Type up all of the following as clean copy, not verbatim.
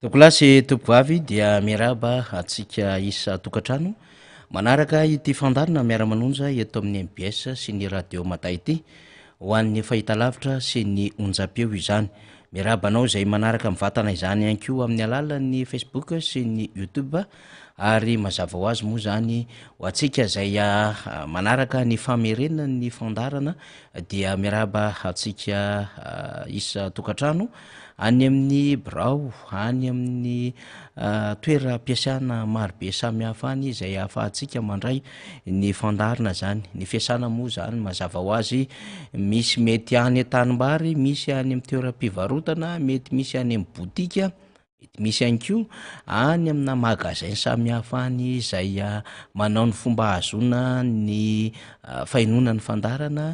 Tompokolahy sy tompokovavy dia miarahaba antsika isan-tokantrano manaraka ity fandaharana miara-manonja eto amin'ny mbs sy ny radio Mada ity ho an'ny fahitalavitra sy ny onjam-peo izany. Miarahaba anao izay manaraka mivantana izany ihany koa amin'ny alalan'ny Facebook sy ny YouTube ary mazava ho azy moa izany ho antsika izay manaraka ny famerenan'ny fandaharana dia miarahaba antsika isan-tokantrano any amin'ny birao, any amin'ny toeram-piasana marobe samihafa any izay ahafahantsika mandray ny fandaharana zany. Ny fiasana moa zany mazava ho azy misy mety any an-tanimbary, misy any amin'ny toeram-pivarotana, mety misy any amin'ny botika. Mety misy ihany koa any amina magasin samihafa any izay manao ny fomba ahazoana ny fahenoana ny fandaharana,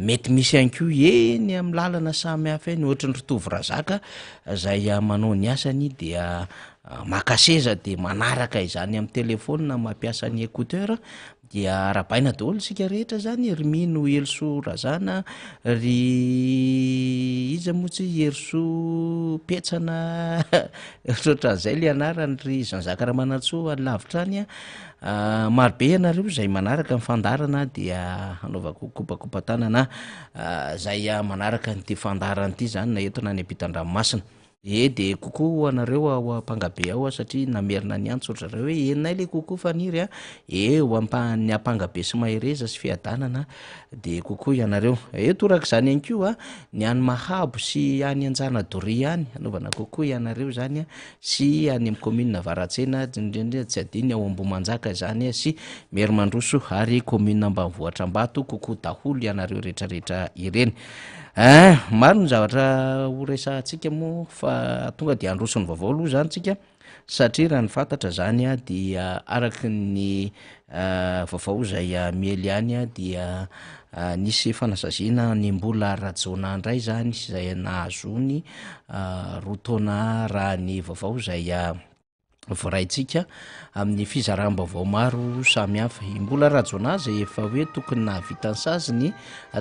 mety misy ihany koa eny amin'ny lalana samihafa eny ohatry ny ry Tovo Razaka izay manao ny asany dia maka seza dia manaraka izany amin'ny telefaonina mampiasa ny écouteur Dia arahabaina daholo isika rehetra zany ry Mino Herisoa Razana, ry iza moa tsy Herisoa Petsana ohatrohatran'izay le anarany, ry Jean Jacques Ramanantsoa any lavitra any a, maro be ianareo izay manaraka ny fandaharana dia hanaovako kopakopa-tanana izay manaraka an'ity fandaharana ity zany na eto na any ampitan-dranomasina. Ee de coucou ho anareo ao Ampangabe ao satria namerina niantso ry zareo hoe henonay le coucou Faniry a! Ee ho ampahan'ny Ampangabe sy Mahereza sy Fiadanana de coucou ianareo. Ee torak'izany ihany koa ny any Mahabo sy any Anjanadoria any anaovana coucou ianareo izany a, sy any amin'ny commune Avaratsena indrindra indrindra tsy adino ny ao Ambohimanjaka izany sy Merimandroso ary commune Ambanivohitra Ambato coucou daholo ianareo rehetrarehetra ireny. Ein, maro ny zavatra ho resahantsika moa fa tonga dia handroso ny vaovao aloha zany tsika satria raha ny fantatra zany a dia araky ny vaovao izay miely ihany a dia nisy fanasaziana an'i Mbola Rajaonah indray zany izay nahazoany roa taona raha ny vaovao izay voaraintsika amin'ny fizaram-baovao maro samihafa. I Mbola Rajaonah izay efa hoe tokony nahavita ny saziny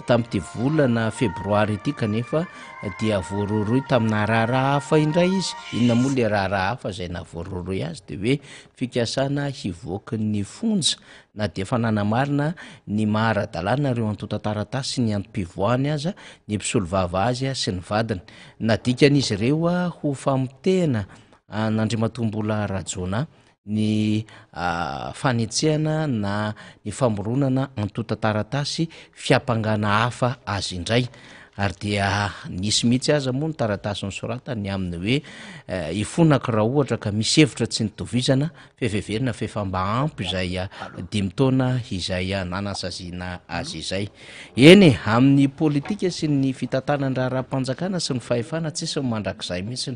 tamin'ity volana febroary ity kanefa dia voarohirohy tamina raharaha hafa indray izy. Inona moa ilay raharaha hafa izay nahavoarohirohy azy? Dia hoe fikasana hivoaka ny fonja na dia efa nanamarina ny maha ara-dalàna ireo antontan-taratasy sy ny antom-pivoahany aza ny mpisolovava azy sy ny vadiny. Nadikan'izy ireo ho famotehana an'Andriamatoa Mbola Rajaonah ny fanetsehana na ny famoronana antontan-taratasy fiampangana hafa azy indray ary dia nisy mihitsy aza moa ny taratasy nosoratany ny amin'ny hoe hifonako raha ohatra ka misy hevitra tsy nitovizana fa efa heverina fa efa mba ampy izay dimy taona izay nanasaziana azy izay. Eny e, amin'ny politika sy ny fitantanan-draharaham-panjakana sy ny fahefana tsisy ny mandrakizay mihitsy.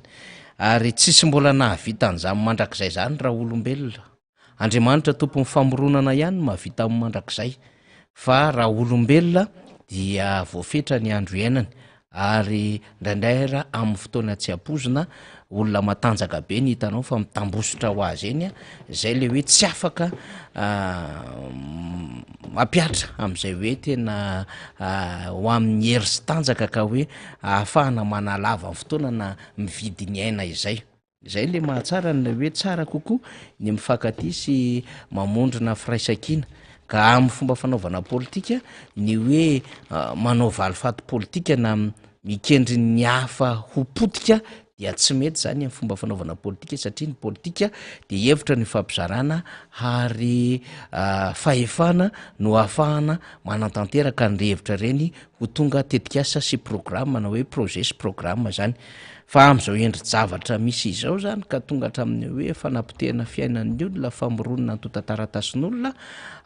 Ary tsisy mbola nahavita an'izany mandrakizay izany raha olombelona. Andriamanitra tompon'ny famoronana ihany no mahavita amin'ny mandrakizay. Fa raha olombelona dia voafetra ny andro iainany ary indraindray ara amin'ny fotoana tsy ampoizina olona matanjaka be ny hitanao fa mitambosotra ho azy eny, izay le hoe tsy afaka mampihatra amin'izay hoe tena ho amin'ny hery sy tanjaka ka hoe ahafahana manalava ny fotoana na mividy ny aina izay. Izay le mahatsara an'ilay hoe tsara kokoa ny mifankatia sy mamondrona firaisankina. Ka amin'ny fomba fanaovana politika, ny hoe manao valifaty politika na mikendry ny hafa ho potika dia tsy mety izany amin'ny fomba fanaovana politika satria ny politika dia hevitra ny fampizarana ary fahefana no ahafahana manatanteraka an'ireny hevitra ireny ho tonga tetikasa sy programa na hoe projet sy programme zany. Fa amin'izao endri-javatra misy izao zany ka tonga hatramin'ny hoe fanapotehana fiainan'ny olona, famoronana antontan-taratasin'olona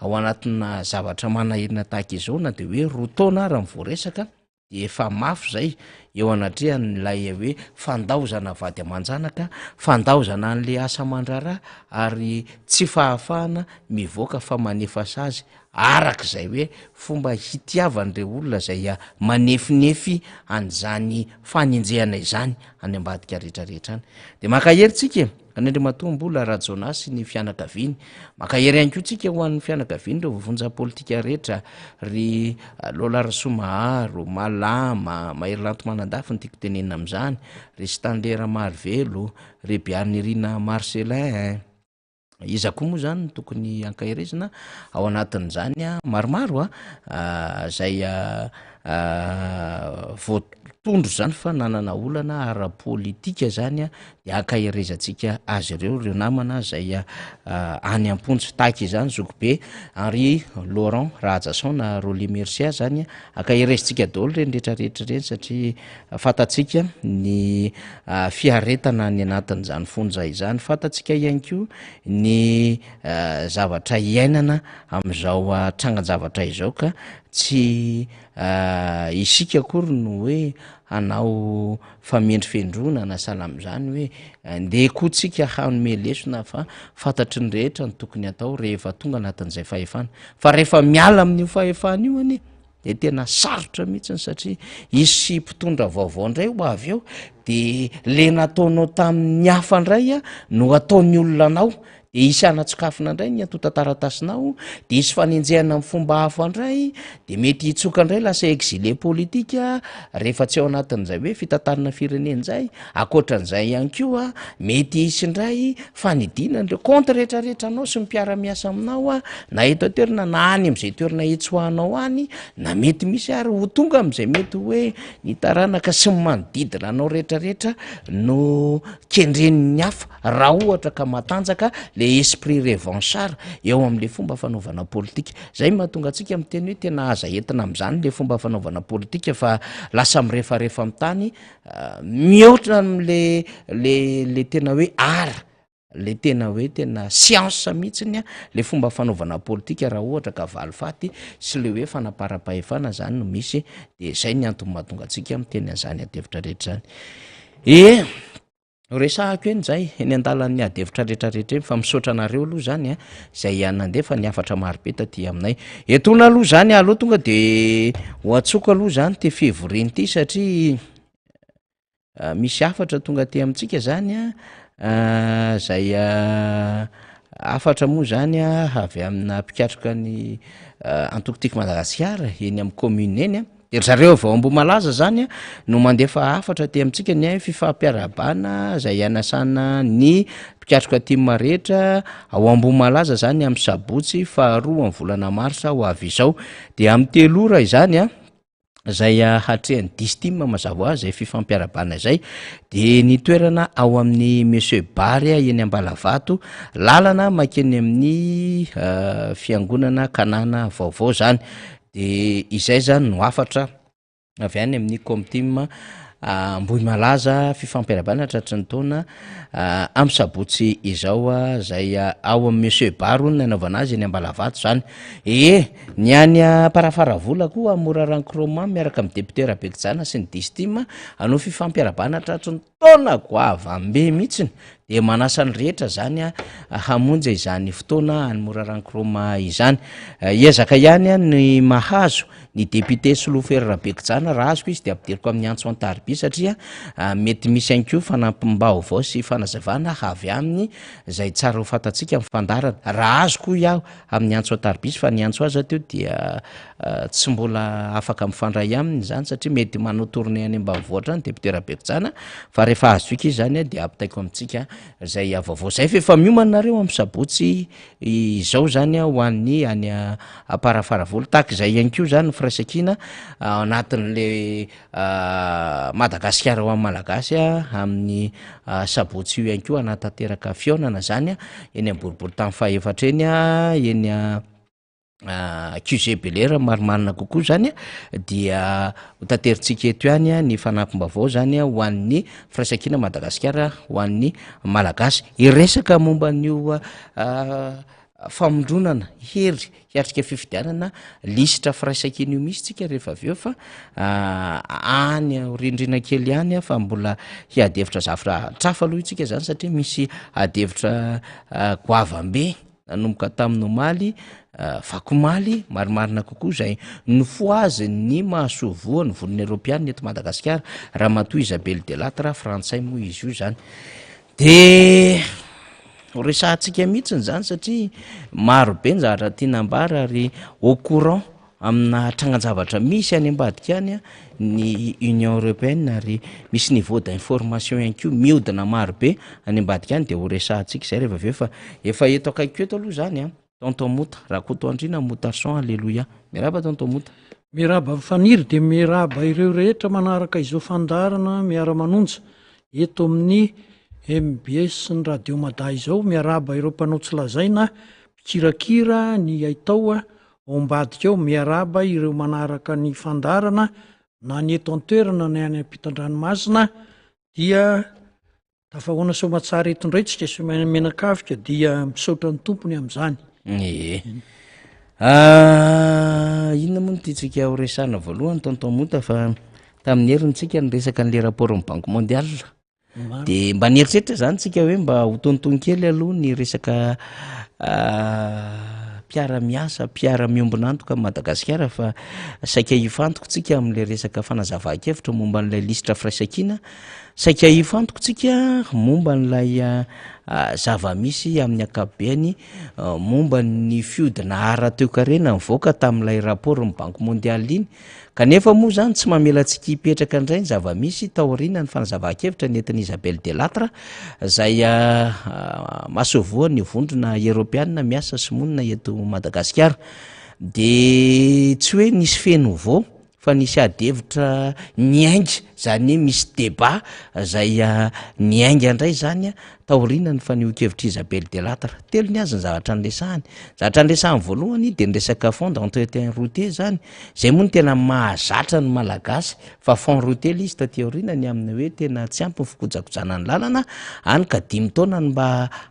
ao anatina zavatra manahirana tahaka izao na dia hoe roa taona ara ny voaresaka dia efa mafy izay eo anatrehan'ilay hoe fandaozana vady aman-janaka, fandaozana an'ilay asa aman-draharaha ary tsy fahafahana mivoaka fa manefa sazy araka izay hoe fomba hitiavan'ireo olona izay manefinefy an'izany fanenjehana izany any ambadika rehetrarehetra any. Dia mankahery tsika e! an'Andriamatoa Mbola Rajaonah sy ny fianakaviany. Mankahery ihany koa tsika ho an'ny fianakavian'ireo voavonja politika rehetra, ry Lola Rasoamaharo, Malama, Maherilanto Manandafy no tiako tenenina amin'izany, ry Stanley Ramarivelo, ry Biarinirina Marcellin. Iza koa moa zany no tokony ankaherezina ao anatin'izany? Maromaro izay voatondro zany fa nanana olana ara-politika zany de ankaherezantsika azy ireo, ireo namana zay any am-ponja. Tahaka izany Zokibe Henri Laurent Rahajason na Rolly Mercia zany, ankaherezintsika daholo ireny rehetrarehetra ireny satria Fantatsika ny fiaretana any anatin'izany fonja izany. Fantatsika ihany koa ny zavatra iainana amin'izao trangan-javatra izao ka tsy isika akory no hoe hanao famendrofendroana na sahala amin'izany hoe ndeha koa tsika hanome lesona fa fantatry ny rehetra ny tokony hatao rehefa tonga anatin'izay fahefana. Fa rehefa miala amin'io fahefana io anie de tena sarotra mihitsiny satria hisy mpitondra vaovao indray ho avy eo de le nataonao tamin'ny hafa indray a no ataon'ny olona anao, de hisy hanatsokafina indray ny antontan-taratasinao, de hisy fanenjehana amin'ny fomba hafa indray, de mety hitsoka indray lasa exilé politique rehefa tsy ao anatin'izay hoe fitantanana firenena izay. Ankoatran'izay ihany koa mety hisy indray fanidiana an'ireo compte rehetrarehetra anao sy ny mpiara-miasa aminao a, na eto an-toerana na any amin'izay toerana hitsoahanao any, na mety misy ary ho tonga amin'izay mety hoe ny taranaka sy ny manodidina anao rehetrarehetra no kendren'ny hafa raha ohatra ka matanjaka le esprit revanchard eo amin'le fomba fanaovana politika. Zay no mahatonga antsika miteny hoe tena aza entina amin'izany le fomba fanaovana politika fa lasa mirefarefa amin'ny tany Mihoatra am'le le le tena hoe art, le tena hoe tena siansa mihitsiny a le fomba fanaovana politika raha ohatra ka valifaty sy le hoe fanaparam-pahefana zany no misy de zay ny antony mahatonga antsika miteny an'zany adihevitra rehetra zany. E! Resahako eny zay, eny an-dalan'ny ady hevitra rehetrarehetra eny fa misaotra anareo aloha zany a, zay nandefa ny hafatra marobe taty aminay. Etoana aloha zany aleo tonga de ho antsoko aloha zany ty fivoriana ity satria misy hafatra tonga aty amintsika zany a, zay hafatra moa zany a avy amina mpikatroka ny antoko Tiako Madagasikara eny amin'ny commune eny a. De ry zareo avy ao Ambohimalaza zany no mandefa hafatra aty amintsika ny fifampiarahabana zay anasana ny mpikatroka tim rehetra ao Ambohimalaza zany amin'ny sabotsy faharoa amin'ny volana marsa ho avy izao. De amin'ny 3 ora izany a, zay hatrehan'ny Distim mazava ho azy zay fifampiarahabana izay, de ny toerana ao amin'ny Monsieur Bary eny Ambalavato, lalana mankeny amin'ny fiangonana Kanana vaovao zany. De izay zany no hafatra avy any amin'ny Comtim Ambohimalaza, fifampiarahabana tratry ny taona amin'ny sabotsy izao zay ao amin'ny Monsieur Bar hono ny anaovana azy eny Ambalavato zany. Ee, ny any Amparafaravola koa Morarano Chroma miaraka amin'ny député Rabekijana sy ny Distim hanao fifampiarahabana tratry ny Fotoana goavam-be mihitsiny dia manasa ny rehetra zany hamonjy izany fotoana any Morarano Chrome izany. Hiezaka ihany ny mahazo ny député Solofery Rabekijana, raha azoko izy dia ampidiriko amin'ny antso an-tariby satria mety misy ihany koa fanampim-baovao sy fanazavana avy aminy izay tsara ho fantatsika amin'ny fandaharana. Raha azoko hoy aho amin'ny antso an-tariby izy fa ny antso aza teo dia tsy mbola afaka mifandray aminy izany satria mety manao tournée any ambanivohitra any député Raberijana fa rehefa azo vika izy izany dia ampitaiko amintsika izay vaovao izay fa efa miomana nareo amin'ny sabotsy izao izany ho an'ny any Amparafaravola. Tahaka izay ihany koa izany ny firaisankina ao anatin'le Madagasikara ho an'ny Malagasy amin'ny sabotsy io ihany koa hanatanteraka fihaonana izany eny amin'ny boriborintany fahefatra eny, eny QG Bel Air marimarina kokoa zany dia ho taterintsika eto ihany ny fanampim-baovao zany ho an'ny firaisankina Madagasikara ho an'ny Malagasy. Hiresaka momba an'io famondronana hery hiatrika fifidianana lisitra firaisankina io misy tsika rehefa avy eo fa any aoriandriana kely ihany fa mbola hiady hevitra zavatra hafa aloha isika zany satria misy ady hevitra goavam-be Nanomboka tamin'ny omaly, vakomaly, marimarina kokoa izay nofohazin'ny mahasoivoho ny vonona eropeanina eto Madagasikara, Ramatoa Isabelle Delattre, frantsay moa izy io izany. Dia. Ho resahantsika mihitsiny izany satria maro be ny zavatra tiana ambara ary au courant amina trangan-javatra misy any ambadika any ny Union Européenne ary misy niveau d'information ihany koa mihodina maro be any ambadika any dia ho resahantsika izay rehefa avy eo fa efa eto akaikiko eto aloha izany an, Tonton Mota, Rakotoandriana Motarson Aleloia. Miarahaba Tonton Mota. Miarahaba Faniry dia miarahaba ireo rehetra manaraka izao fandaharana miara-manonja eto amin'ny mbs sy ny Radio Mada izao. Miarahaba ireo mpanao tsy lazaina, mpikirakira ny haitao ao ambadika ao. Miarahaba ireo manaraka ny fandaharana na ny eto an-toerana na any ampitan-dranomasina dia Tafahoana soamatsara eto indray tsika sy mianakavika dia misaotra ny tompony amin'izany. Ee. Ah, inona moa no tiantsika ho resahana voalohany tonton Mota fa tamin'ny heriny tsika niresaka an'le rapport amin'ny Banque mondiale. De mba nieritreritra zany tsika hoe mba ho tonitony kely aloha ny resaka ah, mpiara-miasa, mpiara-miombon'antoka amin'i Madagasikara fa saika hifantoka tsika amin'le resaka fanazavan-kevitra momba an'ilay lisitra firaisankina Saika hifantoka tsika momba an'ilay zava-misy amin'ny ankapobeny momba ny fihodina ara-toekarena nivoaka tamin'ilay rapport ny Banque mondiale iny. Kanefa moa izany tsy mamela antsika hipetraka indray ny zava-misy taorian'ny fanazavan-kevitra nentin'i Isabelle Delattre izay masoivohon'ny vondrona eoropeanina miasa sy monina eto Madagasikara. Dia tsy hoe nisy fait nouveau fa nisy ady hevitra niainga, zany hoe misy débat zay niainga indray zany taoriana ny fanehoan-kevitr'i Isabelle Delattre. Telo ny azy ny zavatra niresahany. Zavatra niresahany voalohany dia ny resaka fonds d'entretien routier zany, zay moa no tena mahazatra ny Malagasy fa fonds routier le izy taty aoriana ny amin'ny hoe tena tsy ampy ny fikojakojana ny lalana, hany ka dimy taona no mba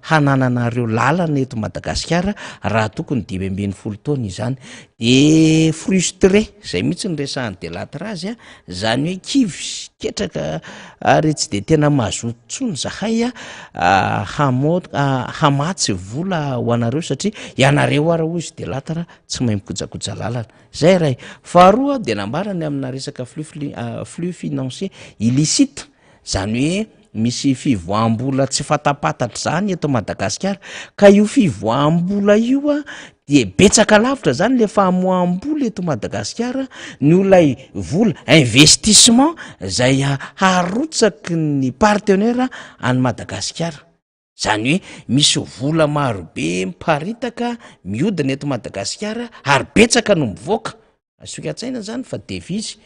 hanananareo lalana eto Madagasikara raha tokony 15 taona izany. De frustré, zay mihitsy no resahan'i Delattre azy a, zany hoe kivy sy ketraka ary tsy de tena mazoto intsony zahay a hamo- hamatsy vola ho anareo satria ianareo ara hoy izy Delattre tsy mahay mikojakoja lalana, zay iray. Faharoa de nambarany amina resaka flux fli- flux financier illicite, Izany hoe misy fivoaham-bola tsy fatapatatra izany eto Madagasikara, ka io fivoaham-bola io a dia betsaka lavitra zany le famoaham-bola eto Madagasikara noho ilay vola investissement zay harotsaky ny partenaire any Madagasikara. Izany hoe misy vola marobe miparitaka mihodina eto Madagasikara ary betsaka no mivoaka, asio an-tsaina zany fa devise.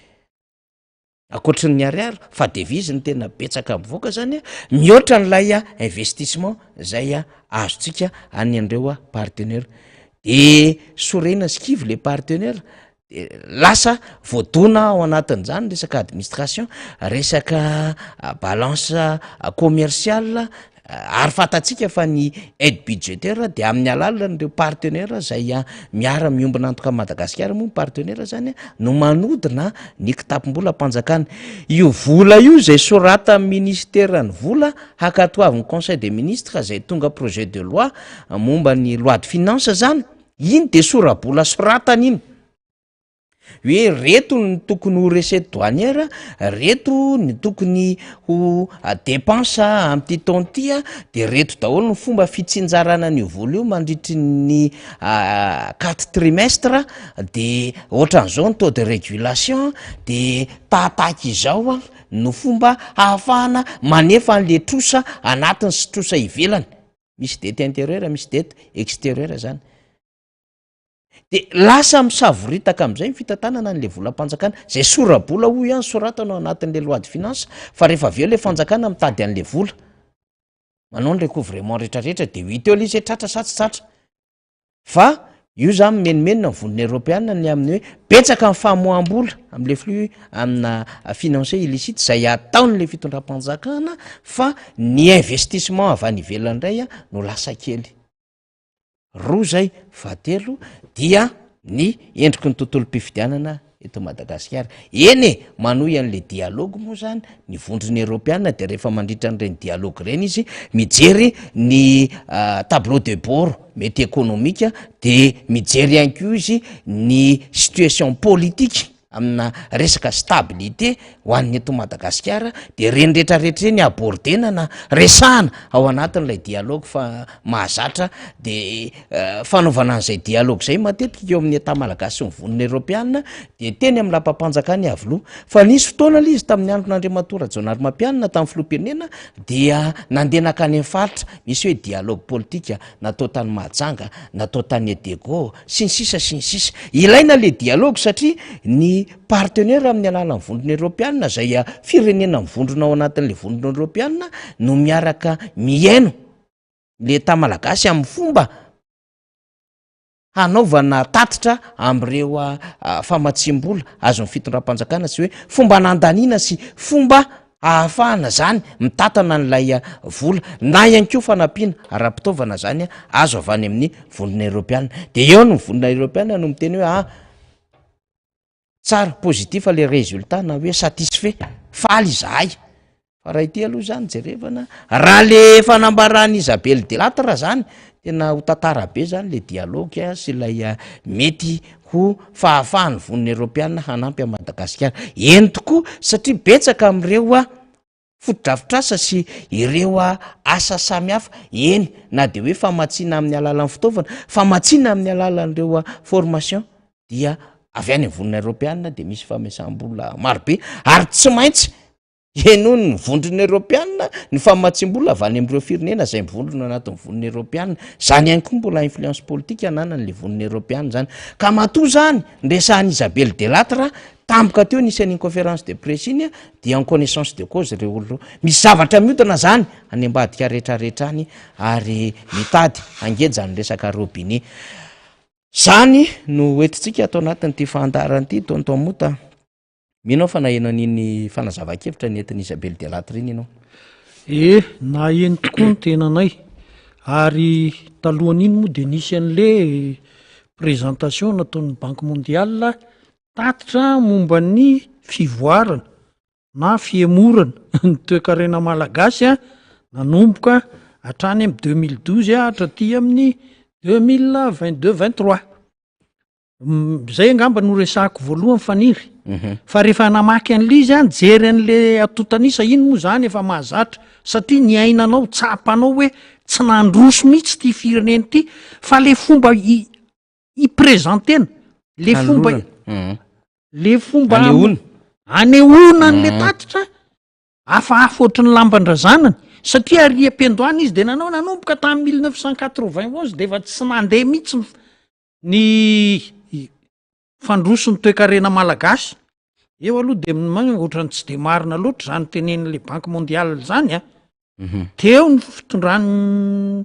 Ankoatry ny ariary fa devise no tena betsaka mivoaka zany a, mihoatra an'ilay investissement zay azontsika any an'ireo partenaire, de sorena sy kivy le partenaire de lasa voadona ao anatin'izany resaka administration, resaka balance commerciale Ary fantatsika fa ny aide budgétaire dia amin'ny alalan'ireo partenaires izay miara miombona antoka amin'i Madagasikara moa ny partenaire zany no manodina ny kitapom-bolam-panjakana. Io vola io izay soratan'ny ministeran'ny vola hankatoavin'ny conseil des ministres izay tonga projet de loi momba ny loi de finance zany, iny de sora-bola soratana iny. Hoe reto ny tokony ho recette douanière, reto ny tokony ho dépense amin'ity taona ity a, de reto daholo ny fomba fitsinjarana an'io vola io mandritry ny quatre trimestre, de ohatran'izao ny taux de régulation, de tahatahaka izao a no fomba ahafahana manefa an'le trosa anatiny sy trosa ivelany, misy dette intérieure, misy dette extérieure zany. De lasa misavoritaka am'zay ny fitantanana an'le volam-panjakana, zay sora-bola hoy ihany soratana ao anatin'le loi de finance fa rehefa avy eo le fanjakana mitady an'le vola, manao ny recouvrement retraretra de ho hita eo le izy hoe tratra sa tsy tratra. Fa io zany mimenomenona ny vondrona eoropeana ny amin'ny hoe betsaka ny famoaham-bola am'le flux amina financier illicite zay ataon'le fitondram-panjakana fa ny investissement avy any ivelany indray a no lasa kely. Roa izay, fahatelo dia ny endriky ny tontolom-pifidianana eto Madagasikara. Eny e, manohy an'le dialogue moa zany ny vondrona eoropeana de rehefa mandritra an'ireny dialogue ireny izy mijery ny tableau de bord mety ekonomika de mijery ihany koa izy ny situation politique. amina resaka stabilité ho an'ny eto Madagasikara de ireny rehetra rehetra ireny abordena na resahana ao anatin'ilay dialogue fa mahazatra de fanaovana an'izay dialogue zay matetika eo amin'ny Etat malagasy sy ny vonona eropeana de teny amin'ny lapam-panjakana Iavoloha fa nisy fotoana le izy tamin'ny andron'Andriamatoa Rajaonarimampianina tamin'ny filoham-pirenena dia nandeha nankany amin'ny faritra misy hoe dialogue politique natao tany Mahajanga, natao tany Edego, sy ny sisa sy ny sisa. Ilaina le dialogue satria ny partenaire amin'ny alalan'ny vondrona eropeana izay firenena mivondrona ao anatin'le vondrona eropeana no miaraka mihaino le Etat malagasy amin'ny fomba hanaovana tatitra amin'ireo famatsiam-bola azon'ny fitondram-panjakana sy hoe fomba nandaniana sy fomba ahafahana zany mitantana an'ilay vola na ihany koa fanampiana ara-pitaovana zany azo avy any amin'ny vondrona eropeana. De eo ny vondrona eropeana no miteny hoe ah tsara, positif le résultat na hoe satisfait, faly izahay. Fa raha ity aloha zany jerevana, raha le fanambaran'i Isabelle Delattre zany, tena ho tantara be zany le dialogue sy ilay mety ho fahafahan'ny vonona eropeana hanampy an'i Madagasikara. Eny tokoa, satria betsaka amin'ireo fotodrafitrasa sy ireo asa samihafa, eny na de hoe famatsiana amin'ny alalan'ny fitaovana, famatsiana amin'ny alalan'ireo formation dia avy any amin'ny vonona eropeana de misy fampiasam-bola marobe ary tsy maintsy Henoin' ny Vondrona Eorôpeana ny famatsiam-bola avy any amin' ireo firenena izay mivondrona anatin' ny Vondrona Eorôpeana. Izany ihany koa mbola influence politique ananan' ilay Vondrona Eorôpeana izany. Ka matoa izany niresahan' Isabelle Delattre tampoka teo nisy an' iny conférence de presse iny dia en connaissance de cause ireo olona ireo. Misy zavatra mihodina izany any ambadika rehetrarehetra any ary mitady hangeja ny resaka robinet. Izany no hoentintsika ato anatin'ity fandaharana ity Tonton Mota. Mino aho fa naheno an'iny fanazavan-kevitra nentin'i Isabelle Delattre iny ianao. Ee, naheno tokoa ny tenanay. Ary talohan'iny moa dia nisy an'le présentation nataon'ny Banque mondiale tatitra momba ny fivoarana na fihemorana ny toekarena malagasy nanomboka hatrany amin'ny 2012 hatraty amin'ny 2022 23. Zay angamba no resahako voalohany Faniry. Mhm. Fa rehefa namaky an'le izy aho, nijery an'le antontan'isa, iny moa zany efa mahazatra satria niainanao, tsapanao hoe tsy nandroso mihitsy ity firenena ity fa le fomba i- i-presentena, le fomba Hanolorana. Mhm. le fomba Anehoana. anehoana an'le Mhm. tatitra hafahafa ohatry ny lamban-drazanany satria ary am-piandohana izy de nanao nanomboka tamin'ny 1991 de efa tsy nandeha mihitsy ny Ny fandroson'ny toekarena malagasy, eo aloha de ohatran'ny tsy de marina loatra zany tenenin'le banque mondiale zany a. Mhm. Teo ny fitondran'ny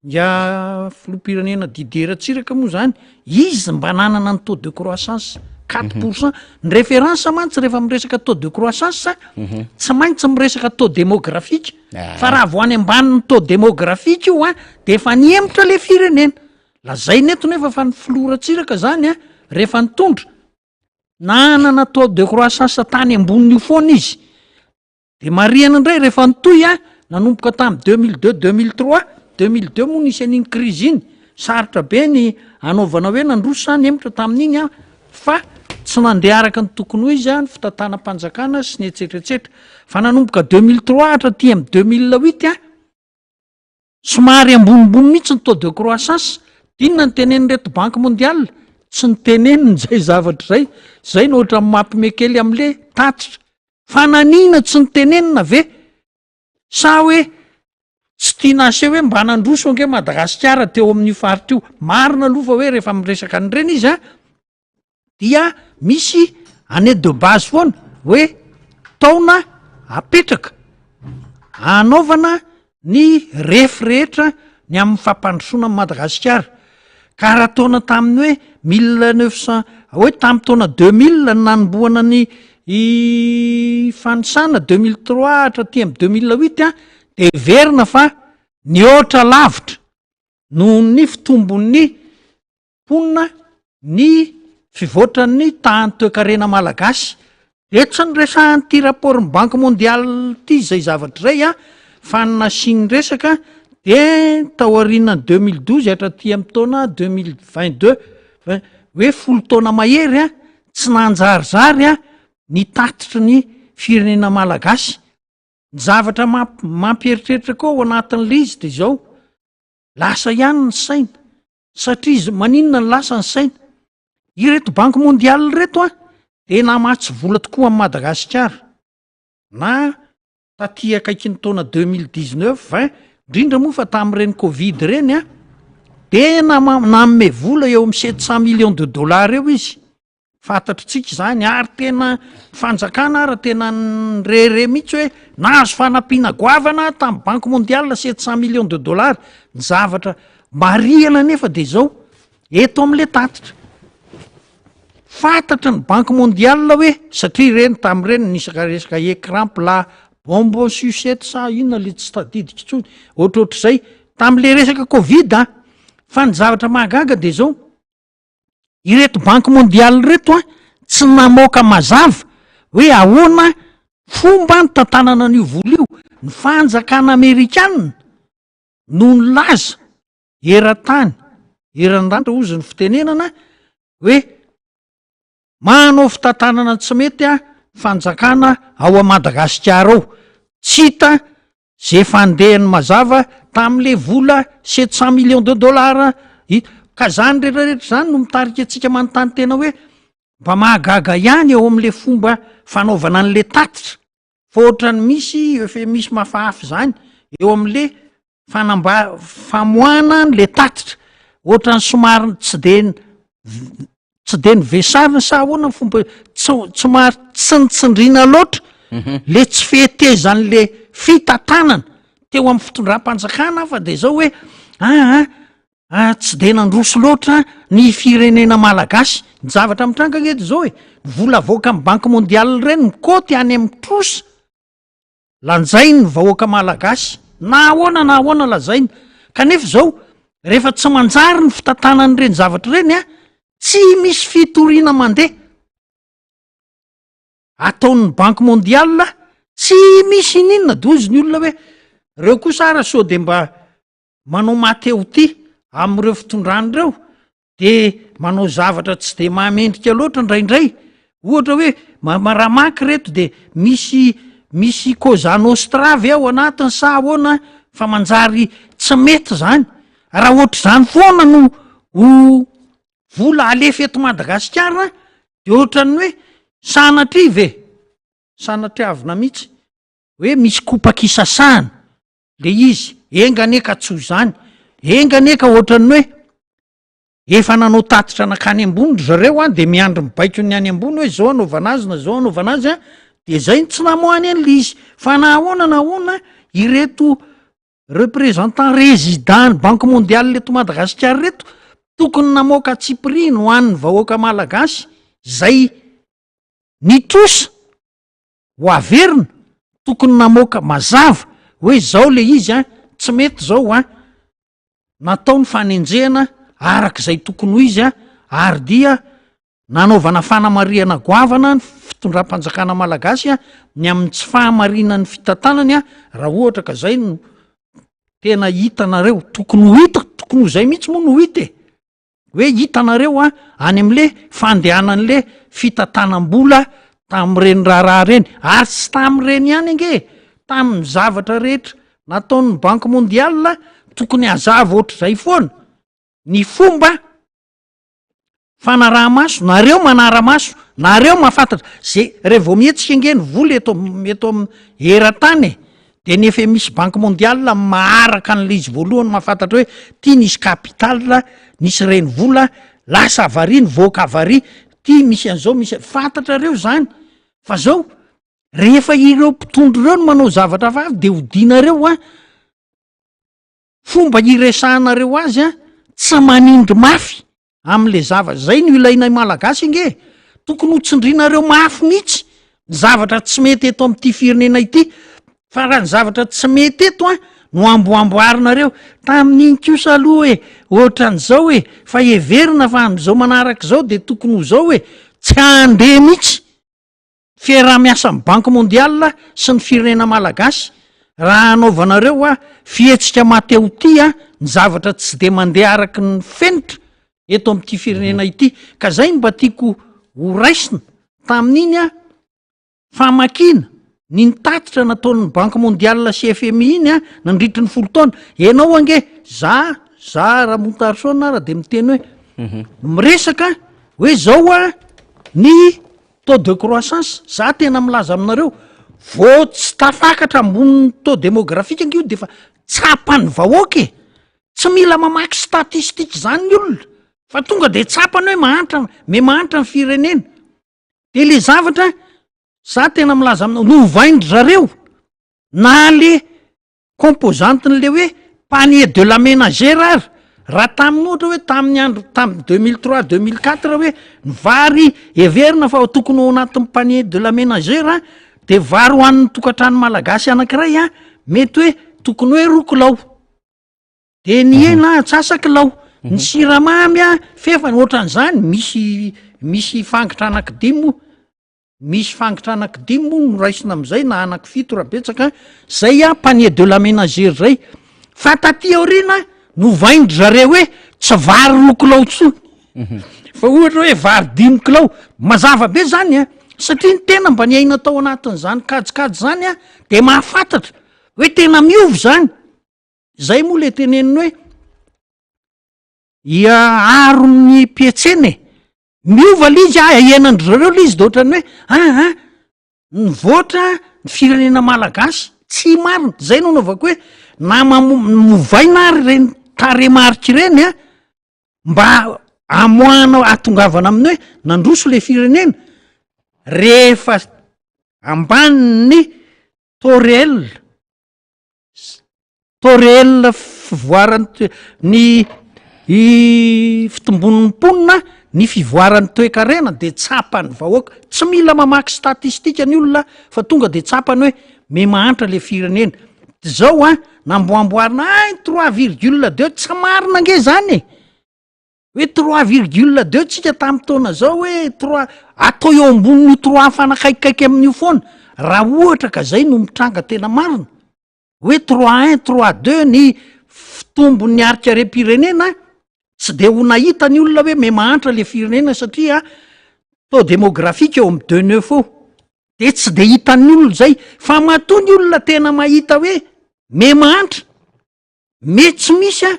nga filoham-pirenena Didier Ratsiraka moa zany, izy mba nanana ny taux de croissance quatre mhm. pour cent. Ny référence mantsy rehefa miresaka taux de croissance, mhm. tsy maintsy miresaka taux démographique. Ah. Fa raha vao any ambanin'ny taux démographique io a, de efa nihemotra le firenena. Lazaina eto nefa fa ny filoha Ratsiraka zany a, rehefa nitondra, nanana taux de croissance tany ambonin'io foana izy. De marihana indray rehefa nitohy a, nanomboka tamin'ny 2002, 2003, 2002 moa nisy an'iny crise iny, sarotra be ny anaovana hoe nandroso sa nihemotra tamin'iny a, fa tsy nandeha araka ny tokony ho izy a ny fitantanam-panjakana sy ny etsetra etsetra. Fa nanomboka 2003 hatraty amin'ny 2008 a, Somary ambonimbony mihitsy ny taux de croissance. Inona no tenenin'ireto banque mondiale? Tsy noteneniny izay zavatra izay. Izay no ohatran'ny mampime kely amin'le tatitra. Fa nanina tsy notenenina ve? Sa hoe tsy tiana aseho hoe mba nandroso ange Madagasikara teo amin'io faritra io. Marina aloha fa hoe rehefa miresaka an'ireny izy an, dia misy année de base foana hoe taona apetraka anaovana ny refy rehetra ny amin'ny fampandrosoana an'i Madagasikara ka raha taona tamin'ny hoe mille neuf cent hoe tamin'ny taona deux mille no nanombohana ny i fanisana deux mille trois hatraty amin'ny deux mille huit a de heverina fa nihoatra lavitra noho ny fitombon'ny mponina ny fivoatran'ny tahan'ny toekarena malagasy. Dia tsy noresahan'ity rapport-n'ny Banque mondiale ity izay zavatra izay an, fa ny nasiany resaka dia taorian'ny 2012 hatraty amin'ny taona 2022, hoe folo taona mahery an, tsy nanjarizary ny tatitry ny firenena malagasy. Ny zavatra mampieritreritra koa ao anatin'ilay izy de izao, lasa ihany ny saina, satria izy, maninona no lasa ny saina? Ireto banky mondiale ireto an, de namatsy vola tokoa an'i Madagasikara, na taty akaikin'ny taona 2019, 20, indrindra moa fa tamin'ireny covid ireny an, de nanome vola eo amin'ny 700 millions de dollars eo izy. Fantatritsika izany ary tena fanjakana ary tena nirehareha mihitsy hoe nahazo fanampiana goavana tamin'ny banque mondiale 700 millions de dollars. Ny zavatra marihana anefa dia izao, eto amin'ilay tatitra, fantatry ny banque mondiale hoe satria ireny tamin'ireny nisaka resaka écran plat, bonbon sucette sa inona le tsy tadidiko intsony, ohatrohatr'izay tamin'ilay resaka covid an. Fa ny zavatra mahagaga dia izao, Ireto banky mondiale ireto an, tsy namoaka mazava hoe ahoana fomba nitantanana an'io vola io. Ny fanjakana amerikana no nilaza eran-tany, eran-danitra hozy ny fitenenana hoe manao fitantanana tsy mety an fanjakana ao Madagasikara ao. Tsy hita Ze fandehany mazava tamle vola 700 millions de dollars i, ka zany rehetra rehetra zany no mitarika antsika manontany tena hoe mba mahagaga ihany eo amle fomba fanaovana an'le tatitra fa ohatrany misy euphemisme hafahafa zany eo amle fanamba- famoahana an'le tatitra, ohatrany somary tsy de Tsy dia novesarina sa ahoana ny fomba tsy tsy mari tsy nitsindriana loatra le tsy fehetezan'le fitantanana teo amin'ny fitondram-panjakana fa de zao hoe aa ah, tsy de nandroso loatra ny firenena malagasy. Ny zavatra mitranga ange de zao e, ny vola avoaka amin'ny banque mondiale ireny mikaoty any amin'ny trosa. Lanjainy ny vahoaka malagasy na ahoana na ahoana lazaina, kanefa izao rehefa tsy manjary ny fitantanan'ireny zavatra ireny a, tsy misy fitoriana mandeha ataon'ny banque mondiale, tsy misy ininona, de hozy ny olona hoe reo kosa ara sao de mba manao maha-te-ho-tia amin'ireo fitondrana ireo de manao zavatra tsy de mahamendrika loatra indraindray, ohatra hoe raha maka reto de misy misy cosa nostra ve ao anatiny sa ahoana fa manjary tsy mety zany, raha ohatr'izany foana no ho vola alefa eto Madagasikara de ohatran'ny hoe sanatria ve, sanatriavina mihitsy hoe misy kopak'isasahana le izy, enga anie ka tsy ho izany, enga anie ka ohatran'ny hoe efa nanao tatitra nankany ambony ry zareo an, de miandry ny baikon'ny any ambony hoe zao anaovana azy na zao anaovana azy an, de zay no tsy namoahany an'le izy, fa na ahoana na ahoana ireto représentant résident ny banque mondiale eto Madagasikara ireto tokony namoaka antsipiriany ho an'ny vahoaka malagasy zay nitrosa ho averina, tokony namoaka mazava hoe zao le izy an, tsy mety zao an, natao ny fanenjehana araka izay tokony ho izy an, ary dia nanaovana fanamarihana goavana ny fitondram-panjakana malagasy an, ny amin'ny tsy fahamarinan'ny fitantanany an, raha ohatra ka zay no tena hitanareo, tokony ho hita, tokony ho zay mihitsy moa no hita e. Hoe hitanareo an, any amle fandehanan'le fitantanam-bola tamin'ireny raharaha ireny, ary tsy tamin'ireny ihany ange e, tamin'ny zavatra rehetra nataon'ny banque mondiale, tokony hazava ohatr'izay foana ny fomba fanaraha-maso, nareo manara-maso, nareo mahafantatra, ze re vao mihetsika ange ny vola eto eto am eran-tany e, De ny FMI sy banque mondiale maharaka an'le izy voalohany mahafantatra hoe ty nisy capital, nisy renivola, lasa avaria nivoaka avaria, ty misy an'izao misy, fantatrareo zany, fa zao rehefa ireo mpitondra ireo no manao zavatra hafahafa de odianareo an, fomba iresahanareo azy an tsy manindry mafy amle zava zay no ilainay malagasy ange e, tokony ho tsindrinareo mafy mihitsy ny zavatra tsy mety eto am'ity firenena ity fa raha ny zavatra tsy mety eto an no amboamboarinareo tamin'iny kosa aloha e ohatran'izao e fa heverina fa am'izao manaraka izao de tokony ho zao e, tsy handeha mihitsy Fiaraha-miasa amin'ny Banque Mondiale sy ny firenena malagasy raha hanaovanareo a fihetsika maha-te-ho-tia ny zavatra tsy dia mandeha araky ny fenitra eto amin'ity firenena ity. Ka zay no mba tiako ho raisina tamin'iny a famakiana ny nitatitra nataon'ny Banque mondiale sy FMI iny a nandritry ny 10 taona. Ianao ange, za, za Ramontarison ara de miteny hoe miresaka hoe zao a ny taux de croissance, za tena milaza aminareo, vao tsy tafakatra ambonin'ny taux démographique ange io de efa tsapan'ny vahoaka e. Tsy mila mamaky statistique zany ny olona fa tonga de tsapany hoe mahantra, me mahantra ny firenena. De le zavatra za tena milaza aminao, novain-dry zareo na le composante-n'le hoe panier de la ménagère ary, raha tamin'ny ohatra hoe tamin'ny andro tamin'ny 2003, 2004 hoe ny vary heverina fa tokony ho anatin'ny panier de la ménagère de vary ho an'ny tokantrano malagasy anankiray a mety hoe tokony hoe 2 kilao, de ny hena antsasa-kilao, ny siramamy a fefany ohatran'izany, misy fangitra anankidimy moa, misy fangitra anankidimy moa no raisina am'izay na anankifito raha betsaka zay a panier de la ménagère zay. Fa taty aoriana novain-dry zareo hoe tsy vary 2 kilao intsony fa ohatra hoe vary 5 kilao. Mazava be zany a, satria ny tena mba niaina tao anatin'izany kajikajy zany a de mahafantatra hoe tena miova zany. Zay moa le teneniny hoe ia aron'ny mpiantsena e, miova le izy a, iainandry zareo le izy de ohatrany hoe aa nivoatra ny firenena malagasy. Tsy marina zay no anaovako hoe na movaina ary reny tarehimarika ireny a mba amoahana ahatongavana amin'ny hoe nandroso le firenena, rehefa ambanin'ny taux réel, taux réel fivoaran'ny toe- ny i fitombon'ny mponina, ny fivoaran'ny toekarena, de tsapan'ny vahoaka. Tsy mila mamaky statistika ny olona fa tonga de tsapany hoe me mahantra le firenena. De zao a namboamboarina ay 3,2, tsy marina ange zany e, hoe 3,2 tsika tamin'ny taona zao, hoe trois atao eo ambonin'io trois mifanakaikikaiky amin'io foana. Raha ohatra ka zay no mitranga tena marina hoe 3,1, 3,2 ny fitombon'ny arikarem-pirenena, tsy de ho nahita ny olona hoe me mahantra le firenena, satria taux démographique eo amy 2,9 eo de tsy de hitan'ny olona zay. Fa matoa ny olona tena mahita hoe me mahantra, me tsy misy a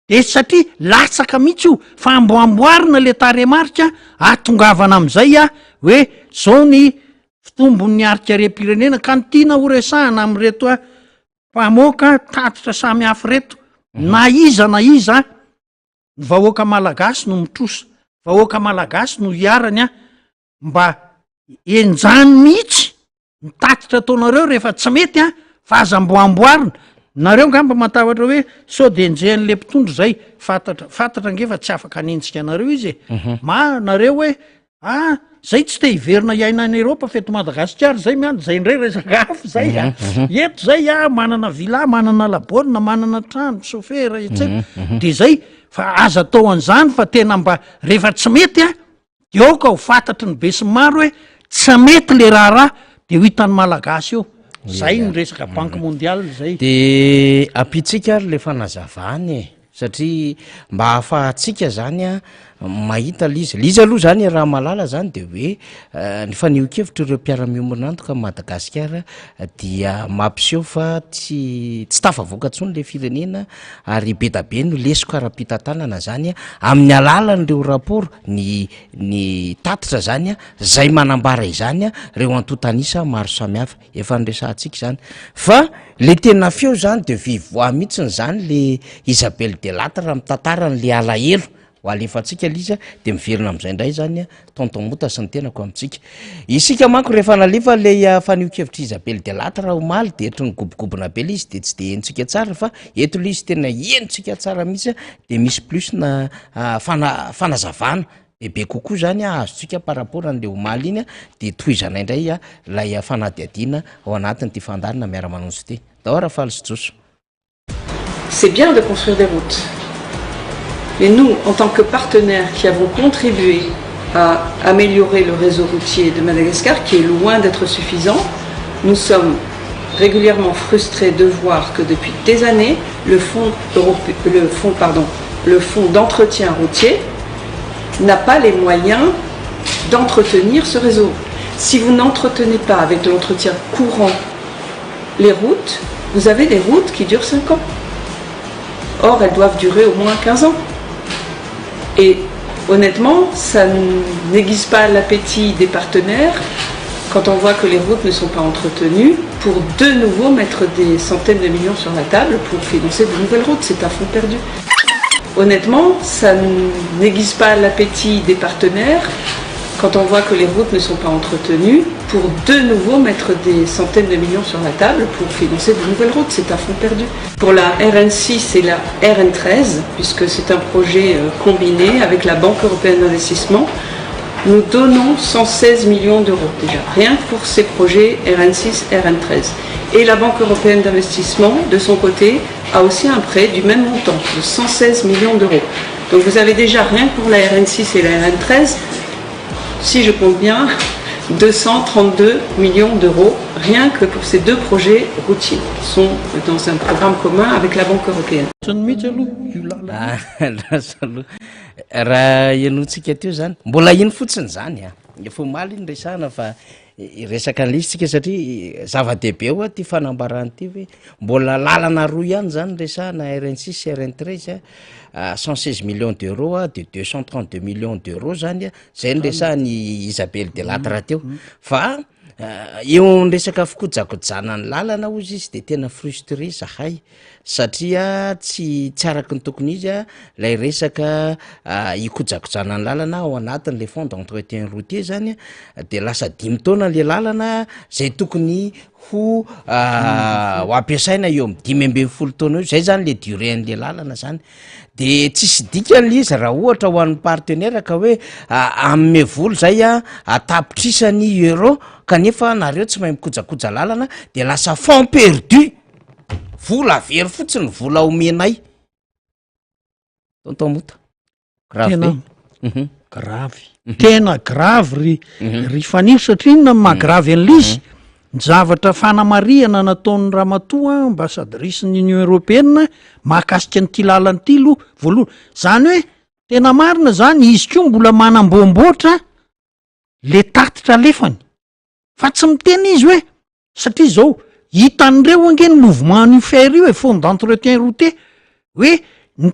de satria latsaka mihitsy io, fa amboamboarina le tarehimarika ahatongavana am'izay a hoe zao ny fitombon'ny arikarem-pirenena. Ka ny tiana ho resahana am'reto a mpamoaka tatitra samy hafa reto, na iza na iza, ny vahoaka malagasy no mitrosa, vahoaka malagasy no hiarany a mba enjany mihitsy ny tatitra ataonareo rehefa tsy mety a fa aza amboamboarina nareo. Ngamba matahotra hoe sao de enjehan'le mpitondra zay. Fantatra ange fa tsy afaka anenjika anareo izy e. Ma nareo hoe ah, zay tsy te hiverina hiaina any Eropa fa eto Madagasikara zay miandry zay indray resaka hafa zay a. Eto zay a manana villa, manana laborina, manana trano, chauffeur, et cetera. De zay fa aza atao an'izany, fa tena mba rehefa tsy mety a de aoka ho fantatry ny be sy maro hoe tsy mety le raharaha, de ho hitan'ny malagasy eo. Zay ny resaka Banque mondiale zay. De ampitsika ary le fanazavany e, satria mba ahafahantsika zany a mahita le izy. Le izy aloha zany raha malala zany de hoe ny fanehoan-kevitra ireo mpiara-miombon'antoka Madagasikara dia mampiseho fa tsy tafavoaka intsony le firenena, ary be da be no lesoka ara-pitantanana zany a amin'ny alalan'ireo rapport ny tatitra zany a zay manambara izany a reo antontanisa maro samihafa efa niresahantsika zany. Fa le tena feo zany de vivoa mihitsiny zany le Isabelle Delattre raha mitantara n'le alahelo ho alefantsika le izy a de miverina am'izay indray zany a tonton Mota sy ny tenako amintsika isika manko. Rehefa nalefa le fanehoan-kevitra Isabelle Delattre raha omaly de etry ny gobogobona be le izy, de tsy de henontsika tsara, fa eto le izy tena henontsika tsara mihitsy a de misy plus na fanazavana bebe kokoa zany a azontsika par rapport an'le omaly iny a de tohizana indray a lay fanadihadiana ao anatin'ity fandaharana miara-manonja ity dao raha faly sy joso. C'est bien de construire des routes. Mais nous, en tant que partenaires qui avons contribué à améliorer le réseau routier de Madagascar, qui est loin d'être suffisant, nous sommes régulièrement frustrés de voir que depuis des années, le fonds, pardon, le fonds d'entretien routier n'a pas les moyens d'entretenir ce réseau. Si vous n'entretenez pas avec l'entretien courant les routes, vous avez des routes qui durent 5 ans. Or, elles doivent durer au moins 15 ans. Et honnêtement, ça n'aiguise pas l'appétit des partenaires quand on voit que les routes ne sont pas entretenues pour de nouveau mettre des centaines de millions sur la table pour financer de nouvelles routes. C'est un fonds perdu. Honnêtement, ça n'aiguise pas l'appétit des partenaires quand on voit que les routes ne sont pas entretenues pour de nouveau mettre des centaines de millions sur la table pour financer de nouvelles routes. C'est un fonds perdu. Pour la RN6 et la RN13, puisque c'est un projet euh, combiné avec la Banque européenne d'investissement, nous donnons 116 millions d'euros déjà, rien que pour ces projets RN6, RN13. Et la Banque européenne d'investissement, de son côté, a aussi un prêt du même montant, de 116 millions d'euros. Donc vous avez déjà rien que pour la RN6 et la RN13, si je compte bien, 232 millions d'euros, rien que pour ces deux projets routiers, qui sont dans un programme commun avec la Banque européenne. Ah, raha henointsika teo zany, mbola iny fotsiny zany a, efa omaly iny resahana fa resaka an'le izy tsika satria zava-dehibe hoa ty fanambarana ty hoe mbola lalana roa ihany zany resahana RN6 sy RN13 a, 116 millions d'euros a de 232 millions d'euros zany a, zay ny resahany Isabelle Delattre teo fa eo am resaka fikojakojana ny lalana hozy izy de tena frustré zahay satria tsy tsy araky ny tokony izy a lay resaka ikojakojana ny lalana ao anatin'le fonds d'entretien routier zany a de lasa dimy taona le lalana zay tokony ho ho ampiasaina eo amy 15 taona eo zay zany le durée an'le lalana zany de tsisy dikany le izy raha ohatra ho an'ny partenaire ka hoe ame vola zay a atapitrisany euro kanefa nareo tsy mahay mikojakoja lalana de lasa fond perdu vola very fotsiny vola omenay tonton Mota grave Tena be. Grave tena grave ry ry Faniry satria inona no maha-grave an'le izy ny zavatra fanamarihana nataon'ny ramatoa ambassadrice ny Union européenne mahakasika an'ity lalana ity aloha voalohany zany hoe tena marina zany izy koa mbola manamboamboatra le tatitra alefany fa tsy miteny izy hoe satria zao hitan'ireo ange ny mouvement an'io FER io e fonds d'entretien routier hoe ny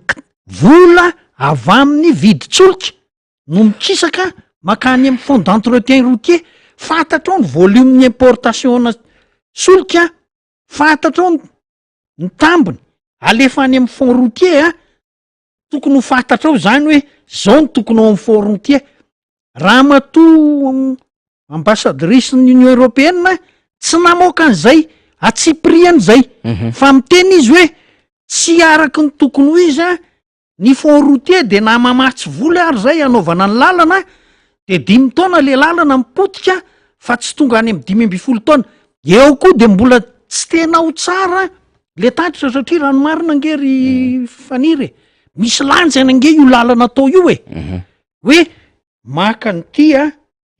vola avy amin'ny vidin-tsolika no mikisaka makany amy fonds d'entretien routier fantatrao ny volume ny importation na solika fantatrao ny tambiny alefa any amy fonds routier a tokony ho fantatrao zany hoe zao ny tokony ao amy fonds routier raha matoa ambassadrice ny Union européenne tsy namoaka an'izay atsipriany zay fa miteny izy hoe tsy araky ny tokony ho izy a ny fonds routier de na mamatsy vola ary zay anaovana ny lalana de dimy taona le lalana mipotika fa tsy tonga any amy 15 taona eo koa de mbola tsy tena ho tsara le tatitra satria raha ny marina ange ry Faniry e misy lanjany ange io lalana atao io e hoe maka ny ty a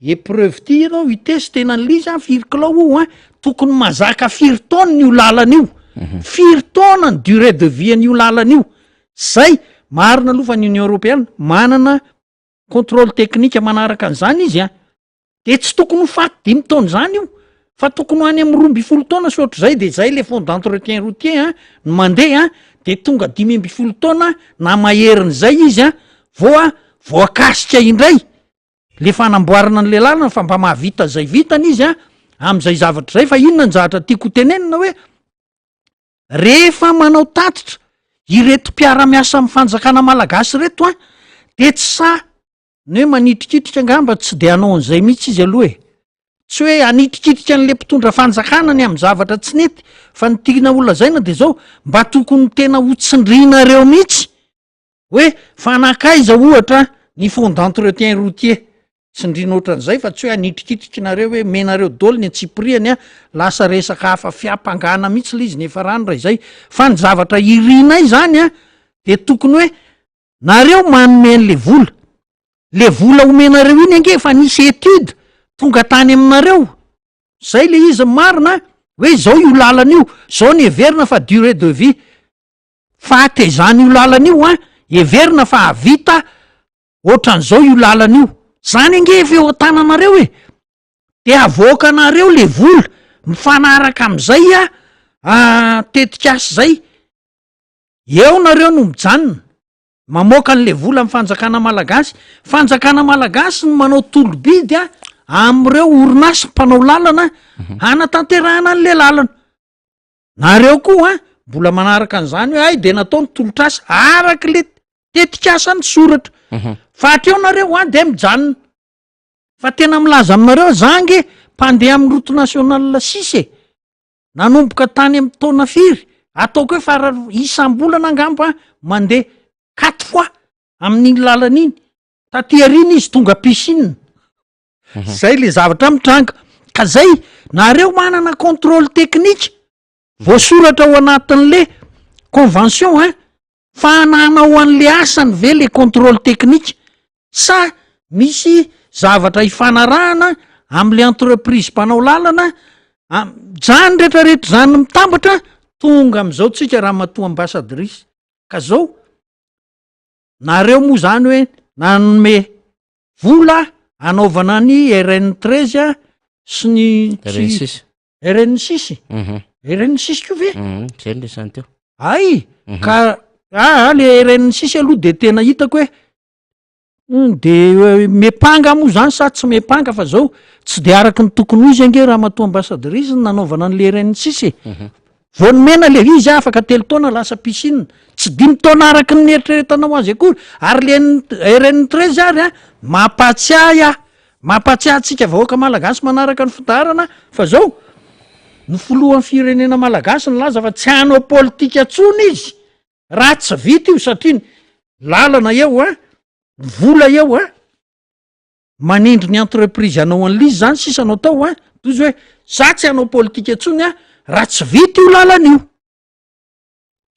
épreuve ty ianao itestena an'le a firy kilao io a tokony mazaka firy taona io lalana io firy taona ny durée de vie an'io lalana io zay marina aloha fa ny Union européenne manana contrôle technique manaraka an'izany izy a de tsy tokony ho faty dimy taona zany io fa tokony ho any amy 12 taona sy ohatr'zay de zay le fonds d'entretien routier a no mandeha a de tonga 15 taona na maherin'zay izy a voa voakasika indray le fanamboarana an'le lalana fa mba mahavita zay vitany izy a am'izay zavatra zay fa inona ny zavatra tiako tenenina hoe rehefa manao tatitra ireto mpiara-miasa amy fanjakana malagasy reto a de tsy sa ny hoe manitrikitrika angamba tsy de hanao an'izay mihitsy izy aloha e tsy hoe anitrikitrika an'le mpitondra fanjakana ny amy zavatra tsy nety fa ny tiana olona zaina de zao mba tokony tena ho tsindrinareo mihitsy hoe fanakaiza ohatra ny fonds d'entretien routier tsindrina ohatran'izay fa tsy hoe anitrikitriky nareo hoe menareo dolo ny antsipriany a lasa resaka hafa fiampangana mihitsy le izy nefa rano raha izay fa ny zavatra irinay zany a de tokony hoe nareo manome an'le vola le vola omenareo iny ange efa nisy étude tonga tany aminareo zay le izy marina hoe zao io lalana io zao ny everina fa durée de vie fahatezany io lalana io a everina fa avita ohatran'izao io lalana io. Zany ange efa eo an-tananareo e! De avoakanareo le vola mifanaraka am'zay a tetikasa zay, eo nareo no mijanona mamoaka an'le vola am fanjakana malagasy, fanjakana malagasy no manao tolo-bidy a am'ireo orinasa mpanao lalana hanatanterahana an'le lalana. Nareo koa an, mbola manaraka an'izany hoe hay de natao ny tolotr'asa araky le tetikasa ny soratra. Fa hatreo nareo an de mijanona. Fa tena milaza aminareo za ange mpandeha amin'ny route nationale six e. Nanomboka tany amin'ny taona firy, ataoko hoe fara isam-bolana angamba mandeha quatre fois amin'iny lalana iny. Taty aoriana izy tonga piscine. Zay le zavatra mitranga. Ka zay, nareo manana contrôle technique voasoratra ao anatin'le convention hein, fa nanao an'le asany ve le contrôle technique sa misy zavatra ifanarahana am'le entreprise mpanao lalana, zany retraretra zany mitambatra tonga am'izao tsika ramatoa ambassadrice, ka zao nareo moa zany hoe nanome vola anaovana ny RN 13 sy ny RN 6. RN 6? RN 6 ko ve? Zay no resahiny teo. Ay, ka aa le RN 6 aloha de tena hitako hoe de mepanga moa zany sa tsy mepanga fa zao tsy de araky ny tokony ho izy ange ramatoa ambassadrice ny nanaovana an'le RN 6 e. Vao nomena le izy afaka telo taona lasa piscine, tsy dimy taona araky ny nieritreretanao azy akory, ary le RN 13 ary an, mampatsiahy ahy, mampatsiahy antsika vahoaka malagasy manaraka ny fidaharana fa zao, ny filohan'ny firenena malagasy nilaza fa tsy hanao politika tsony izy raha tsy vita io satria ny lalana eo an, ny vola eo an, manendry ny entreprise hanao an'la izy zany sisa no atao an, toy izy hoe za tsy hanao politika intsony an raha tsy vita io lalana io.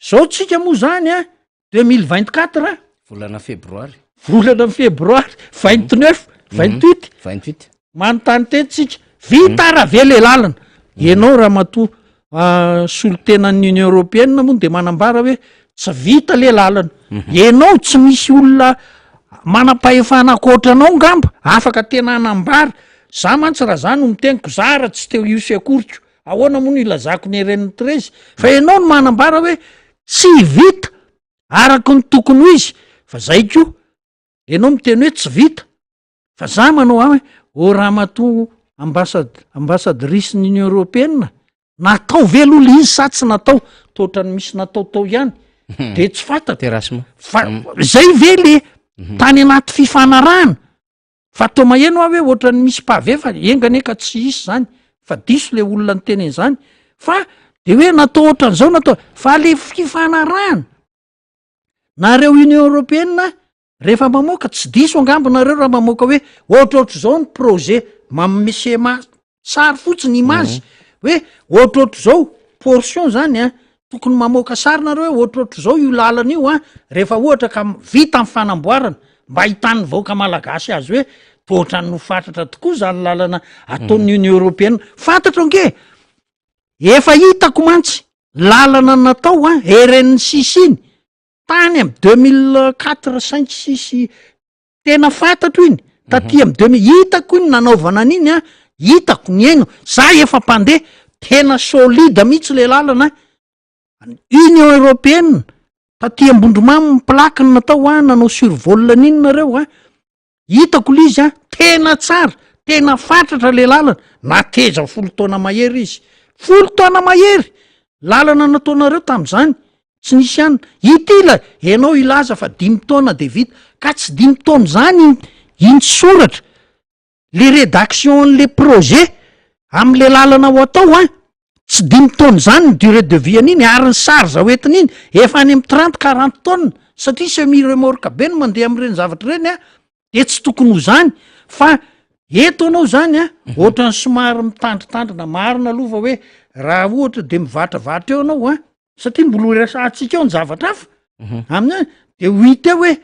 Zao tsika moa zany an 2024 an. Volana febroary. Volana febroary 29, 28. 28. Manontany tena tsika, vita ara ve le lalana? Ianao ramatoa solontenan'ny Union Européenne moa de manambara hoe tsy vita le lalana. Ianao tsy misy olona manam-pahefana ankoatra anao ngamba afaka tena hanambara. Za mantsy raha za no miteniko, za ara tsy teo io sy akoriko. Ahoana moa no ilazako ny RN 13? Fa ianao no manambara hoe tsy vita araky ny tokony ho izy. Fa zay koa, ianao miteny hoe tsy vita. Fa za manao ahy hoe, ô ramatoa ambasad- ambassadrice ny Union Européenne, natao ve aloha le izy sa tsy natao? Toa ohatran'ny misy natao tao ihany, de tsy fantatra. Terrassement. Fa zay ve le tany anaty fifanarahana? Fa toa maheno aho hoe ohatran'ny misy pavé fa enga anie ka tsy hisy zany, fa diso le olona niteny an'izany, fa de hoe natao ohatran'izao natao, fa le fifanarahana, nareo Union Européenne Rehefa mamoaka, tsy diso angamba nareo raha mamoaka hoe ohatrohatr'izao ny projet, manome schéma sary fotsiny, image, hoe ohatrohatr'izao, portion zany an, tokony mamoaka sary nareo hoe ohatrohatr'izao io lalana io an, rehefa ohatra ka vita ny fanamboarana, mba ahitan'ny vahoaka malagasy azy hoe toa ohatran'ny ho fatratra tokoa zany lalana ataon'ny Union Européenne. Fantatro ange, efa hitako mantsy lalana natao an, RN six iny, Tany amy 2004, cinq, six, tena fantatro iny, taty amy deux mille, hitako iny nanaovana an'iny an, hitako niaino, za efa mpandeha, tena solide mihitsy le lalana an, Union Européenne, taty Ambondromamy ny plaque no natao an, nanao survol an'iny nareo an, Hitako le izy an, tena tsara, tena fatratra le lalana, nateza folo taona mahery izy, folo taona mahery, lalana nataonareo tamin'izany, tsy nisy anona, ity ilay, ianao hilaza fa dimy taona de vita, ka tsy dimy taona izany iny, iny soratra, le rédaction an'le projet am'le lalana ho atao an, tsy dimy taona izany ny durée de vie an'iny ary ny charge ho entina iny efa any amin'ny trente quarante tonnes satria semi remorque be no mandeha amin'ireny zavatra ireny an, de tsy tokony ho zany fa eto anao zany an ohatran'ny somary mitandritandrina marina aloha fa hoe raha ohatra de mivatravatra eo anao an satria mbola ho resahantsika eo ny zavatra hafa amin'ny any de ho hita eo hoe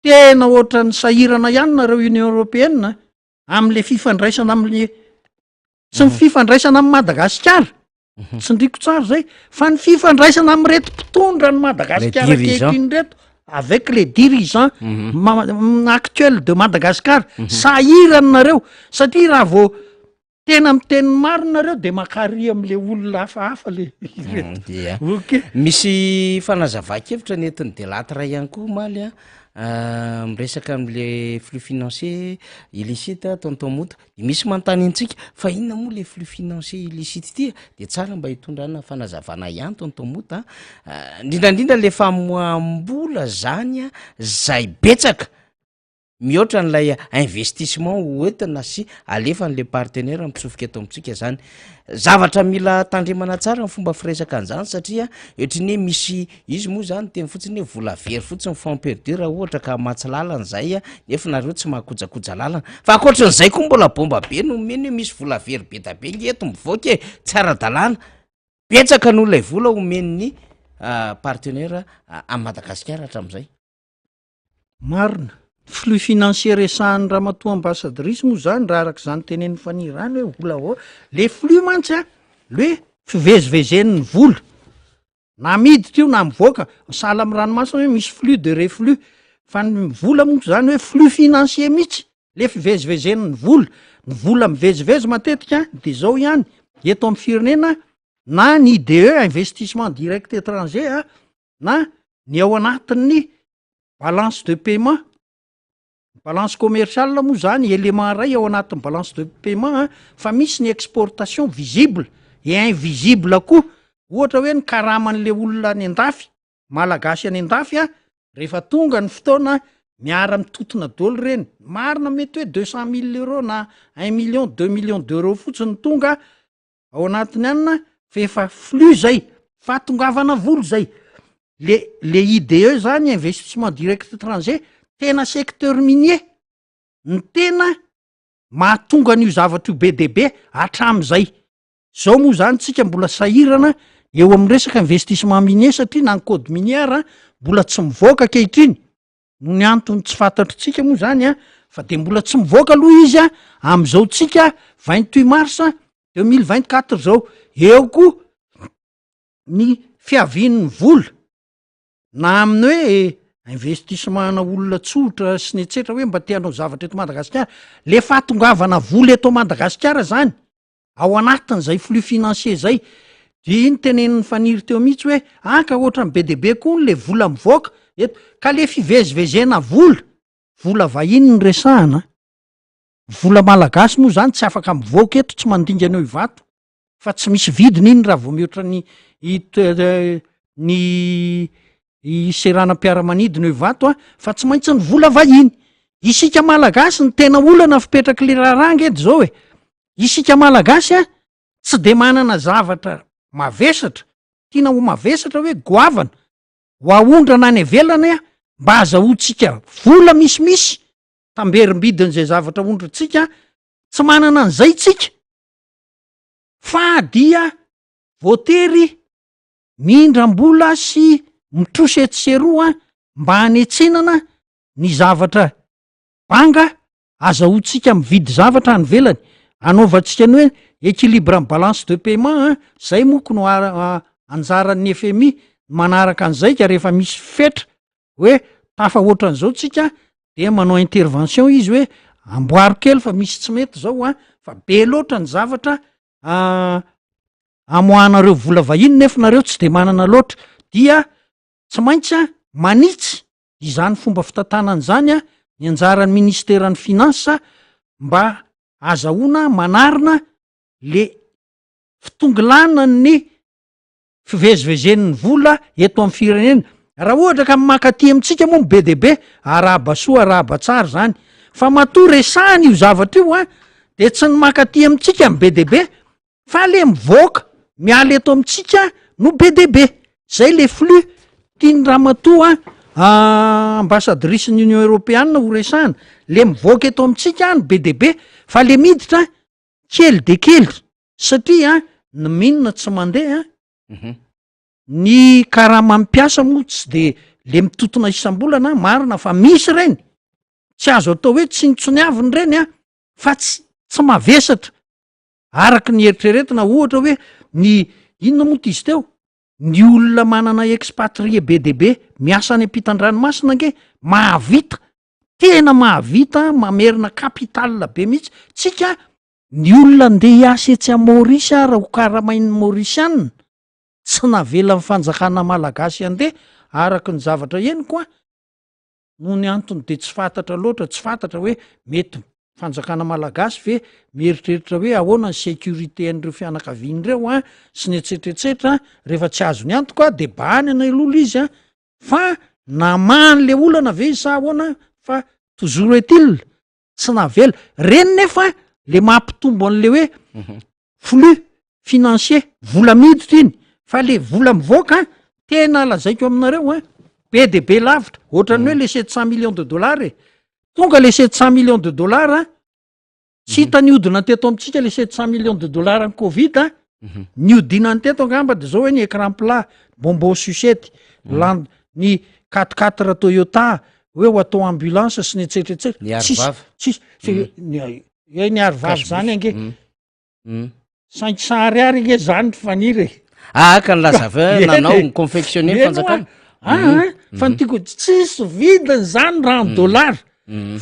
tena ohatran'ny sahirana ihany nareo Union Européenne am'le fifandraisana am'le tsy ny fifandraisana amin'i Madagasikara, tsindriko tsara zay, fa ny fifandraisana amin'ireto mpitondra an'i Madagasikara Les dirigeants. ankehitriny ireto. avec les dirigeants actuels de Madagascar, sahirana nareo satria raha vao tena miteny ny marina nareo de makary am'le olona hafahafa le ireto. Dia Ok. Misy fanazavan-kevitra nentin'ny Delattre ihany koa omaly a, miresaka am'le flux financier illicite, tonton Mota. De misy manontany antsika fa inona moa le flux financier illicite ity a? De tsara mba hitondrana fanazavana ihany, tonton Mota a, indrindrandrindra le famoaham-bola zany a, zay betsaka mihoatra n'ilay investissement hoentina sy alefan'le partenaire mitsofoka eto amintsika zany. Zavatra mila tandremana tsara ny fomba firesaka an'izany, satria ohatry ny hoe misy izy moa zany teny fotsiny hoe vola very fotsiny, fonds perdu, raha ohatra ka hamatsy lalana zay a, nefa nareo tsy mahakojakoja lalana. Fa ankoatran'izay koa mbola bomba be no omeny hoe misy vola very be da be nge eto mivoaka e, tsy ara-dalàna, betsaka noho ilay vola omen'ny partenaire a Madagasikara hatramin'izay. Marina. Flux financier resahan'ny ramatoa ambassadrice moa zany, raha araka izany tenenin'ny Faniry any hoe vola avao. Le flux mantsy a, le hoe fivezivezen'ny vola, na miditra io na mivoaka, sahala amin'ny ranomasina hoe misy flux de reflux, fa ny vola moa zany hoe flux financier mihitsy, le fivezivezen'ny vola. Ny vola mivezivezy matetika de zao ihany, eto amin'ny firenena na ny IDE, investissement direct étranger a, na ny ao anatin'ny balance de paiement. Balance commerciale moa zany élément ray ao anatin'ny balance de paiement, fa misy ny exportation visible et invisible koa, ohatra hoe ny karaman'le olona any an-dafy, malagasy any an-dafy a, rehefa tonga ny fotoana miara mitotona daholo reny. Marina, mety hoe 200 000 euros na 1 million, 2 millions d'euros fotsiny tonga ao anatiny anina, fa efa flux zay, fahatongavana vola zay. Le IDE zany, investissement direct étranger, tena secteur minier ny tena mahatonga an'io zavatra io be de be hatram'izay. Zao moa zany tsika mbola sahirana eo amin'ny resaka investissement minier, satria na ny code minier mbola tsy mivoaka ankehitriny no ny antony tsy fantatritsika moa zany a, fa de mbola tsy mivoaka aloha izy a am'izao tsika 28 mars 2024 zao. Eo koa ny fiavian'ny vola na amin'ny hoe investissement na olona tsotra sy ny etsetra hoe mba te hanao zavatra eto Madagasikara, le fahatongavana vola eto Madagasikara zany ao anatin'izay flux financier zay. De iny tenenin'ny Faniry teo mihitsy hoe aka ohatrany be de be koa le vola mivoaka eto, ka le fivezivezena vola, vola vahiny ny resahana, vola malagasy moa zany tsy afaka mivoaka eto, tsy mandingana eo Ivato fa tsy misy vidiny iny raha vao mihoatra ny ny seranam-piaramanidina eo Ivato a, fa tsy maintsy ny vola vahiny. Isika malagasy ny tena olana fipetraky le raharaha nge de zao e, isika malagasy a tsy de manana zavatra mavesatra tiana ho mavesatra hoe goavana ho aondrana any ivelany a mba azahoantsika vola misimisy tamberim-bidin'izay zavatra ondrintsika. Tsy manana an'izay tsika fa dia voatery mindram-bola sy mitrosa etsy sy eroa mba hanetsenana ny zavatra banga azahoantsika mividy zavatra any ivelany, anaovantsika ny hoe équilibre amy balance de paiement. Zay moko no anjaran'ny FMI manaraka an'izay, ka rehefa misy fetra hoe tafa ohatran'izao tsika de manao intervention izy hoe amboaro kely fa misy tsy mety zao a, fa be loatra ny zavatra amoahanareo vola vahiny nefa nareo tsy de manana loatra, dia tsy maintsy a manitsy izany fomba fitantanana zany a ny anjaran'ny ministeran'ny finance mba azahoana manarina le fitongilanany fivezivezen'ny vola eto amin'ny firenena. Raha ohatra ka makaty amintsika moa be de be, arahaba soa arahaba tsara zany, fa matoa resahana io zavatra io a de tsy ny makaty amintsika ny be de be fa le mivoaka miala eto amintsika no be de be. Zay le flux tiany ramatoa ambassadrice ny Union européenne ho resahana, le mivoaka eto amintsika ny be de be fa le miditra kely de kely, satria ny mine tsy mandeha, ny karama mpiasa moa tsy de le mitotona isam-bolana. Marina fa misy reny, tsy azo atao hoe tsinontsoniaviny reny a, fa tsy mavesatra araky ny eritreretina. Ohatra hoe ny inona moa ty izy teo? Ny olona manana expatrié be dia be miasa any ampitan-dranomasina ange mahavita, tena mahavita mamerina capital be mihitsy. Tsika ny olona andeha hiasa etsy a Maurice ara ho karamain'ny Maurisiana, tsy navelan'ny fanjakana malagasy handeha araka ny zavatra henoko an, noho ny antony de tsy fantatra loatra, tsy fantatra hoe mety fanjakana malagasy ve mieritreritra hoe ahoana ny sécurité an'ireo fianakaviana ireo an, sy ny etsetra etsetra, rehefa tsy azony antoka de bahanana aloha le izy an, fa namaha an'le olana ve izy sa ahoana fa toujours est-il tsy navela, reny nefa le mampitombo an'le hoe flux financier, vola miditra iny, fa le vola mivoaka tena lazaiko aminareo an, be de be lavitra, ohatran'ny hoe le sept cent millions de dollars e, tonga le sept cent millions de dollars an, tsy hita nihodina teto amintsika le sept cent millions de dollars ny covid an, nihodinany teto angamba de zao hoe ny écran plat, bonbon sucette, land, ny quatre quatre Toyota, hoe ho atao ambulance sy ny etsetra etsetra, Ny tsisy, arovava. tsisy, ny, hoe ny arovava zany ange. Cinq cent ariary ange zany ry Faniry e. Ah, ka nilaza avy hoe Eny nanao e. ny confectionner Eny fanjakana. hoa. Ah, ah, fa ny tiako tsisy vidiny zany raha ny dollar.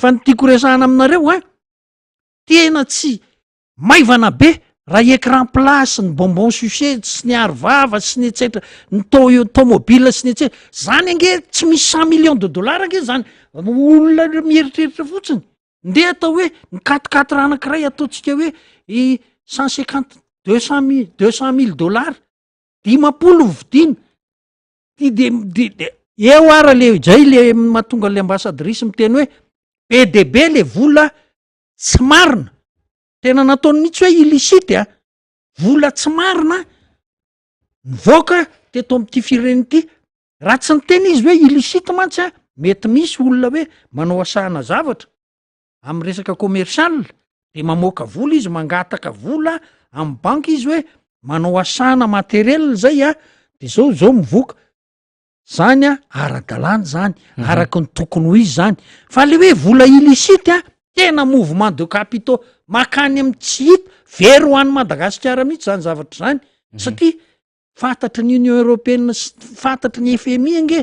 Fa ny tiako resahana aminareo an, tena tsy maivana be raha écran plat sy ny bonbon sucette sy ny arovava sy ny etsetra, ny to- tomobile sy ny etsetra. Zany ange tsy misy cent millions de dollars ange zany. Olona mieritreritra fotsiny. Ndeha atao hoe ny quatre quatre anankiray ataontsika hoe i cent cinquante, deux cent mille, deux cent mille dollars, 50 ny vidina, ty de de de eo ara le zay le mahatonga an'le ambassadrice miteny hoe be de be le vola tsy marina, tena nataony mihitsy hoe illicite a, vola tsy marina nivoaka teto amin'ity firenena ity. Raha tsy niteny izy hoe illicite mantsy a, mety misy olona hoe manao asahana zavatra amin'ny resaka commercial de mamoaka vola izy, mangataka vola amin'ny banky izy hoe manao asahana matériel zay a, de zao zao mivoaka, zany a ara-dalàna zany, araky ny tokony ho izy zany, fa le hoe vola illicite a, tena mouvement de capitaux makany amin'ny tsy hita, very ho an'i Madagasikara mihitsy zany zavatra zany, satria Fantatry ny Union Européenne sy fantatry ny FMI ange,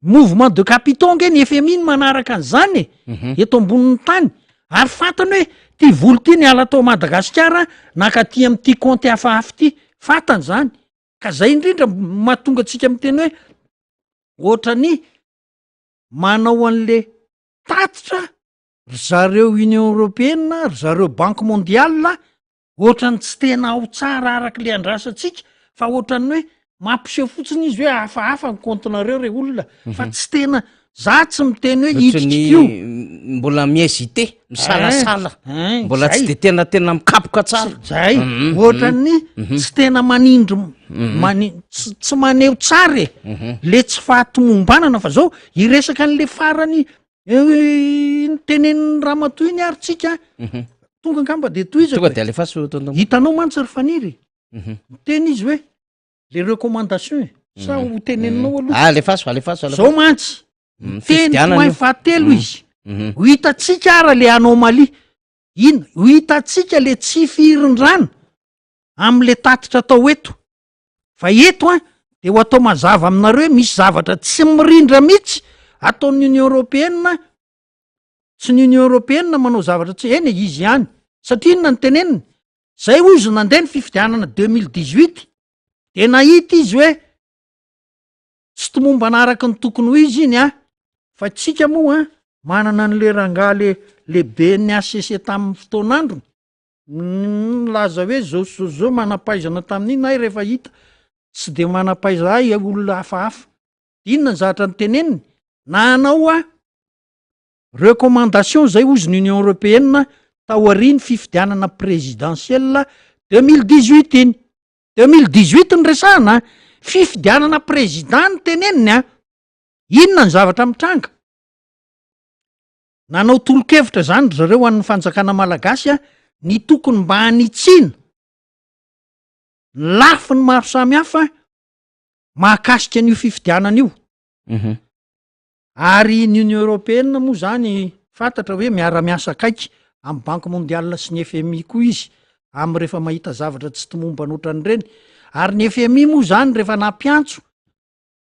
mouvement de capitaux ange ny FMI no manaraka an'izany e, mhm. eto ambonin'ny tany. Ary fantany hoe ty vola ty niala tao Madagasikara nankaty amin'ity compte hafahafa ity, fantany zany. Ka zay indrindra mahatonga antsika miteny hoe ohatran'ny manao an'le tatitra ry zareo Union Européenne, ry zareo Banque Mondiale Ohatran'ny tsy tena ao tsara araka le andrasantsika fa ohatran'ny hoe mampiseho fotsiny izy hoe hafahafa ny compte-nareo re olona fa mhm. tsy tena za tsy miteny hoe hitrika io mbola mi-hésiter misalasala eh, eh, mbola tsy de tena tena mikapoka tsara zay mhm, ohatran'ny mhm. tsy tena manindry mani tsy maneho tsara e le tsy fahatomombanana fa zao hiresaka an'le farany Iny tenenin'ny ramatoa iny ary tsika mhm. tonga angamba de tohizako tonga de alefaso tonton hitanao mantsy ry Faniry mhm. miteny izy hoe le recommandation e sa mhm. ho teneninao aloha ah, alefaso alefaso zao mantsy miteny point fahatelo izy ho hitantsika ara le anomalie ina ho hitantsika le tsy firindrana am'le tatitra atao eto Fa eto an, de ho atao mazava aminareo hoe misy zavatra tsy mirindra mihitsy ataon'ny Union Européenne, tsy ny Union Européenne manao zavatra tsy, eny e, izy ihany, satria inona no teneniny? Zay hoy izy nandeha ny fifidianana 2018, de nahita izy hoe tsy tomombana araka ny tokony ho izy iny an, fa tsika moa an, manana an'le rangahy le lehiben'ny HCC tamin'ny fotoan'androny, Nilaza hoe zao sy zao sy zao manam-pahaizana tamin'iny ahy rehefa hita tsy de manam-pahaizana ahy olona hafahafa. Inona ny zavatra noteneniny? Nanao a recommandation zay hozy ny Union Européenne taorian'ny fifidianana présidentielle 2018 iny. 2018 no resahana a, fifidianana président no teneniny a. Inona ny zavatra mitranga? Nanao tolo-kevitra izany ry zareo ho an'ny fanjakana malagasy ny tokony mba hanitsiana ny lafiny maro samihafa mahakasika an'io fifidianana io. Mhm. Ary ny Union Européenne moa zany fantatra hoe miara-miasa akaiky amin'ny Banque Mondiale sy ny FMI koa izy amin'ny rehefa mahita zavatra tsy tomombana ohatran'ireny. Ary ny FMI moa zany rehefa nampiantso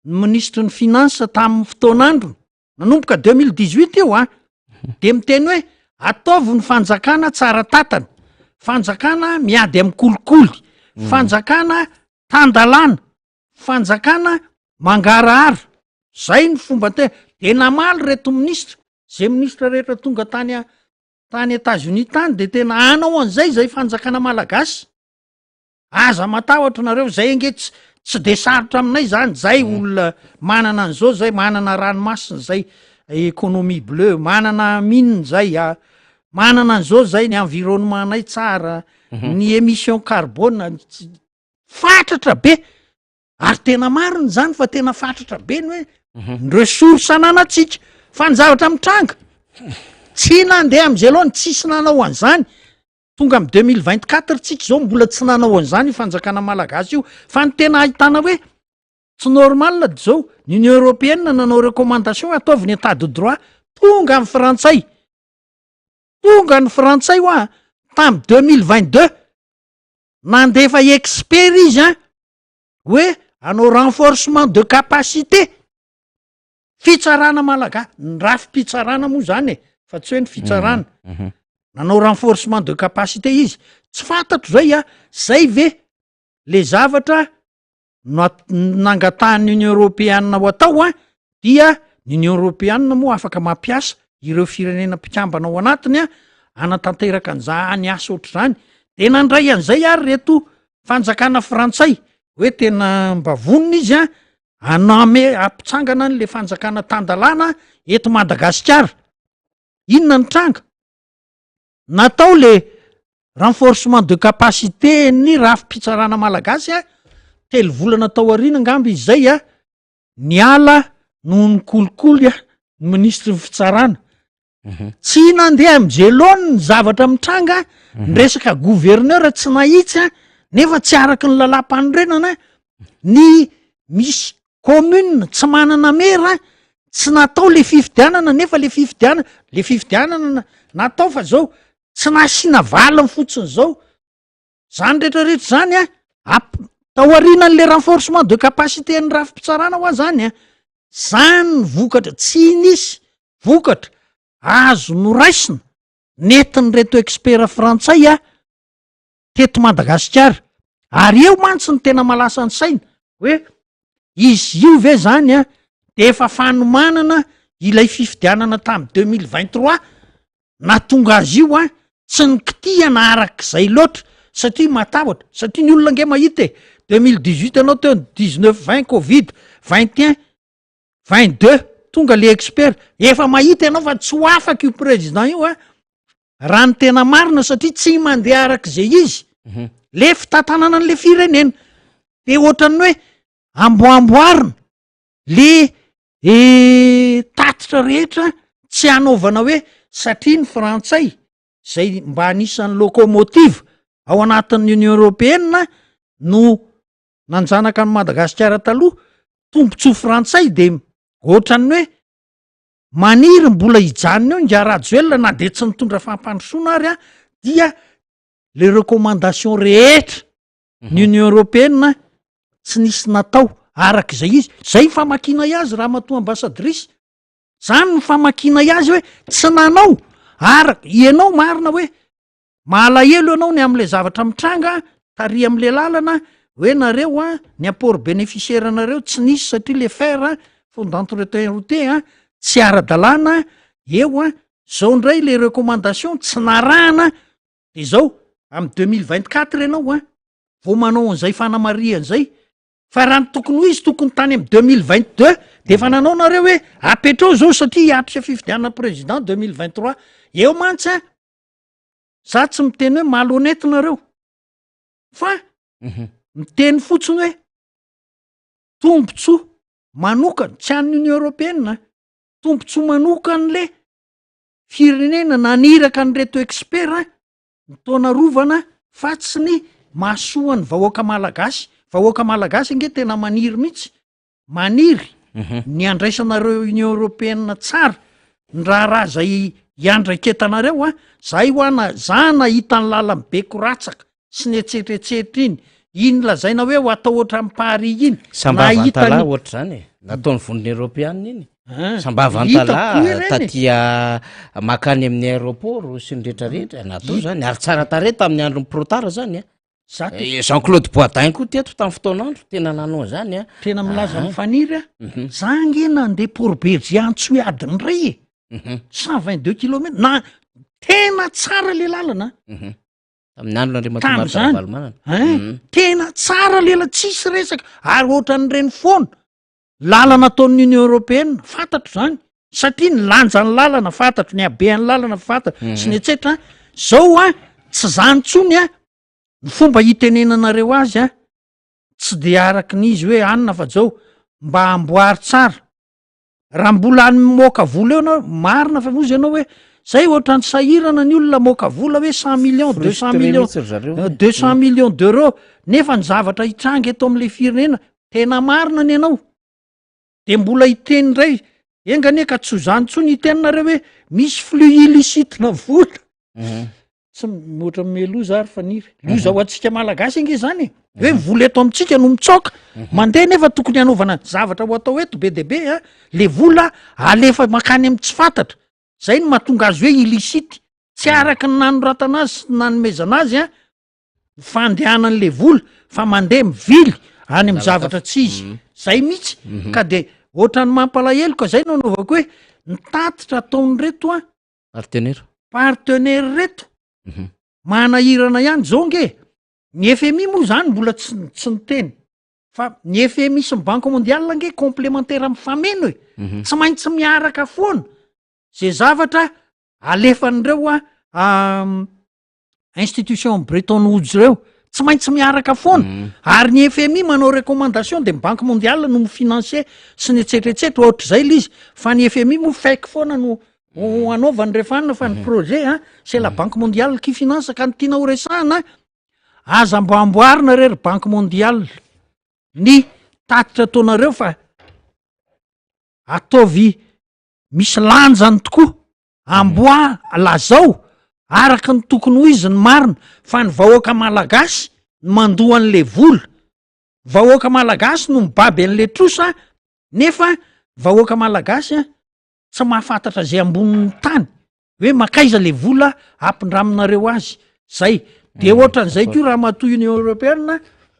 ny minisitry ny finance tamin'ny fotoan'androny, nanomboka 2018 io an, de miteny hoe ataovy ny fanjakana tsara tantana, fanjakana miady amin'ny kolikoly, fanjakana tan-dalàna, fanjakana mangarahara, zay ny fomba te-, de namaly reto minisitra, ze minisitra rehetra tonga tany a- tany Etats-Unis tany de tena hanao an'izay zay fanjakana malagasy. Aza matahotra nareo, zay ange tsy tsy de sarotra aminay zany, zay olona manana an'izao zay, manana ranomasina zay, économie bleue, manana mine zay a, manana an'izao zay, ny environnement-nay tsara, ny émission carbone tsy fatratra be, ary tena marina zany fa tena fatratra be ny hoe ny ressource ananantsika, fa ny zavatra mitranga tsy nandeha am'izay aloha ny tsisy nanao an'izany. Tonga amin'ny 2024 tsika izao mbola tsy nanao an'izany io fanjakana malagasy io fa ny tena ahitana hoe tsy normal de zao ny Union européenne nanao recommandation hoe ataovy ny état de droit tonga ny frantsay tonga ny frantsay hoa tamy 2022 nandefa expert izy an hoe hanao renforcement de capacité Fitsarana malagasy, ny rafi-pitsarana moa zany e, fa tsy hoe ny fitsarana. Nanao renforcement de capacité izy, tsy fantatro zay a, zay ve le zavatra no- nangatahan'ny Union européenne ho atao an, dia ny Union européenne moa afaka mampiasa ireo firenena mpikambana ao anatiny an, hanatanteraka an'izany asa ohatr'izany, de nandray an'izay ary reto fanjakana frantsay hoe tena mba vonona izy an, Haname hampitsangana an'le fanjakana tan-dalàna eto Madagasikara. Inona ny tranga? Natao le renforcement de capacité ny rafi-pitsarana malagasy a, telo volana tao aoriana angamba izy zay a, niala noho ny kolikoly a, ny minisitry ny fitsarana. Tsy nandeha amin'izay laoniny ny zavatra mitranga, ny resaka gouverneur tsy nahitsy a, nefa tsy araky ny lalàm-panorenana, ny misy commune tsy manana maire, tsy natao le fifidianana nefa le fifidianana, le fifidianana natao fa zao tsy nasiana valiny fotsiny zao, zany rehetrarehetra zany a, ap- tao aorianan'le renforcement de capacité ny rafi-pitsarana hoa zany a, zany ny vokatra tsy nisy vokatra azo noraisina nentin'ireto expert frantsay a teto Madagasikara, ary eo mantsy no tena mahalasa ny saina hoe izy io ve zany a de efa fanomanana ilay fifidianana tamy 2023 nahatonga azy io a tsy nikitihana arak'izay loatra satria matahotra, satria ny olona ange mahita e, 2018 ianao teo, 19 20 covid, 21 22 tonga le expert, efa mahita ianao fa tsy ho afaka io président io a, raha ny tena marina satria tsy mandeha arak'izay izy le fitantanana an'le firenena, de ohatran'ny hoe amboamboarina le tatitra rehetra tsy hanaovana hoe satria ny frantsay zay mba anisan'ny locomotive ao anatin'ny union européenne no nanjanaka an'i Madagasikara taloha, tombontsoa frantsay de ohatran'ny hoe maniry mbola hijanona eo ingahy Rajoelina na de tsy nitondra fampandrosoana ary an, dia le recommandation rehetra ny union européenne tsy nisy natao arak'izay izy, zay ny famakianay azy ramatoa ambassadrice, zany ny famakianay azy hoe tsy nanao araka, ianao marina hoe Malahelo ianao ny amin'ilay zavatra mitranga tary amin'ilay lalana hoe nareo a ny apport bénéficiaire nareo tsy nisy satria le fer a fonds d'entretien routier a tsy ara-dalàna eo a zao indray le recommandation tsy narahana de zao amy 2024 ianao a vao manao an'izay fanamarihana zay fa raha ny tokony ho izy tokony tany amy 2022 de efa nanao nareo hoe apetrao zao satria hiatrika fifidianana président 2023 eo mantsy a Za tsy miteny hoe malhonnête nareo fa miteny fotsiny hoe tombontsoa manokana, tsy an'ny Union européenne an, tombontsoa manokan'le firenena naniraka an'ireto expert ny taona rovana fa tsy ny mahasoa ny vahoaka malagasy. Vahoaka malagasy ange tena maniry mihitsy maniry ny handraisanareo Union Européenne tsara ny raharaha zay hiandraiketanareo a, zahay hoa na za nahita ny lalan'i Bekoratsaka sy ny etsetra etsetra iny, Iny lazaina hoe ho atao ohatran'i Paris iny. Sambava Nahita Antalaha ny- ohatr'izany e. Nataon'ny vondrona eoropeanina iny. Ah, Sambava hitako Antalaha koa ireny e. taty a- makany amin'ny aéroport sy ny rehetrarehetra. Natao zany ary tsara tarehy tamin'ny andron'ny Protara zany a. Za te- Eh, Jean-Claude Boisdin koa teto tamin'ny fotoan'andro tena nanao an'izany a. Tena milaza Ah. ny faniry a. Za ange nandeha Port Bergé Antsohihy adiny iray e. 122 kilomètres na tena tsara le lalana. Tamin'ny andron'Andriamatoa Marc Tamin'izany. Ravalomanana. Hein? Tena tsara lela tsisy resaka ary ohatran'ireny foana. Lalana ataon'ny Union Européenne, fantatro zany. Satria ny lanjan'ny lalana fantatro, ny habean'ny lalana fantatro, sy ny etsetra. Zao an, tsy zany tsony an, ny fomba hitenenanareo azy an, tsy de araky ny izy hoe anona fa zao, mba amboary tsara. Raha mbola any mimoaka vola eo anao, marina fa ozy ianao hoe zay ohatran'ny sahirana ny olona moaka vola hoe cent millions, deux cent Frustré millions, mihitsy ry zareo. 200 millions d'euros, nefa ny zavatra hitranga eto amin'ilay firenena, tena marina ny anao. De mbola hiteny indray, enga anie ka tsy ho zany intsony hiteny nareo hoe misy flux illicite-na vola. Tsy mihoatra ame loza ary Faniry. Loza ho antsika Malagasy ange zany e. Hoe vola eto amintsika no mitsoaka. Mandeha nefa tokony hanaovana zavatra ho atao eto be dia be a. Le vola alefa mankany amin'ny tsy fantatra. Zay no mahatonga azy hoe illicite. Tsy araka ny nanoratana azy sy ny nanomezana azy a, ny fandehanan'le vola fa mandeha mivily any amin'ny zavatra tsy izy. Zay mihitsy. Ka de ohatran'ny mampalahelo ka zay no anaovako hoe ny tatitra ataon'ireto a. Partenaire. Partenaire reto. Manahirana ihany zao nge. Ny FMI moa zany mbola tsy tsy niteny. Fa ny FMI sy ny Banque mondiale nge complémentaire mifameno e. Tsy maintsy miaraka foana. Ze zavatra alefan'ireo a institution Bretton Woods ireo. Tsy maintsy miaraka foana. Ary ny FMI manao recommandation de ny Banque mondiale no mi-financer sy ny etsetra etsetra ohatr'izay le izy. Fa ny FMI moa fake foana no ho anaovany rehefa anona fa ny projet a, c'est la Banque mondiale qui finance ka ny tiana ho resahana aza mba amboarina re ry Banque mondiale ny tatitra ataonareo fa ataovy misy lanjany tokoa. Amboa lazao araka ny tokony ho izy ny marina fa ny vahoaka malagasy no mandoa an'le vola, vahoaka malagasy no mibaby an'le trosa nefa vahoaka malagasy a tsy mahafantatra zay ambonin'ny tany hoe makaiza le vola ampindraminareo azy zay, de ohatran'izay koa ramatoa union européenne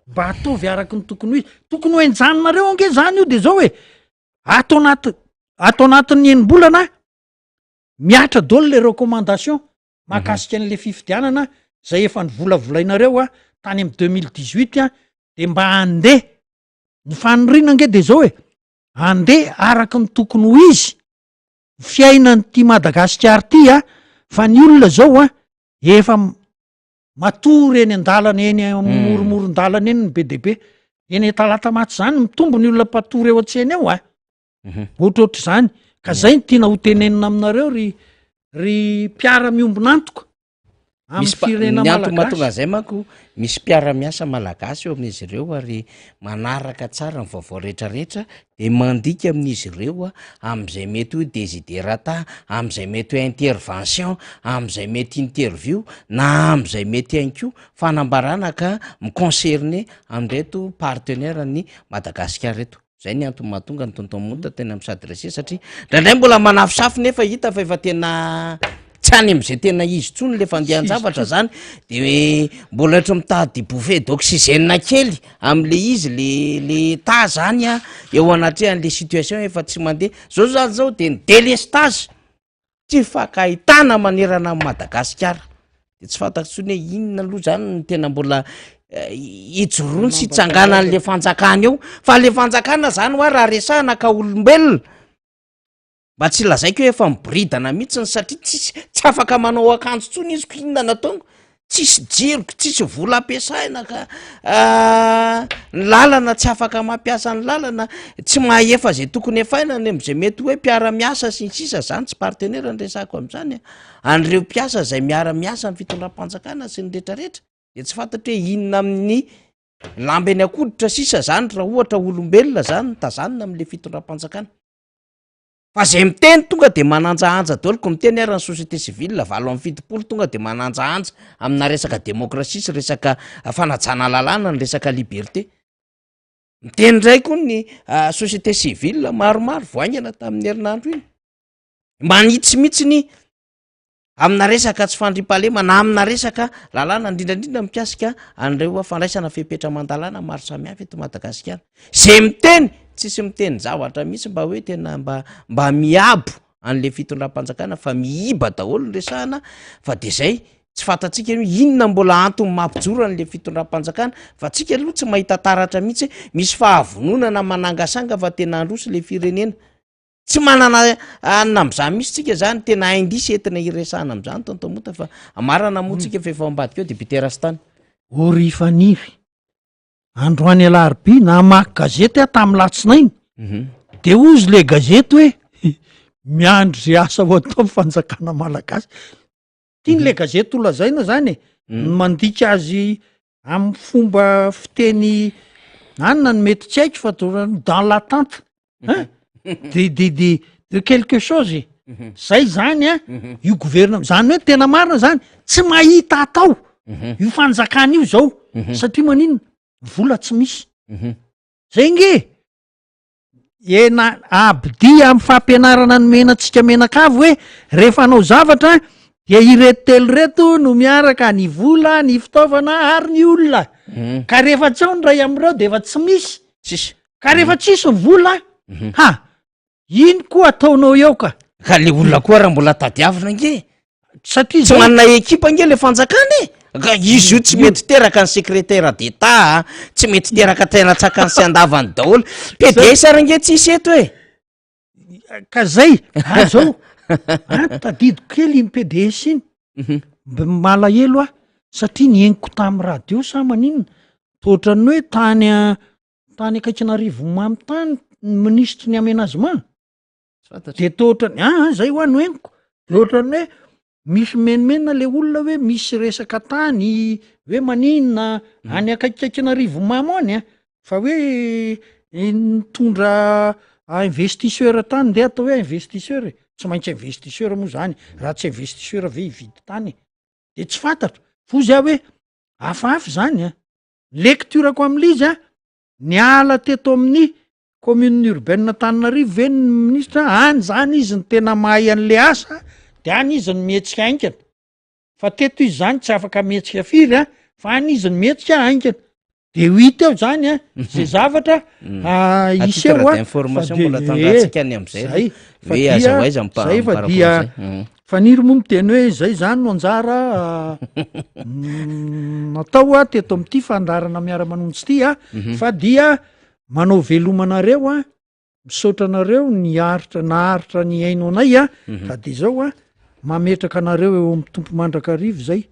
mba ataovy araka ny tokony ho izy, tokony ho henjaninareo ange zany io de zao e, ato anaty ato anatin'ny enim-bolana mihatra daholo le recommandation mahakasika an'le fifidianana zay efa nivolavolainareo a tany amy 2018 a, de mba andeha ny faniriana ange de zao e, andeha araky ny tokony ho izy ny fiainan'ity Madagasikara ity a, fa ny olona zao a efa matory eny an-dalana eny amoromoron-dalana eny ny be dia be, eny Talatamaty zany mitombo ny olona mpatory eo an-tsena eo a. Ohatrohatr'izany. Ka zay no tiana ho tenenina aminareo ry ry mpiara-miombon'antoka amin'ny Misy pa- firenena ny antony malagasy. mahatonga an'izay manko misy mpiara-miasa malagasy eo amin'izy ireo ary manaraka tsara ny vaovao rehetrarehetra de mandika amin'izy ireo a amin'izay mety hoe desiderata, amin'izay mety hoe intervention, amin'izay mety interview na amin'izay mety ihany koa fanambarana ka mi-concerner an'ireto partenaire ny Madagasikara ireto. Zay ny antony mahatonga ny tonton Monta tena mi-s'adresser satria ndraindray mbola manafosafo nefa hita fa efa tena tsy any am'zay tena izy tsony le fandehan-javatra zany, de hoe mbola ohatry mitady bouffée d'oxygène kely am'le izy le le état zany a eo anatrehan'le situation efa tsy mandeha zao zany zao de ny délestage tsy fankahitana manerana an'i Madagasikara de tsy fantako intsony hoe inona aloha zany no tena mbola ijoroany sy itsanganan'le fanjakana eo fa le fanjakana zany hoa raha resahana ka olombelona mba tsy lazaiko hoe efa miboridana mihitsiny satria tsisy tsy afaka manao akanjo intsony izy ko inona nataony Tsisy jiro, tsisy vola ampiasaina ka ny lalana tsy afaka mampiasa ny lalana, tsy mahefa zay tokony efaina any am'zay mety hoe mpiara-miasa sy ny sisa zany, tsy partenaire ny resahako am'zany a, an'ireo mpiasa zay miara-miasa am'fitondram-panjakana sy ny rehetrarehetra de tsy fantatro hoe inona amin'ny lamba eny an-koditra sisa zany raha ohatra olombelona zany no tazanina am'le fitondram-panjakana. Fa zay miteny tonga de mananjahanja daholo ko miteny ary ny société civile 78 tonga de mananjahanja amina resaka démocratie sy resaka fanajana lalàna ny resaka liberté. Miteny indray koa ny société civile maromaro vao haingana tamin'ny herinandro iny. Manitsy mihitsy ny amina resaka tsy fandriampahalemana, amina resaka lalàna, indrindra indrindra mikasika an'ireo fandraisana fepetra aman-dalàna maro samihafa eto Madagasikara. Zay miteny, tsisy miteny zavatra mihitsy mba hoe tena mba mba miabo an'le fitondram-panjakana fa miiba daholo ny resahana fa de zay tsy fantatsika hoe inona mbola antony mampijoro an'le fitondram-panjakana fa tsika aloha tsy mahita taratra mihitsy hoe misy fahavononana manangasanga fa tena handroso le firenena. Tsy manana anona am'zany mihitsy tsika zany, tena indice entina hiresahana am'zany tonton Mota fa marana moa tsika fa efa ao ambadika ao député Rastany. O ry Faniry, androany alarobia namaky gazety aho tamin'ny latsinainy, de hozy le gazety hoe miandry ze asa ho atao ny fanjakana malagasy. Tiany le gazety ho lazaina zany e, ny mandika azy amin'ny fomba fiteny anona no mety tsy haiko fa to- dans l'attente hein de de de de quelque chose e. Zay zany an, io gouvernement zany hoe tena marina zany tsy mahita atao io fanjakana io zao satria maninona vola tsy misy. Zay nge Ena Abdi amin'ny fampianarana nomena antsika mianakavy hoe rehefa hanao zavatra dia ireto telo ireto no miaraka, ny vola, ny fitaovana ary ny olona. Mhm. Ka rehefa tsy ao ny iray amin'ireo dia efa tsy misy. Tsisy. Ka rehefa tsisy ny vola, mhm. ha, iny koa ataonao eo ka. Ka le olona koa raha mbola tadiavina ange. Satria Tsy manana ekipa ange le fanjakana e! Ka izy io tsy mety teraka ny secrétaire d'Etat a, tsy mety teraka tena tsakany sy andavany daholo. PDS ary ange tsisy eto e! Ka zay, ah zao, ah tadidiko kely iny PDS iny, mhm. mb- malahelo aho satria nihenoko tamin'ny radio sa maninona, toa ohatran'ny hoe tany a- tany akaikin'Arivonimamo tany ny minisitry ny aménagement. De toa ohatran'ny aa zay hoa no henoko, de ohatran'ny hoe misy menomenona le olona hoe misy resaka tany hoe maninona any akaikikaikin'Arivonimamo any an, fa hoe nitondra investisseur tany ndeha atao hoe investisseur e, tsy maintsy investisseur moa zany, raha tsy investisseur ve hividy tany e, de tsy fantatro, fozy aho hoe hafahafa zany an, lecture-ko am'le izy an, niala teto amin'ny Commune urbaine Antananarivo ve ny ministra? Any zany izy no tena mahay an'le asa de any izy no mihetsika haingana. Fa teto izy zany tsy afaka mihetsika firy a, fa any izy no mihetsika haingana. De ho hita eo zany a, ze zavatra Mm. ah, À titre hiseho a, fa d'information de mbola tandrahantsika ny am'izay zay, fa hoe aiza ho dia aiza ny pa- zay fa par rapport dia am'izay. Mm. Faniry moa miteny hoe zay zany no anjara ah, mm, natao a teto amin'ity fandaharana miara-manonjy ity a, Mhm. fa dia Manao veloma anareo a, misaotra anareo niaritra naharitra nihaino anay a, ka de zao a, mametraka anareo eo amin'ny Tompo mandrakariva izay,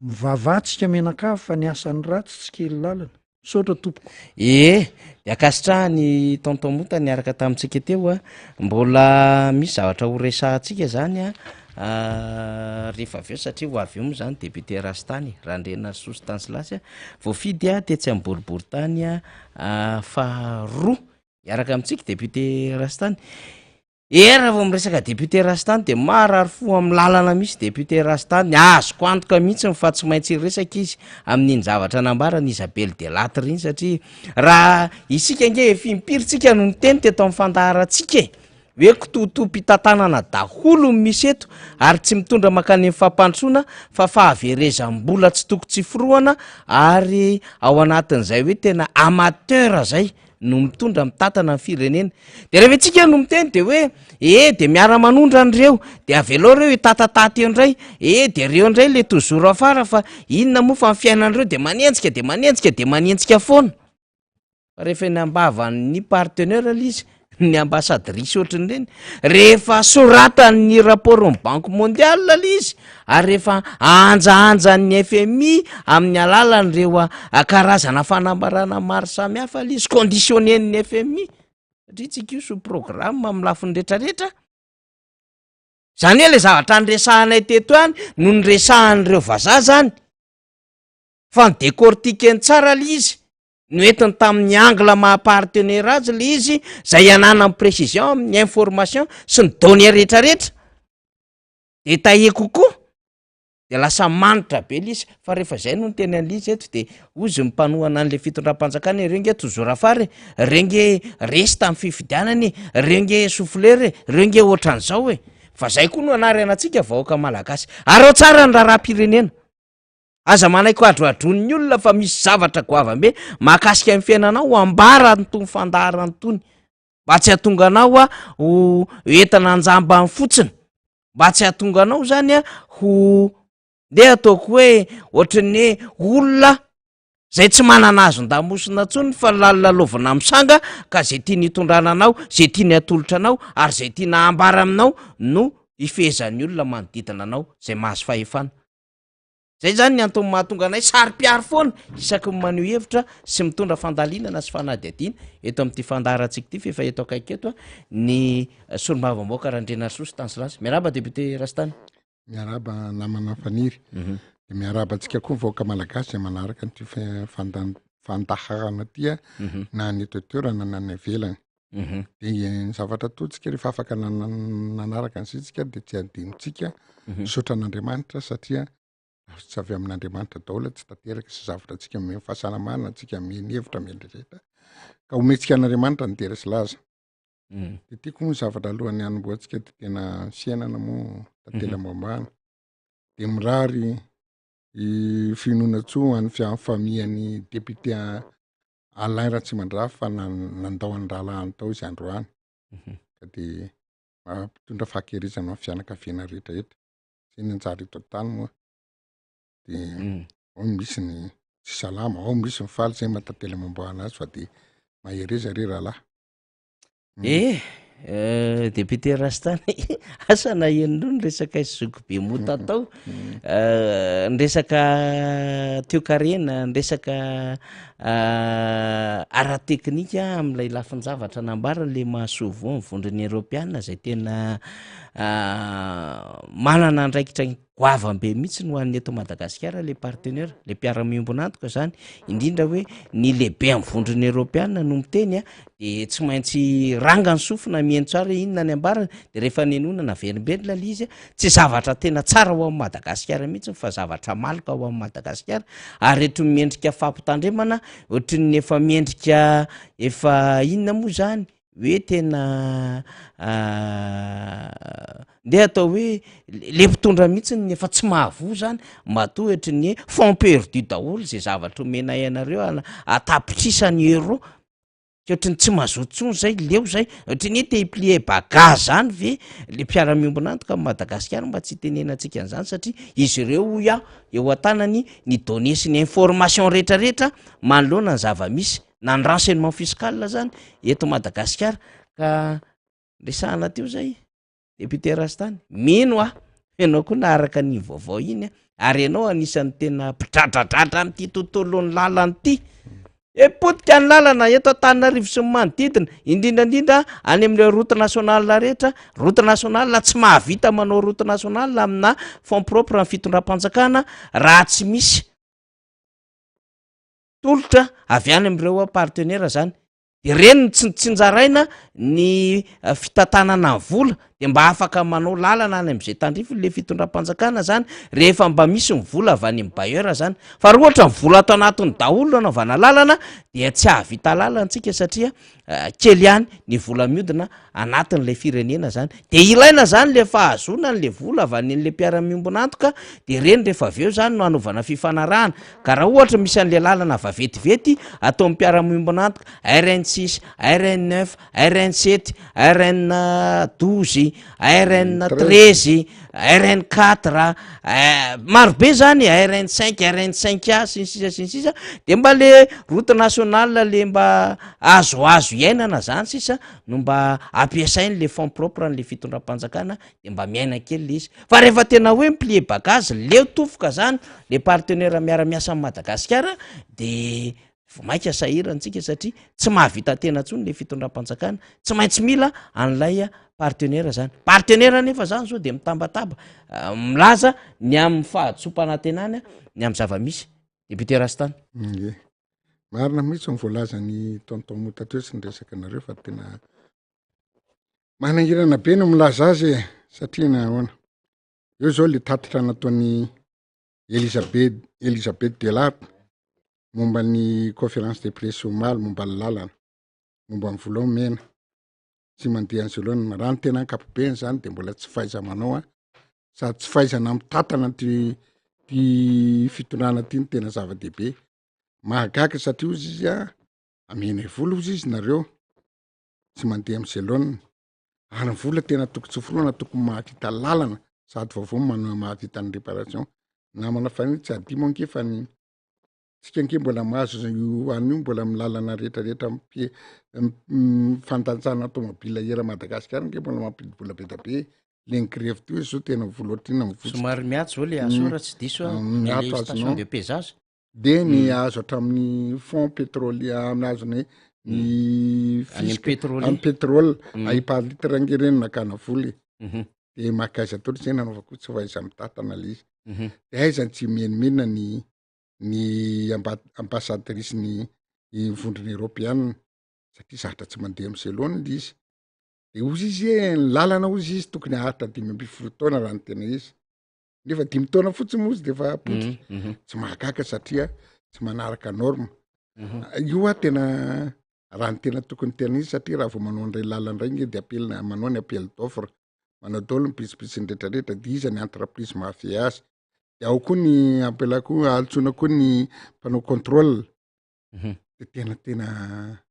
mivavaha tsika mianakavy fa ny asan'ny ratsy tsy kely lalana. Misaotra tompoko. Ee, de ankasitrahany tonton Mota niaraka tamintsika teo a, mbola misy zavatra ho resahantsika zany a, rehefa avy eo satria ho avy eo moa zany député Rastany Randrianarisoa Stanislas voafidy tetsy amin'ny boriborintany Faharoa, hiaraka amintsika député Rastany. Eh raha vao miresaka député Rastany de marary fo amin'ny lalana mihitsy député Rastany, azoko antoka mihitsy fa tsy maintsy hiresaka izy amin'iny zavatra nambaran'i Isabelle Delattre iny satria raha isika ange efa impiry tsika no niteny teto amin'ny fandaharantsika e! Hoe kitoatoam-pitantanana daholo ny misy eto ary tsy mitondra mankany amin'ny fampandrosoana fa fahaverezam-bola tsy toko tsy forohana ary ao anatin'izay hoe tena amateur zay no mitondra mitantana ny firenena. De rehefa isika no miteny de hoe eh de miara-manondra an'ireo de avelao ireo hitatataty eo indray, eh de reo indray le toujours afara fa inona moa fa ny fiainan'ireo de manenjika de manenjika de manenjika foana. Fa rehefa eny am-bavan'ny partenaire ilay izy, ny ambassadrice ohatran'ireny, rehefa soratan'ny rapport-n'ny banque mondiale ilay izy, ary rehefa ahanjahanjan'ny FMI amin'ny alalan'ireo karazana fanambarana maro samihafa ilay izy, conditionner-n'ny FMI, satria tsika io sous programme amin'ny lafiny rehetrarehetra. Zany hoe le zavatra niresahanay teto ihany no niresahan'ireo vazaha zany, fa ni-décortiquer-ny tsara ilay izy. Noentiny tamin'ny angle maha partenaire azy le izy zay ananany précision amin'ny information sy ny données rehetrarehetra, détaillé kokoa, de lasa manitra be le izy. Fa rehefa zay no niteny an'le izy eto de hozy ny mpanohana an'le fitondram-panjakana, ireo nge toujours afara e, reo nge resy tamin'ny fifidianana e, reo nge souffleur e, reo nge ohatran'izao e. Fa zay koa no anarana antsika vahoaka malagasy. Arao tsara ny raharaham-pirenena. Aza manaiky hadrohadroin'ny olona fa misy zavatra goavambe mahakasika ny fiainanao ambara an'itony fandaharana itony mba tsy hahatonga anao a ho entana an-jambany fotsiny, mba tsy hahatonga anao zany a ho ndeha ataoko hoe ohatran'ny hoe olona zay tsy manana hazon-damosina intsony fa lalilalaovina misanga ka zay tiany hitondrana anao, zay tiany hatolotra anao ary zay tiana hambara aminao no ifehezan'ny olona manodidina anao zay mahazo fahefana. Zay zany ny antony mahatonga anay saro-piaro foana isaky ny maneho hevitra sy mitondra fandalinana sy fanadihadiana eto amin'ity fandaharantsika ity f'efa eto akaiky eto ny solombavambahoaka Randrianarisoa Stanislas. Miarahaba député Rastany. Miarahaba namana Faniry. Mhm. De miarahaba antsika koa ny vahoaka malagasy izay manaraka an'ity fandaharana ity a, mhm. na ny eto an-toerana na ny ivelany. Mhm. De ny zavatra ataontsika rehefa afaka nanaraka an'izay tsika de tsy adinontsika mhm. misaotra an'Andriamanitra satria tsy avy amin'Andriamanitra daholo tsy tanteraka sy zavatra antsika omeny fahasalamana antsika omeny hevitra omeny rehetra ka omentsika an'Andriamanitra ny dera sy laza. Mm. De tiako moa ny zavatra alohan'ny hanombohantsika de tena fiainana moa tantely mhm. ambambana de mirary i finoana-tsoa ho an'ny fianfamian'ny député Alain Ratsimandrava fa nandao an'ny rahalahiny tao izy androany. Mhm. Ka de mampitondra fahakerezana ho an'ny fianakaviana rehetra eto. Zay ny anjara eto an-tany moa. De mm. ao misy ny tsy salama, ao misy ny faly, zay mahatantely amam-boahana azy fa de mahereza re rahalahy. Eh, eh, député Rastany, asa na henonao ny resaka zoky be mota tao, eh, ny resaka toekarena, ny resaka eh, ara-teknika amin'ilay lafin-javatra nambarany le mahasoa voa ny vondron'ny Eoropeana izay tena manana andraikitra goavam-be mihitsy ho an'ny eto Madagasikara le partenaire, le mpiara-miombon'antoka zany, indrindra hoe ny lehibe amin'ny vondrona eoropeana no miteny a, de tsy maintsy ranga ny sofina mihaino tsara hoe inona ny ambarany, de rehefa nenoina naverimberina le izy a, tsy zavatra tena tsara ho an'i Madagasikara mihitsy fa zavatra maloka ho an'i Madagasikara, ary ohatry ny miendrika fampitandremana, ohatry ny efa miendrika efa inona moa zany, hoe tena ndeha atao hoe le mpitondra mihitsy ny efa tsy mahavoa zany matoa ohatry ny hoe fonds perdu daholo zay zavatra omenay anareo an-tapitrisany euro, ke ohatry ny tsy mazoto intsony zay, leo zay, ohatry ny hoe te hi-plier bagage zany ve le mpiara-miombon'antoka amin'i Madagasikara mba tsy hitenenantsika an'izany satria izy ireo hoy aho eo an-tanany ny données sy ny information rehetrarehetra manoloana ny zava-misy. na ny renseignement fiscal zany eto Madagasikara ka resahana teo zay député Rastany, mino aho ianao koa naharaka ny vaovao iny ary ianao anisan'ny tena mpidradradradra amin'ity tontolon'ny lalana ity. E potika ny lalana eto Antananarivo sy ny manodidina, indrindra indrindra any amin'ireo route nationale rehetra, route nationale tsy mahavita manao route nationale amina fonds propre ny fitondram-panjakana raha tsy misy tolotra avy any amin'ireo partenaire zany, de reny no tsy tsinjaraina ny fitantanana ny vola de mba afaka manao lalana any am'zay tandrifiny le fitondram-panjakana zany rehefa mba misy ny vola avy any amin'ny bailleur zany, fa raha ohatra ny vola ato anatiny daholo no anaovana lalana dia tsy hahavita lalana tsika satria kely ihany ny vola miodina anatin'ilay firenena zany, de ilaina zany le fahazoana an'le vola avy any an'le mpiara-miombon'antoka, de reny rehefa avy eo zany no anaovana fifanarahana, ka raha ohatra misy an'le lalana vaventiventy ataon'ny mpiara-miombon'antoka RN six, RN neuf, RN sept, RN douze, RN treize, RN quatre, maro be zany e, RN cinq, RN cinq A sy ny sisa sy ny sisa, de mba le route nationale le mba azoazo iainana zany sisa no mba ampiasainy le fonds propre an'le fitondram-panjakana de mba miaina kely le izy, fa rehefa tena hoe mi-plier bagage leo tofoka zany le partenaire miara-miasa amin'i Madagasikara de vao mainka sahirana tsika satria tsy mahavita tena intsony le fitondram-panjakana, tsy maintsy mila an'ilay partenaire zany, partenaire nefa zany zao de mitambataba milaza ny amin'ny fahadisoam-panantenany ny amin'ny zava-misy, député Rastany. Ie. Marina mihitsy ny voalazan'i tonton Mota teo sy ny resaka nareo fa tena manahirana be no milaza azy e, satria nahoana? Eo zao le tatitra nataon'i Elisabeth Elisabeth Delarpe momba ny conférence de presse omaly momba ny lalana, momba ny vola omena tsy mandeha an'i Zolona. Raha ny tena ankapobeny zany de mbola tsy fahaiza-manao an, sady tsy fahaizana mitantana ty ty fitondrana ty no tena zava-dehibe. Mahagaga satria ozy izy a, amenay vola ozy izy nareo tsy mandeha amy Zolona, ary ny vola tena tokony tsy forohana, tokony mahavita lalana sady vaovao manao mahavita ny réparation. Namana fahiny tsy adino ange fa ny tsika ange mbola mahazo io an'io mbola amy lalana rehetrarehetra ampi- fandanjana tomobile eran'i Madagasikara ange mbola mampidi-bola be da be le ny grevy teo izy zao tena vola ohatrinona mivotsitra. Somary miato zao le aso raha tsy diso aho, le Miato station azonao. de pesage. De ny azo hatramin'ny fonds pétrolier amin'ny azony ny Any fisc pétrolier. amin'ny pétrole Mm. ay par litre ange reny nakana vola e. Mhm. De makaiza daholo zay nanaovako tsy fahaiza-mitantana le izy. Mhm. De aiza ny tsy menomenona ny ny amba- ambassadrice ny ny vondrona eoropeanina satria zatra tsy mandeha amin'ny selony le izy. De ozy izy hoe ny lalana ozy izy tokony haharitra 15 taona raha ny tena izy. Nefa dimy taona fotsiny moa izy de efa potika. Tsy mahagaga satria tsy manaraka norme. Io ah tena raha ny tena tokony tena izy satria raha vao manao an'ireny lalana ireny nge de appel manao ny appel d'offre, manao daholo ny pitsopitsony rehetrarehetra de iza ny entreprise mahafehy azy. De ao koa ny appel koa antsoina koa ny mpanao contrôle. De tena tena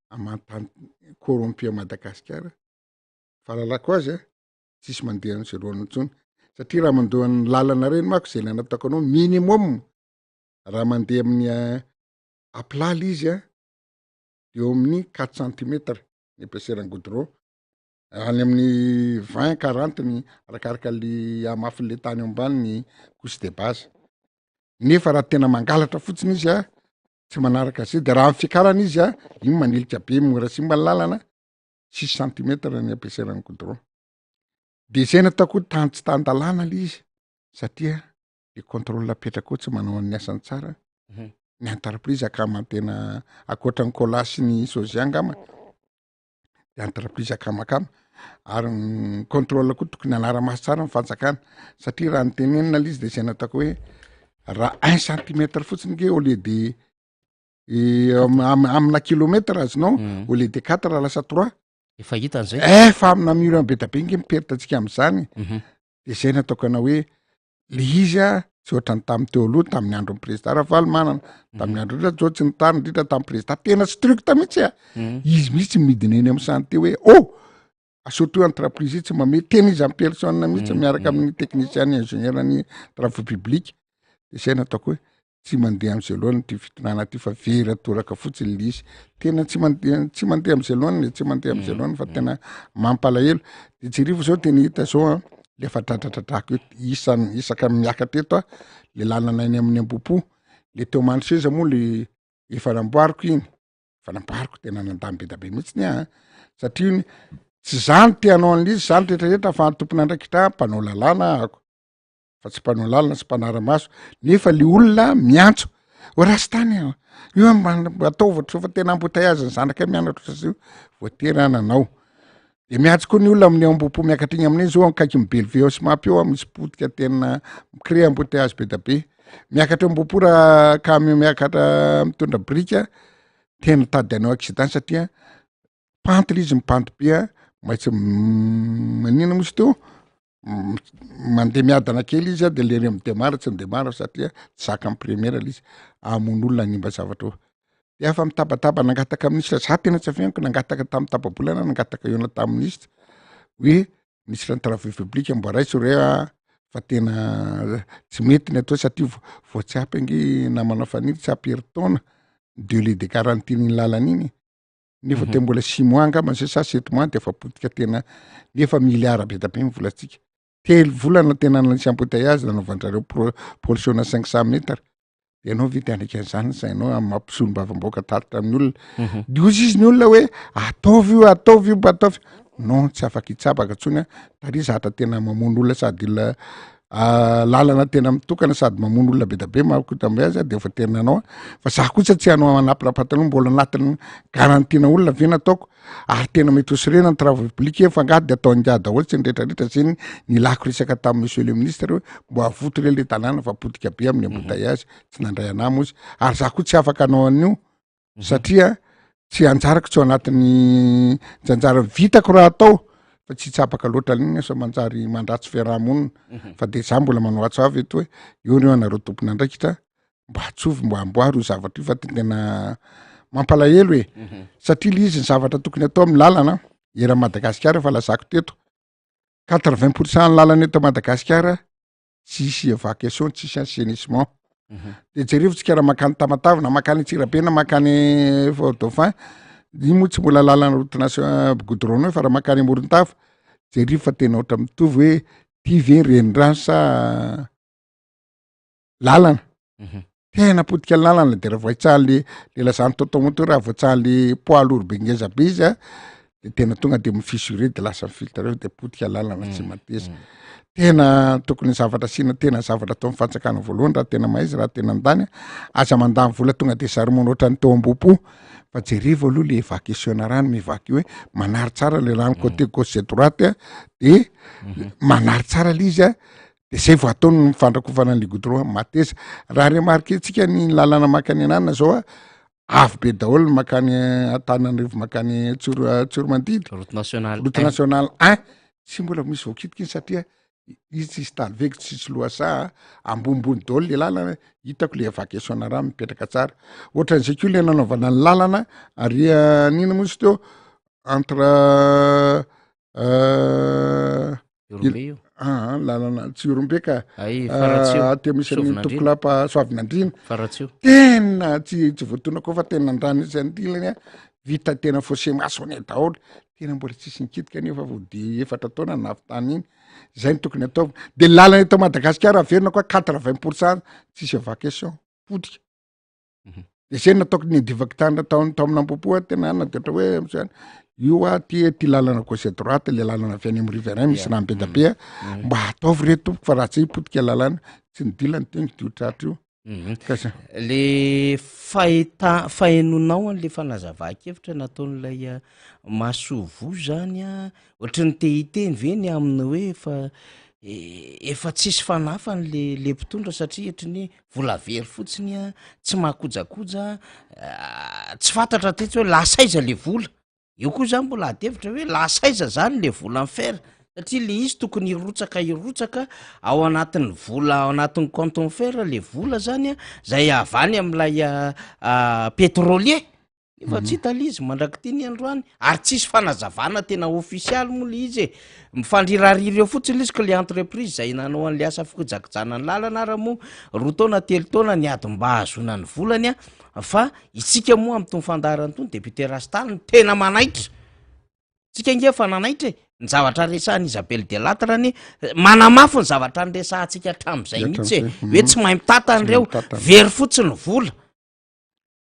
aman-tany corrompu à Madagasikara. Fahalalako azy a, tsisy mandeha any zéro intsony satria raha mandoa ny lalana reny manko zay nanataoko anao minimum raha mandeha amin'ny à plat le izy a eo amin'ny quatre centimètres ny épaisseur ny goudron any amin'ny 20 40 ny arakaraka le hamafin'le tany eo ambany ny couche de base nefa raha tena mangalatra fotsiny izy a tsy manaraka azy de raha amy fiakarana izy a iny manilika be mora simba ny lalana six centimètres ny épaisseur ny goudron de zay nataoko hoe tany tsy tan-dalàna le izy satria le contrôle apetraka ao tsy manao an'ny asany tsara ny entreprise akaman-tena ankoatra ny colas sy ny sozia angamba de entreprise akamakama ary ny contrôle koa tokony hanara-maso tsara ny fanjakana satria raha ny tenenina le izy de zay nataoko hoe raha un centimètre fotsiny nge au lieu de amina kilomètre azonao au lieu de quatre lasa trois Efa hita an'izay. Efa amina million be da be nge miperte antsika am'zany. De zay nataoko anao hoe le izy a tsy ohatran'ny tamin'ny teo aloha tamin'ny andron'ny président Ravalomanana, tamin'ny andron'ny Rajoelina sy ny tariny indrindra tamin'ny président tena strict mihitsy a. Izy mihitsy midina eny amin'ny chantier hoe oh surtout entreprise io tsy mamehy tena izy en personne mihitsy miaraka amin'ny technicien ny ingénieur ny travaux publics. De zay nataoko hoe tsy mandeha am'zay lohany ty fitondrana ty fa very atoraka fotsiny le izy. Tena tsy mandeha tsy mandeha am'zay lohany e, tsy mandeha am'zay lohany fa tena mampalahelo. De jereo zao tena hita zao a le efa dradradradrako io isan- isaka miakatra eto a le lalana eny amin'ny Ambohipo, le teo Mandroseza moa le efa namboariko iny, efa namboariko tena nandany be da be mihitsy ny ahy satria iny tsy za no te hanao an'le izy, za no rehetrarehetra fa ny tompon'andraikitra mpanao lalàna ahako. fa tsy mpanao lalana sy mpanara-maso nefa le olona miantso o rastany a io ataovy ohatr'izao fa tena embouteillage ny zanakay mianatra ohatr'izao voatery aho nanao de miantso koa ny olona amin'ny Ambohipo miakatra iny amin'iny zao akaiky ny Bellevue ao sy Mapy eo misy potika tena mi-créer embouteillage be da be miakatra eo Ambohipo raha camion miakatra mitondra brika tena mitady hanao accident satria pente le izy mipente be a maintsy manina moa izy teo mandeha miadana kely izy a de le ry midemara tsy midemara satria tsy zakan'ny première le izy hamono olona hanimba zavatra eo de afa mitabataba nangataka minisitra za tena tsy afeniko nangataka tamin'ny tapa-bolana nangataka eo tamin'ny minisitra hoe ministre ny travaux publics mba raiso re a fa tena tsy mety ny atao satria vao tsy ampy ange namana Faniry tsy ampy herintaona délai de garantie n'iny lalana iny nefa tena mbola six mois angamba zay sa sept mois de efa potika tena nefa milliard be da be ny volantsika telo volana tena nisy embouteillage nanaovan-drareo pro- pollution 500 mètres de ianao ve te hanaiky an'izany ny sainao amin'ny maha mpisolombavambahoaka tatitra amin'ny olona de hozy izy ny olona hoe ataovy io ataovy io mba ataovy non tsy afaka hitsabaka intsony a tary zatra tena mamono olona sady olona. Lalana tena mitokana sady mamono olona be da be manko tambe azy de voatery nanao fa za kosa tsy hanao anampina pataloha mbola anatin'ny garantie-na olona ve nataoko ary tena mety ho sorena ny travaux public fa angaha de atao ingahy daholo tsy ny rehetra rehetra zay ny nilako resaka tamin'ny monsieur le ministre hoe mbo avoto re le tanàna fa potika be amin'ny embouteillage tsy nandray anah moa izy ary za koa tsy afaka hanao an'io satria tsy anjarako tsy ao anatin'ny tsy anjara vitako raha atao fa tsy hitsapaka loatra an'iny sao manjary mandratsy fiarahamonina mhm. fa de za mbola manao atso avy eto hoe eo reo anareo tompon'andraikitra mba atsovy mba amboary io zavatra io fa tena mampalahelo e mhm. satria le izy ny zavatra tokony atao amin'ny lalana eran'i Madagasikara fa lazako teto quatre-vingt pourcent ny lalana eto Madagasikara tsisy évacuation tsisy assainissement mhm. de jerevo tsika raha makany tamatave na makany antsirabe na makany fort dauphin iny moa tsy mbola lalana route nation goudron eo fa raha makany amorontava jerevo fa tena ohatra mitovy hoe ty ve renirano sa lalana mhm. tena potika lalana de raha voaitsaha le le lazany tonton moto raha voatsaha le poids lourd be ngeza be izy a de tena tonga de mi-fissurer de lasa mi-filtre eo de potika lalana tsy mm, mateza mm. tena tokony zavatra asiana tena zavatra ataon'ny fanjakana voalohany raha tena mahay izy raha tena andany aza mandany vola tonga de zary mono ohatran'ny teo Ambohipo fa jerevo aloha le évacuation rano mi-évacue hoe manary tsara le rano mm. côté gauche et droite a de mhm. manary tsara le izy a de zay vao ataony ny fandrakofana an'le goudron mateza raha remarquer-tsika ny lalana makany ananina zao a avy be daholo ny makany Antananarivo makany Tsoro Tsoromandidy route nationale route nationale un tsy mbola misy voakitika iny satria izy tsisy talveg tsisy lohasaha ambonimbony daholo le lalana hitako le évacuation rano mipetraka tsara ohatran'izay koa le nanaovana ny lalana ary nina moa izy teo entre Ihorombe io. Aa lalana tsy Ihorombe ka. Ay, Faratsiho. Ah, aty misy an'iny Soavinandriana. Tokolapa Soavinandriana. Faratsiho. Tena tsy tsy voatonona koa fa tena andrana izy an'ilany a. Vita tena fossé maçonné daholo. Tena mbola tsisy nikitika nefa vao de efatra taona nahavitana iny. Zay no tokony atao. De lalana eto Madagasikara averina koa 80 pour cent tsisy évacuation. Potika. Mhm. De zay nataoko niadivako tany tao tao amin'Ambohipo aho tena na de ohatra hoe am'zany io a ty ty lalana gauche à droite le lalana avy any amin'ny riverain misy rano be da be a mhm. mba ataovy re tompoko fa raha tsy potika lalana tsy ny dila ny teny dio tratra io mhm. ka zay. Le fahita fahenonao an'le fanazavan-kevitra nataon'ilay eh, masoivoho zany a ohatry ny te hiteny ve ny amin'ny hoe efa eh, efa tsisy fanafany le le mpitondra satria ohatry ny hoe vola very fotsiny a, tsy mahakojakoja, tsy fantatra tetsy hoe lasa aiza le vola, eo koa zany mbola ady hevitra hoe lasa aiza zany le vola ny fer satria le izy tokony hirotsaka hirotsaka ao anatin'ny vola ao anatin'ny compte ny fer le vola zany a zay avy any am'ilay pétrolier Efa tsy hita le izy mandrak'ity ny androany ary tsisy fanazavana tena ofisialy moa le izy e. Mifandrirariry eo fotsiny le izy ka le entreprise izay nanao an'le asa fikojakojana ny lalana ara moa roa taona telo taona niady mba hahazoana ny volany a, fa isika moa amin'itony fandaharana itony député Rasta no tena manaitra. Tsika ange efa nanaitra e, ny zavatra resahan'i Isabelle Delattre anie manamafy ny zavatra niresahantsika hatramin'izay mihitsy e, hoe tsy mahay mitantana ireo, very fotsiny ny vola.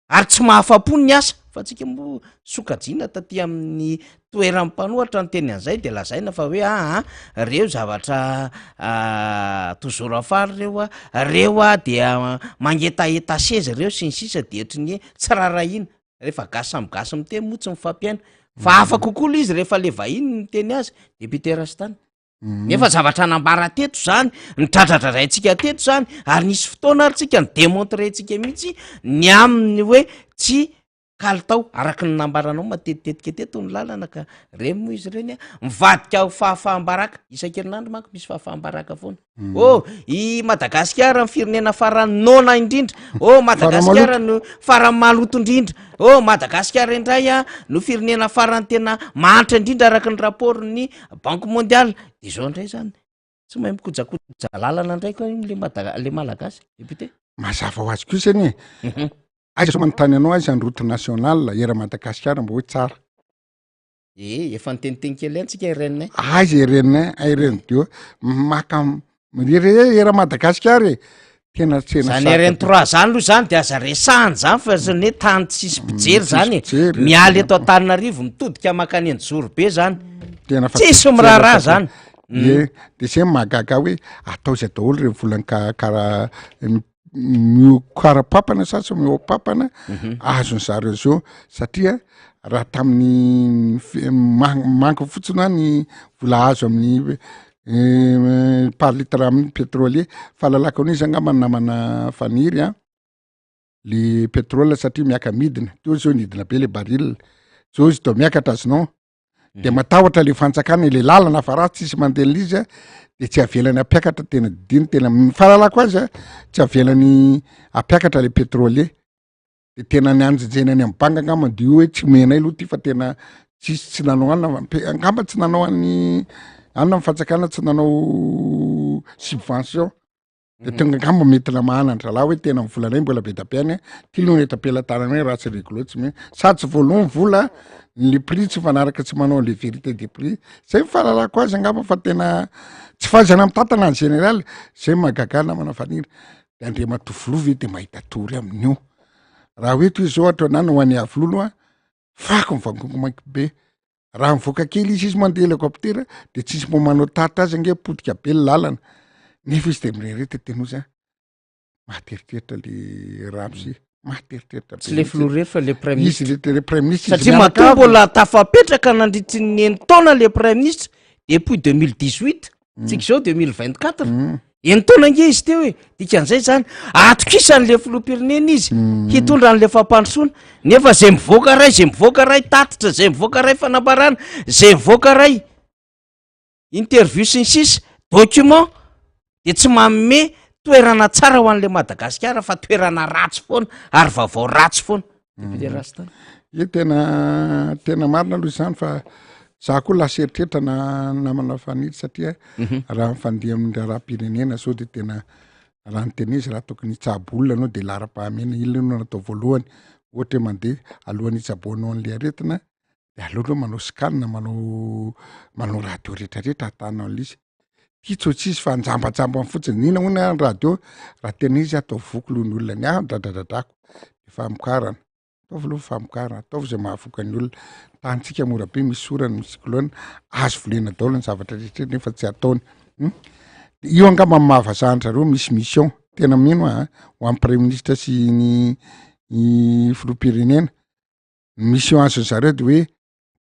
ary tsy mahafa-po ny asa fa tsika moa sokajiana taty amin'ny toeran'ny mpanohatra ny teny an'izay de lazaina fa hoe aa reo zavatra toujours afara reo a reo a dia mangetaheta seza reo sy ny sisa de ohatry ny hoe tsy rarahina rehefa gasy samy gasy miteny moa tsy mifampiaina fa hafa kokoa le izy rehefa le vahiny no miteny azy député Rastany Nefa zavatra nambara teto zany, nidradradradraintsika teto zany, ary nisy fotoana ary tsika ni-demontrer-ntsika mihitsy ny amin'ny hoe tsy kalitao, araka ny nambaranao matetitetika teto ny lalana ka reny moa izy ireny a, mivadika ho fahafaham-baraka, isan-kerinandro manko misy fahafaham-baraka foana. Oh, i Madagasikara ny firenena farany noana indrindra, oh Madagasikara no farany maloto indrindra, oh Madagasikara indray a no firenena farany tena mahantra indrindra araka ny rapport-n'ny Banque mondiale. De zao indray zany, tsy mahay mikojakoja lalana indray koa le Mada- le Malagasy, député. Mazava ho azy kosa anie. Aiza zao manontany anao aiza ny route nationale eran'i Madagasikara mba hoe tsara? Ee, efa niteniteny kely ihany tsika RN. Aiza RN, RN deux, maka eran'i Madagasikara e. Tena tsena Zany sarotra RN be. trois zany aloha zany de aza resahana zany fa zany hoe tany tsisy mpijery tsisy zany e. mpijery. Miala eto Antananarivo mitodika mankany Anjozorobe zany. Tena fa Tsisy tsisy miraharaha mpijery zany. Ie, de zay mahagaga hoe atao zay daholo reny volan'ny kara mihokarapapana sa tsy mihoapapana azony zareo zao satria raha tamin'ny manque fotsiny hoa ny vola azo amin'ny par litre amin'ny pétrolier, fahalalako an'izy angamba namana Faniry an, le pétrole satria miaka-midina, teo zao nidina be le baril, zao izy de miakatra azonao. de matahotra le fanjakana le lalana fa raha tsisy mandeha le izy a de tsy avelany ampiakatra tena didiny tena ny fahalalako azy a tsy avelany ampiakatra le pétrolier de tena ny anjenjena any amy banque angamba de io hoe tsy omenay aloha ty fa tena tsisy tsy nanao anina angamba tsy nanao any anina ny fanjakana tsy nanao subvention De tonga angamba mety namahana an-drahalahy hoe tena ny volanay mbola be da be any, ty aloha ny eto am-pelatananay raha tsy réglo tsy me-, sady tsy voaloa ny vola, le prix tsy mifanaraka tsy manao le vérité des prix, zay ny fahalalako azy angamba fa tena tsy fahaizana mitantana en général, zay mahagaga ahy namana Faniry, de Andriamatoa filoha ve de mahita tory amin'io, raha hoe toy izao ohatra na ny ho an'i Iavoloha aloha fako mivangongo mainty be, Raha mivoaka kely izy, izy mandeha hélicoptère de tsisy mbo manao tatitra azy ange potika be ny lalana, nefa izy de mirehareha de tena ozy a mahateritreritra le ramose, mahateritreritra be Tsy le filoha irery fa le izy ministre. le premier ministre izy Satria matoa mianakavy. mbola tafapetraka nandritry ny enin-taona le premier ministre depuis 2018, tsika izao 2024. Enin-taona ange izy teo e, dikan'izay zany atokisan'le filoham-pirenena izy hitondra an'le fampandrosoana, nefa zay mivoaka ray, zay mivoaka ray tatitra, zay mivoaka ray fanambarana, zay mivoaka ray interview sy ny sisa, document de tsy manome toerana tsara ho an'le Madagasikara fa toerana ratsy foana ary vaovao ratsy foana. Député Rasta. Ye tena tena marina aloha izany fa za koa lasa eritreritra na namana Faniry satria mhm. raha mifandia amin'ny raharaham-pirenena zao de tena raha ny tena izy raha tokony hitsabo olona anao de laharam-pahamehana ila no natao voalohany ohatra hoe mandeha alohan'ny hitsaboanao an'le aretina de aleo aloha manao scan manao manao radio rehetrarehetra ahatanao an'le izy ty tsy ohatsy izy fa anjambajambany fotsiny nina hono ny radio raha tena izy atao voky loha ny olona ny ahy dradradradrako de famokarana ataovy aloha famokarana ataovy zay mahavoka ny olona tanintsika mora be misy orana misy cyclone azo volena daholo ny zavatra rehetra nefa tsy ataony hmm? io angamba ny mahavazahan zareo misy mission tena mino aho ho an'ny premier ministre sy ny ny filoham-pirenena ny mission azony zareo de hoe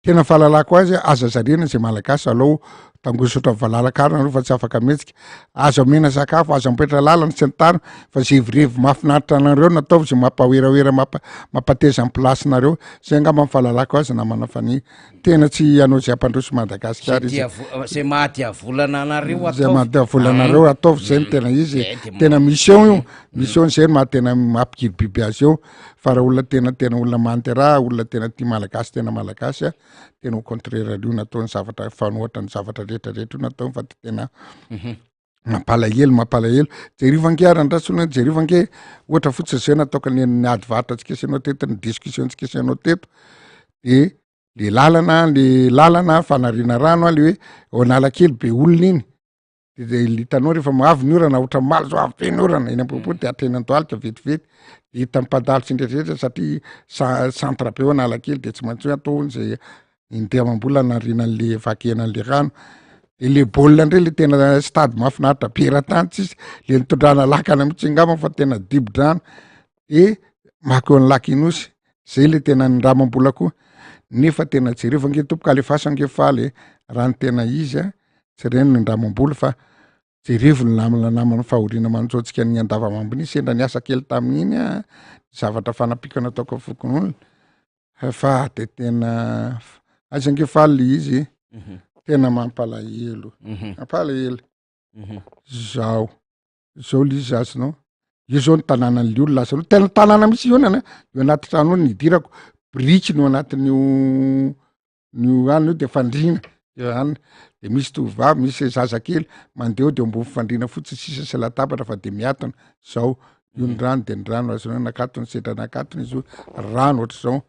Tena fahalalako azy aza zarina zay malagasy alao tangosotra valala-karona nareo fa tsy afaka mihetsika, aza omena sakafo, aza mipoitra lalana sy ny tariny fa zay virevy mahafinaritra anareo no ataovy zay mampawerawera mampa mampateza ny place nareo, zay angamba ny fahalalako azy namana Fanihy, tena tsy hanao zay hampandroso Madagasikara izy, zay mahadiavolana anareo ataovy, zay mahadiavolana anareo ataovy zay no tena izy e, tena mission io, mission zay no maha tena mampikiribiby azy eo. Fa raha olona tena tena olona mahantra, olona tena tia malagasy tena malagasy a, tena au contraire an'io nataony zavatra fanohatra ny zavatra rehetra rehetra io nataony fa de tena mhm. mampalahelo mampalahelo. Jereo ange ary andraso aloha, jereo ange ohatra fotsiny zay nataoko ny ny ady varotra antsika sy ianao teto, ny discussion antsika sy ianao teto, de le lalana le lalana fanariana rano a le hoe ao Analakely be olona iny, de zay hitanao rehefa avy ny orana ohatra omaly zao avy be ny orana eny Ambohipo de hatreny Andohalika vetivety de hitan'ny mpandalo sy ny rehetrarehetra satria centre be ao Analakely de tsy maintsy hoe atao hono zay in-telo amam-bolana aoriana an'le vakiana an'le rano de le baolina ndray le tena stade mahafinaritra be eran-tany tsisy le nitondrana lakana mihitsy angamba fa tena dibo-drano de maka eo an'ny lac Inosy zay le tena nindramam-bola koa nefa tena jereo ange tompoko alefaso ange faly e raha ny tena izy a tsy ireny no indramam-bola fa jerevo ny lamina namana fahoriana manjo antsika ny andavamambiny sendra niasa kely tamin'iny a zavatra fanampiako nataoko fokonolona fa de tena aiza ange faly le izy mhm. tena mampalahelo mhm. mampalahelo mhm. zao zao le izy azonao io zao ny tanànan'le olona azonao tena tanàna mihitsy io nana io anaty trano io nidirako biriky no anatin'io Ny anona io de fandriana de anona de misy tovovavy misy zazakely mandeha eo de ambony fandriana fotsiny sisa sy latabatra fa de miatona zao io ny rano de ny rano azonao nakatony sedra nakatony izy io rano ohatr'izao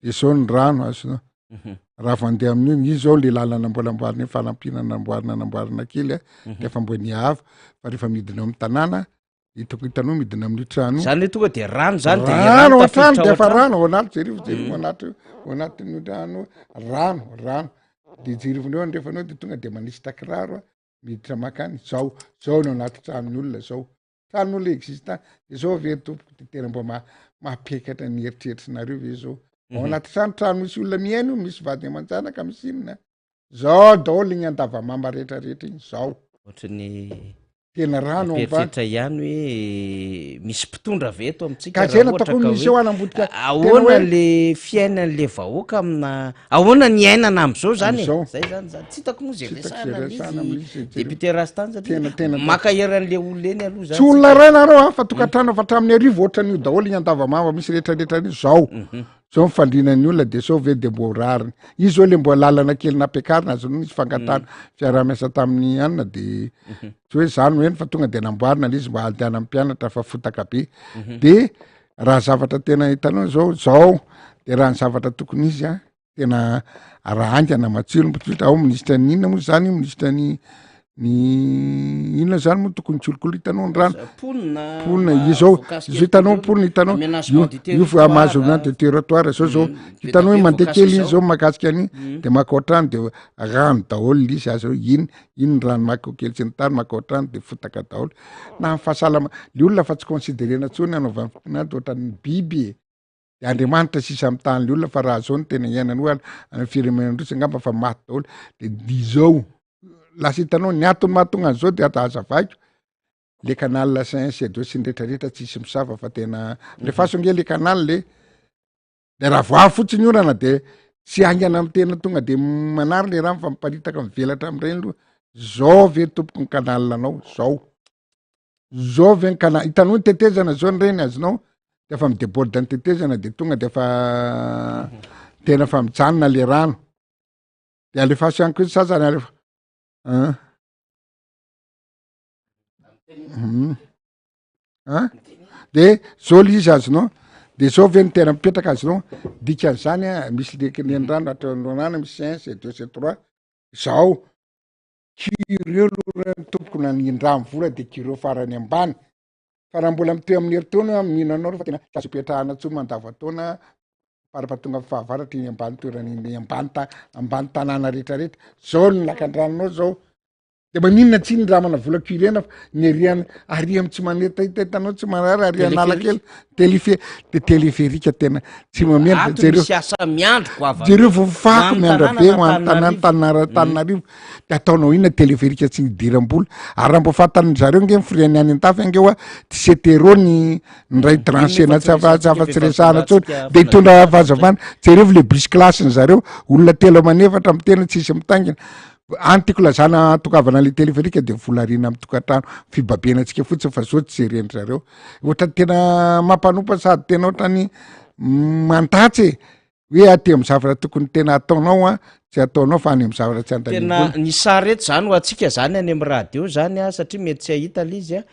de zao ny rano azonao mhm. raha vao andeha amin'io io zao le lalana mbola amboarina io fanampiana namboarina namboarina kely a mhm. de efa mbo niava fa rehefa midina eo amin'ny tanàna Hitako hitanao midina amin'io trano io. Zany hoe tonga de rano zany de rano ao an-trano de efa rano ao anaty jereo jereo ao anaty ao anatin'io trano rano rano de jerevonao andrefanao de tonga de manisy takiraro a. Miditra makany, zao, zao no anaty tranon'ny olona zao. Tranon'olona existant, de zao ve tompoko de tena mba ma- mampiakatra ny eritreritrinareo ve zao? Ao mhm. anaty trano, trano misy olona mihaino, misy vady aman-janaka, misy inona. Zao daholo igny andavamamba rehetrarehetra igny, zao. Ohatran'ny Tena rano ambany. Mieritreritra ihany hoe misy mpitondra ve eto amintsika Ka raha zay ohatra nataoko ka misy hoe eo anambodika tena ahoana hoe le fiainan'le vahoaka amina ahoana ny iainana am'zao zany e? Am'zao. Zay zany zany tsy hitako moa zay Tsy hitako zay resahana resahana amin'izy amin'izy, jereo. député Rastany satria Tena- tena- maka eran'le olona eny aloha zany Tsy olona tsika. iray nareo a, fa tokantrano fa hatramin'ny arivo ohatran'io daholo iny andavamamba misy rehetrarehetra iny zao. Zao ny fandrinan'ny olona de sao ve de mbo rariny. Izy zao le mbo lalana kely nampiakarina azy no nisy fangatahana fiaraha-miasa tamin'ny anona de tsy hoe zany no heno fa tonga de namboarina le izy mba handehanan'ny mpianatra fa fotaka be. De raha zavatra tena hitanao zao zao de raha ny zavatra tokony izy a tena raha haingana matsiro ny ao minisitra ny inona moa zany io minisitra ny ny inona zany moa tokony kolokolo hitanao ny rano mponina mponina io zao zao hitanao mponina hitanao Aménagement du io fa mahazo territoire. aménagement de territoire zao zao Mm, hitanao hoe be mandeha voakasika kely iny zao. zao mahakasika an'iny Mm. de maka ohatrany de rano daholo le izy aza hoe iny iny ny rano maka kely sy ny tany maka ohatrany de fotaka daholo na ny fahasalama le olona fa tsy considerena intsony anaovana fitoniana de ohatran'ny biby e de Andriamanitra sisa mitany le olona fa raha zao no tena iainany hoe any firenena rotsy angamba fa maty daholo de dizao lasa hitanao ny antony mahatonga an'izao de ata azavaiko le canal Saint Sedo sy ny retraretra tsisy misava fa tena lefaso ange le canal le de raha voavy fotsiny orana de tsy haingana amy tena tonga de manary le rano fa miparitaka mivelatra am'ireny loha zao ve tompoko ny canal anao zao Zao ve ny kana hitanao ny tetezana zao ny reny azonao de efa mideborde ny tetezana de tonga de efa tena fa mijanona le rano de alefaso ihany koa ny sasany alefa an mhm. an de zao le izy azonao de zao ve ny tena mipetraka azonao dikan'izany a misy le renirano hatreo misy un c'est deux c'est trois zao Curieux aloha ny tompoko na ny indramy vola de curieux farany ambany fa raha mbola mitohy amin'ny herintaona io mino anao fa tena tsy azo ipetrahana intsony mandavantaona farafahatonga amin'ny fahavaratra iny ambany toerana iny ambany ta- ambany tanàna rehetrarehetra zao ny lakandranonao zao de maninona tsy indramana vola curena fa ny ary an- ary amin'ny tsy manetaiteta anao tsy marary ary analakely Téléphé- de téléphérique tena tsy mameno Ato jereo misy asa miandry goavana. jereo vao fako Ho an'ny miandra be ho an'ny tanàna tanàna tanàna Antananarivo de ataonao inona téléphérique tsy idiram-bola ary raha mbo fantan'ny zareo nge ny frais-ny any an-dafy ange hoa dix-sept euros ny ny ray tranchena tsy afa tsy afa tsy resahana intsony de hitondra fahazavana jerevo le bus classe-ny zareo olona telo aman'efatra mitena tsisy mitaingina any tiako lazana tongavana le téléphérique de vola ariana amin'ny tokantrano fibabena antsika fotsiny fa zao tsy jeren-dry zareo Ohatran'ny tena mampanompa sady tena ohatran'ny mantatsy e hoe aty amin'ny zavatra tokony tena ataonao a tsy ataonao fa any amin'ny zavatra tsy Tena andaniam-bola. ny sary eto zany ho antsika zany any amin'ny radio zany a satria mety tsy hahita le izy a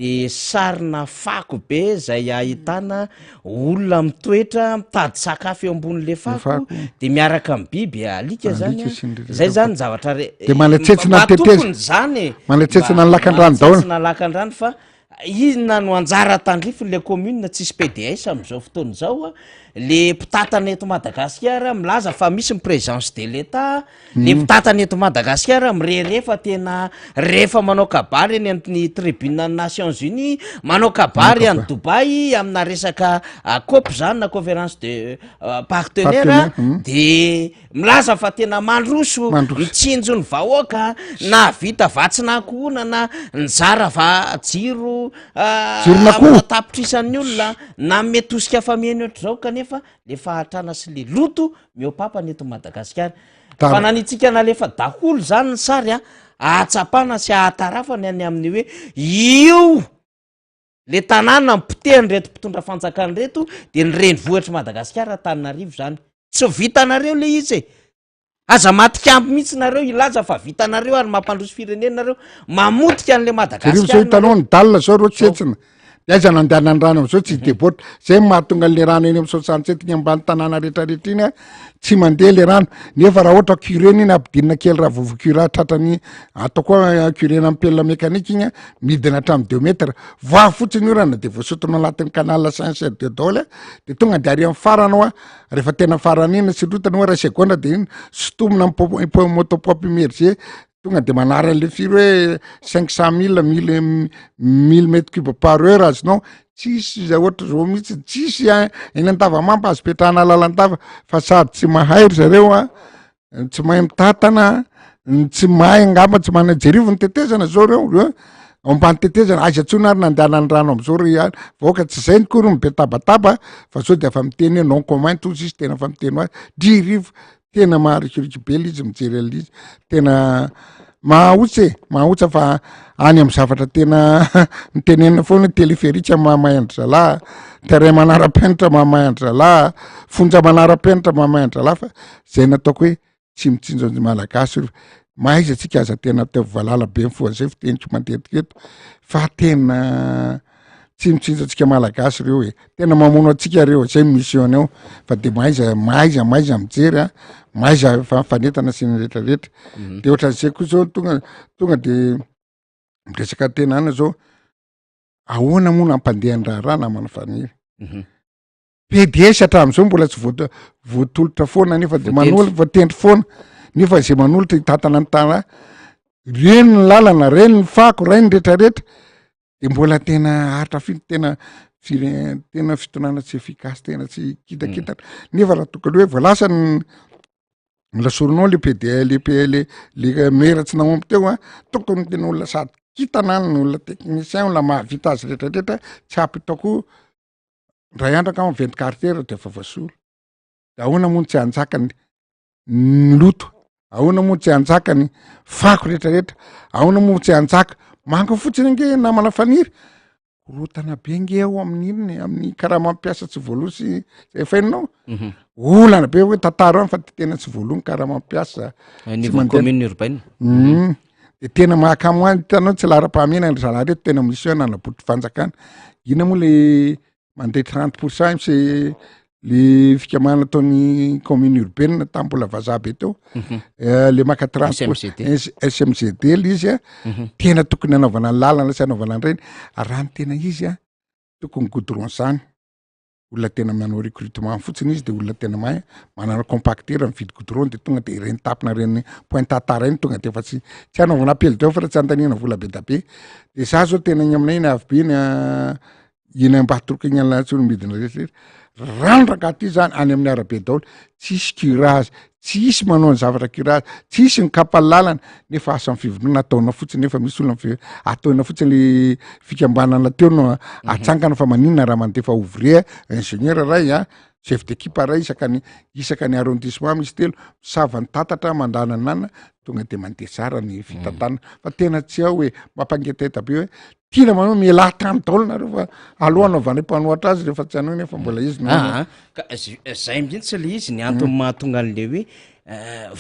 de sarina fako be zay ahitana olona mitoetra mitady sakafo eo ambon'le fako fako. de miaraka amin'ny biby alika zany Alika a sy ny rehetra zay rehetra. zany zavatra re De manatsetsina mba ny teteza. tompony zany e Manatsetsina Mba ny lakandrano daholo. manatsetsina lakandrano fa Inona no anjara tandrifiny le commune tsisy PDS amin'izao fotoana izao a, le mpitantana eto Madagasikara milaza fa misy ny présence de l'Etat, le mpitantana eto Madagasikara mirehareha fa tena rehefa manao kabary eny amin'ny tribune ny Nations Unies, manao kabary any Dubaï amina resaka cop zany na conférence de partenaire de Milaza fa tena mandroso, mitsinjo ny vahoaka, nahavita vatsin'ankohonana, nizara va jiro amina tapitrisan'ny olona, nanome tosika fameno ohatr'izao kanefa le fahantrana sy le loto mihoa-papana eto Madagasikara. Fa nanitsika nalefa daholo zany ny sary a, ahatsapana sy ahatarafana ny amin'ny hoe io le tanàna nopotehan'ireto mpitondra fanjakana ireto de ny renivohitr'i Madagasikara Antananarivo zany. Tsy vitanareo le izy e! Aza matikambo mihitsy nareo hilaza fa vitanareo ary mampandroso firenena nareo, mamotika an'le Jereo zao Madagasikara hitanao nareo. ny dalle zao reo tsetsina. De aiza no andehanan'ny rano am'zao tsy debôtra. Zay no mahatonga an'le rano eny amin'ny soixante-sept iny ambany tanàna rehetrarehetra iny a, tsy mandeha le rano. Nefa raha ohatra curé-na iny ampidinina kely raha vovo cura tratran'ny atao koa curé-na amin'ny pelle mécanique iny a, midina hatramin'ny deux mètres. Voa fotsiny ny orana de voasintona anatin'ny canal sincère de daholo a, de tonga de ary amin'ny farany hoa rehefa tena farany iny tsy lotany hoa ray segondra de iny sintomina amin'ny pompe moto pompe immergé. Tonga de manary an'le firy hoe 500 000, 1000 mètre cube par heure azonao, tsisy zay ohatra zao mihitsy, tsisy a, eny Andavamamba azo petrahana lalandava fa sady tsy mahay ry zareo a, tsy mahay mitantana, tsy mahay angamba tsy manana, jerivo ny tetezana zao reo, reo ao ambany tetezana, aiza tsony ary nandehanan'ny rano am'zao ry a, vahoaka tsy zay ny kory no be tabataba fa zao de efa miteny hoe non commun tozy izy tena efa miteny hoe dry rivo Tena maharikoriko be le izy mijery an'le izy, tena mahaotsa e, mahaotsa fa any amy zavatra tena nitenenina foana hoe téléphérique mahamay an-dry zalahy, terrain manara-penitra mahamay an-dry zalahy, fonja manara-penitra mahamay an-dry zalahy fa zay nataoko hoe tsy mitsinjo ny malagasy io, mahaiza tsika aza tena ataovy valala be mifoha zay fiteniko matetika eto fa tena tsy mitsinjo antsika malagasy reo e, tena mamono antsika reo, zay ny mission-ny ao fa de mahaiza mahaiza mahaiza mijery a, mahaiza fa mifanentana sy ny rehetrarehetra, de ohatran'izay koa zao tonga tonga de miresaka tena any zao, ahoana moa no hampandeha ny raharaha namana Faniry? PDS hatramin'izao mbola tsy voat- voatolotra foana nefa de manolo voatendry foana nefa zay manolotra hitantana ny tanà, reny ny lalana, reny ny fako, reny ny rehetrarehetra, de mbola tena aritra fito tena fire- tena fitondrana tsy efficace tena tsy kitakitana nefa raha tokony hoe voalasa ny lasorinao le PD le P le le maire tsy nahomby teo a, tokony tena olona sady kitana ny olona technicien olona mahavita azy rehetrarehetra tsy ampy hitako ndray andro angamba 24 heures de efa voasolo, de ahoana moa no tsy hanjaka ny ny loto, ahoana moa tsy hanjaka ny fako rehetrarehetra, ahoana moa tsy hanjaka, manga fotsiny ange namana Faniry, korotana be nge ao amin'inona e, amin'ny karama mpiasa tsy voaloa sy zay efa hainao, olana be hoe tantara any fa tena tsy voaloa ny karama mpiasa. Tsy mandeha. Commune urbaine. De tena mahakamo any, hitanao tsy laharam-pahamehana ry zalahy reto, tena misy hoe nanabotry fanjakana, inona moa le mandeha 30 % misy le fikambanana ataon'ny commune urbaine tamin'ny mbola vazaha be teo, le maka 30 pour SMGD. SMGD le izy a, tena tokony hanaovana ny lalana sy hanaovana an'ireny, raha ny tena izy a, tokony goudron zany, olona tena manao recrutement fotsiny izy de olona tena mahay manana compacteur mividy goudron de tonga de ireny tapina ireny pointe à tard ireny tonga de efa tsy tsy hanaovana appel d'offre, tsy andaniana vola be da be, de za zao tena eny aminay eny avy be eny a, eny Ambatoroka eny Alatsinainy rehetrarehetra, rano rangaha ty zany any amin'ny arabe daholo, tsisy curage, tsisy manao ny zavatra curage, tsisy ny kapa lalana, nefa asan'ny fivondronana ataonao fotsiny nefa misy olona mife-, ataonao fotsiny le fikambanana teo no atsangana fa maninona raha mandefa ouvrier, ingénieur ray a, chef d'équipe ray isaka ny isaka ny arrondissement misy telo, misava ny tatatra mandananana, tonga de mandeha tsara ny fitantanana, fa tena tsy ao e, mampangetaheta be hoe tiana manao mialà tany daholo nareo fa aloha anaovanay mpanohatra azy rehefa tsy anao nefa mbola izy no Aa, ka zay mihitsy le izy ny antony mahatonga an'le hoe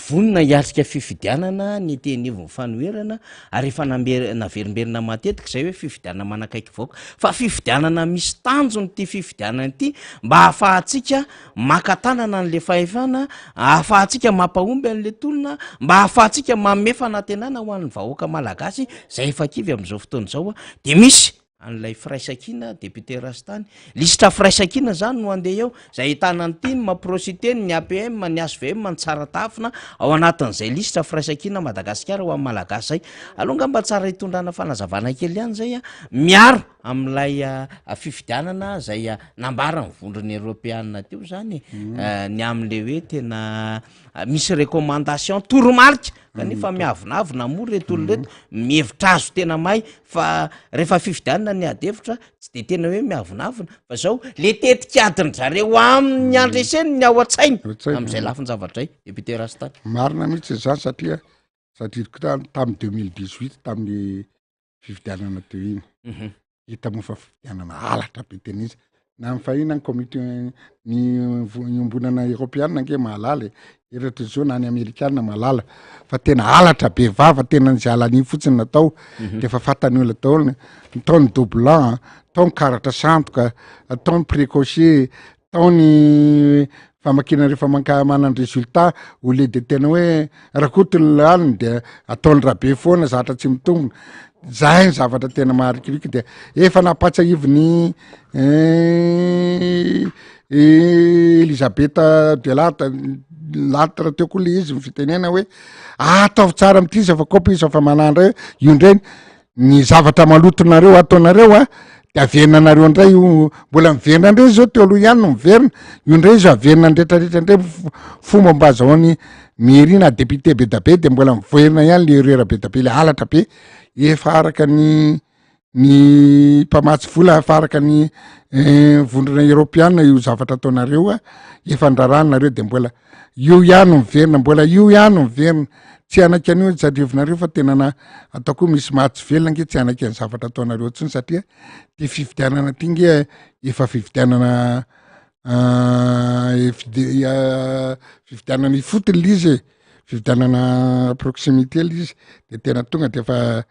vonona hiatrika fifidianana ny ety anivon'ny fanoherana ary efa nambe- naverimberina matetika zay hoe fifidianana manakaiky vahoaka fa fifidianana misy tanjona ity fifidianana ity mba hahafahantsika maka tanana an'le fahefana, ahafahantsika mampahomby an'le tolona, mba ahafahantsika manome fanantenana ho an'ny vahoaka malagasy zay efa kivy amin'izao fotoana izao, de misy an'ilay firaisankina député Rastany, lisitra firaisankina zany no andeha eo, zay ahitana ny tim, Prositeny, ny APM, ny HVM, ny Tsaratafina, ao anatin'izay lisitra firaisankina Madagasikara ho an'ny Malagasy zay. Aleo angamba tsara hitondrana fanazavana kely ihany zay a, miaro amin'ilay fifidianana zay nambaran'ny vondrona eoropeanina teo zany ny amin'le hoe tena misy recommandation toromarika kanefa miavonavona moa reto olona reto mihevitra azo tena may fa rehefa fifidianana ny ady hevitra tsy de tena hoe miavonavona fa zao le tetik'adin-dry zareo amin'ny andreseny ny ao an-tsainy amin'izay lafin-javatra izay député Rastany. Marina mihitsy izany satria satria tamin'ny 2018 tamin'ny fifidianana teo iny mhm. hita moa fa fifidianana halatra be tena izy na ny fahina ny comité ny iombonana eropeana ange mahalala e eratry zao na ny amerikana mahalala fa tena halatra be vava tena ny zalany fotsiny natao mhm. de efa fantany olona daholo ny tao ny doublant tao ny karatra sandoka tao ny précoché tao ny famakiana rehefa manka manana résultat au lieu de tena hoe Rakoto ny laliny de ataony Rabe foana zatra tsy mitombina zay ny zavatra tena maharikoriko de efa nampatsiahiviny eh, Elisabeth de Lattre Lattre teo koa le izy ny fitenena hoe ataovy tsara amin'ity izy fa kopy izy fa manahy indray io indray ny zavatra malotonareo ataonareo a de averinanareo indray io mbola miverina indray izy zao teo aloha ihany no miverina io indray izy averina ny retraretra indray fomba mba azahoany mairie na député be da be de mbola miverina ihany le erreur be da be le halatra be efa araka ny ny mpamatsy vola efa araka ny eh, vondrona eropeana io zavatra ataonareo a efa ndrarana nareo de mbola io ihany no miverina mbola io ihany no miverina tsy hanaiky an'io tsandrivinareo fa tena na ataoko hoe misy maha tsy velona nge tsy hanaiky ny zavatra ataonareo intsony satria ty fifidianana ty nge efa fifidianana ah, ah, fifidianana ifotony le izy e fifidianana proximité le izy de tena tonga de efa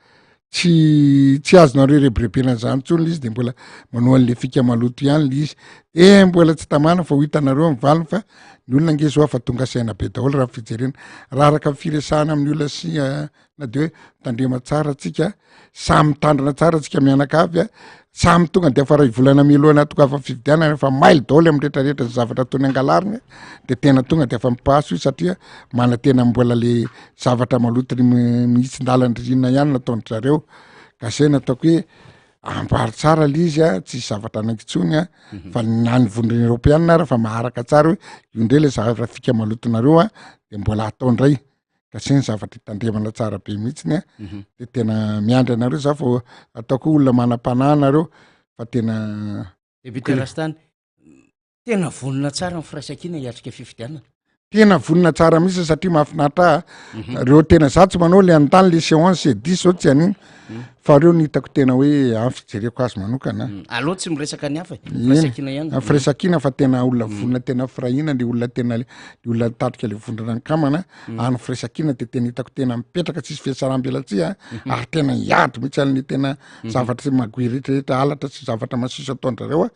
tsy tsy azonareo rebirebena an'izany intsony le izy de mbola manao an'le fika maloto ihany le izy de mbola tsy tamana fa ho hitanareo amin'ny valiny fa ny olona ange zao afa tonga saina be daholo raha ny fijerena raha araka ny firesahana amin'ny olona sy eh, na de hoe tandrema tsara tsika samy mitandrina tsara tsika mianakavy a samy tonga de afa ray volana mialoha tonga afa fifidianana efa mailo daholo amin'ny rehetrarehetra ny zavatra tony angalarina de tena tonga de afa mipaso io satria manantena mbola le zavatra maloto ry mihitsin-dalan-dririnina ihany nataon-dry zareo ka zay nataoko hoe ambary tsara le izy a tsisy zavatra anaiky intsony a mhm. fa na ny vondrona eropeanina ara fa maharaka tsara hoe io ndray le zavatra fika malotonareo a de mbola atao ndray ka zay ny zavatra hitandremana tsara be mihitsiny a mhm. de tena miandry anareo za fa ataoko hoe olona manam-panahy nareo fa tena Député Rastany Tena vonona tsara ny firaisankina hiatrika fifidianana. Tena vonona tsara mihitsy satria mahafinaritra ahy. Mhm. Reo tena za tsy manao le anontany le séance c'est 10 zao tsy an'iny. Mhm. Fa reo ny hitako tena hoe amin'ny fijereko azy manokana. Mhm. Aleo tsy miresaka ny hafa e. Firaisankina ihany. Ny firaisankina fa tena olona vonona tena firahina le olona tena le olona nitarika le vondrona nikamana. Any firaisankina de tena hitako tena mipetraka tsisy fihatsaram-belatsihy a. Ary tena hiady mihitsy an'le tena zavatra magouille rehetrarehetra halatra sy zavatra masiso ataon-drareo a.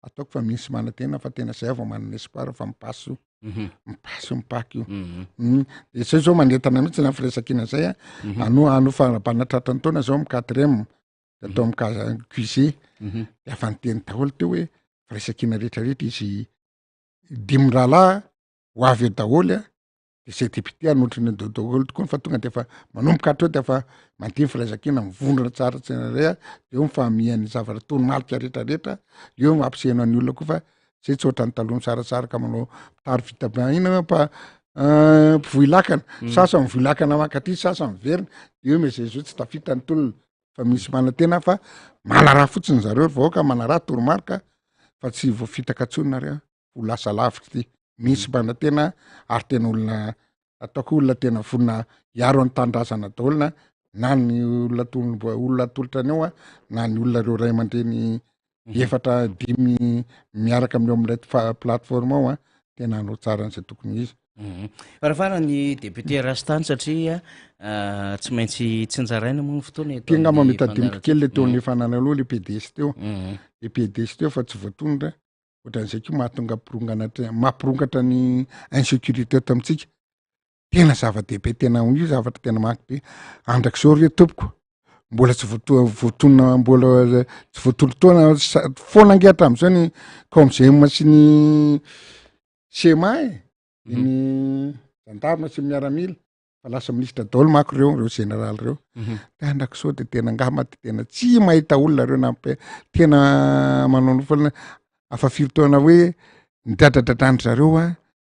Ataoko fa misy manantena fa tena zay vao manana espoir fa mipasse io. Mhm. Mipasse io mipaky io. Mhm. Mm. De zay zao manentana mihitsy na firesakina zay a. Mhm. Ano ano fahabana tratran'ny taona zao amin'ny quatrième. De atao amin'ny case QG. Mhm. De afa niteny daholo teo hoe firesakina rehetrarehetra izy dimy rahalahy ho avy eo daholo a. de zay député hanotrona eo daholo tokoa fa tonga de efa manomboka hatreo de efa mandeha ny firaisankina mivondrona tsara tsirairay a de eo ny fahamihan'ny zavatra toromarika rehetrarehetra eo no ampisehona ny olona koa fa zay tsy ohatran'ny taloha misarasaraka manao mpitary vita be ina hoe mpa mpivoy lakana mm. sasa mivoy lakana mankaty sasa miverina de eo mezay zao tsy tafita ny tolona fa misy manantena fa manaraha fotsiny zareo ry vahoaka manaraha toromarika fa tsy voafitaka intsony nareo ho lasa lavitra ity misy manantena ary tena olona ataoko olona tena vonona hiaro ny tanindrazana daholo na na ny olona tolona olona atolotra any ao a na ny olona reo ray aman-dreny mhm. efatra dimy miaraka amin'eo amin'ilay plateforme ao a tena hanao tsara an'izay tokony izy mhm. Farafara ny député Rastany satria ah, tsy maintsy tsinjaraina moa ny fotoana eto. Ty angamba mety adinoko kely le teo mhm. amin'ny fanana aloha le PDS teo. Le PDS teo fa tsy voatondra Ohatran'izay koa mahatonga ampironganatra mampirongatra ny insécurité eto amintsika. Tena zava-dehibe tena io zavatra tena maty be. Andrak'izao re tompoko mbola tsy voato- voatonona mbola tsy voatolo-taona sa- foana ange hatramin'izao ny COMGM sy ny CMA e, ny gendarme sy ny miaramila. fa lasa minisitra daholo manko reo reo général reo mhm. de andrako sao de tena angamba de tena tsy mahita olona reo nampe tena manao ny foana afa firy taona hoe nidradradradran-dry zareo a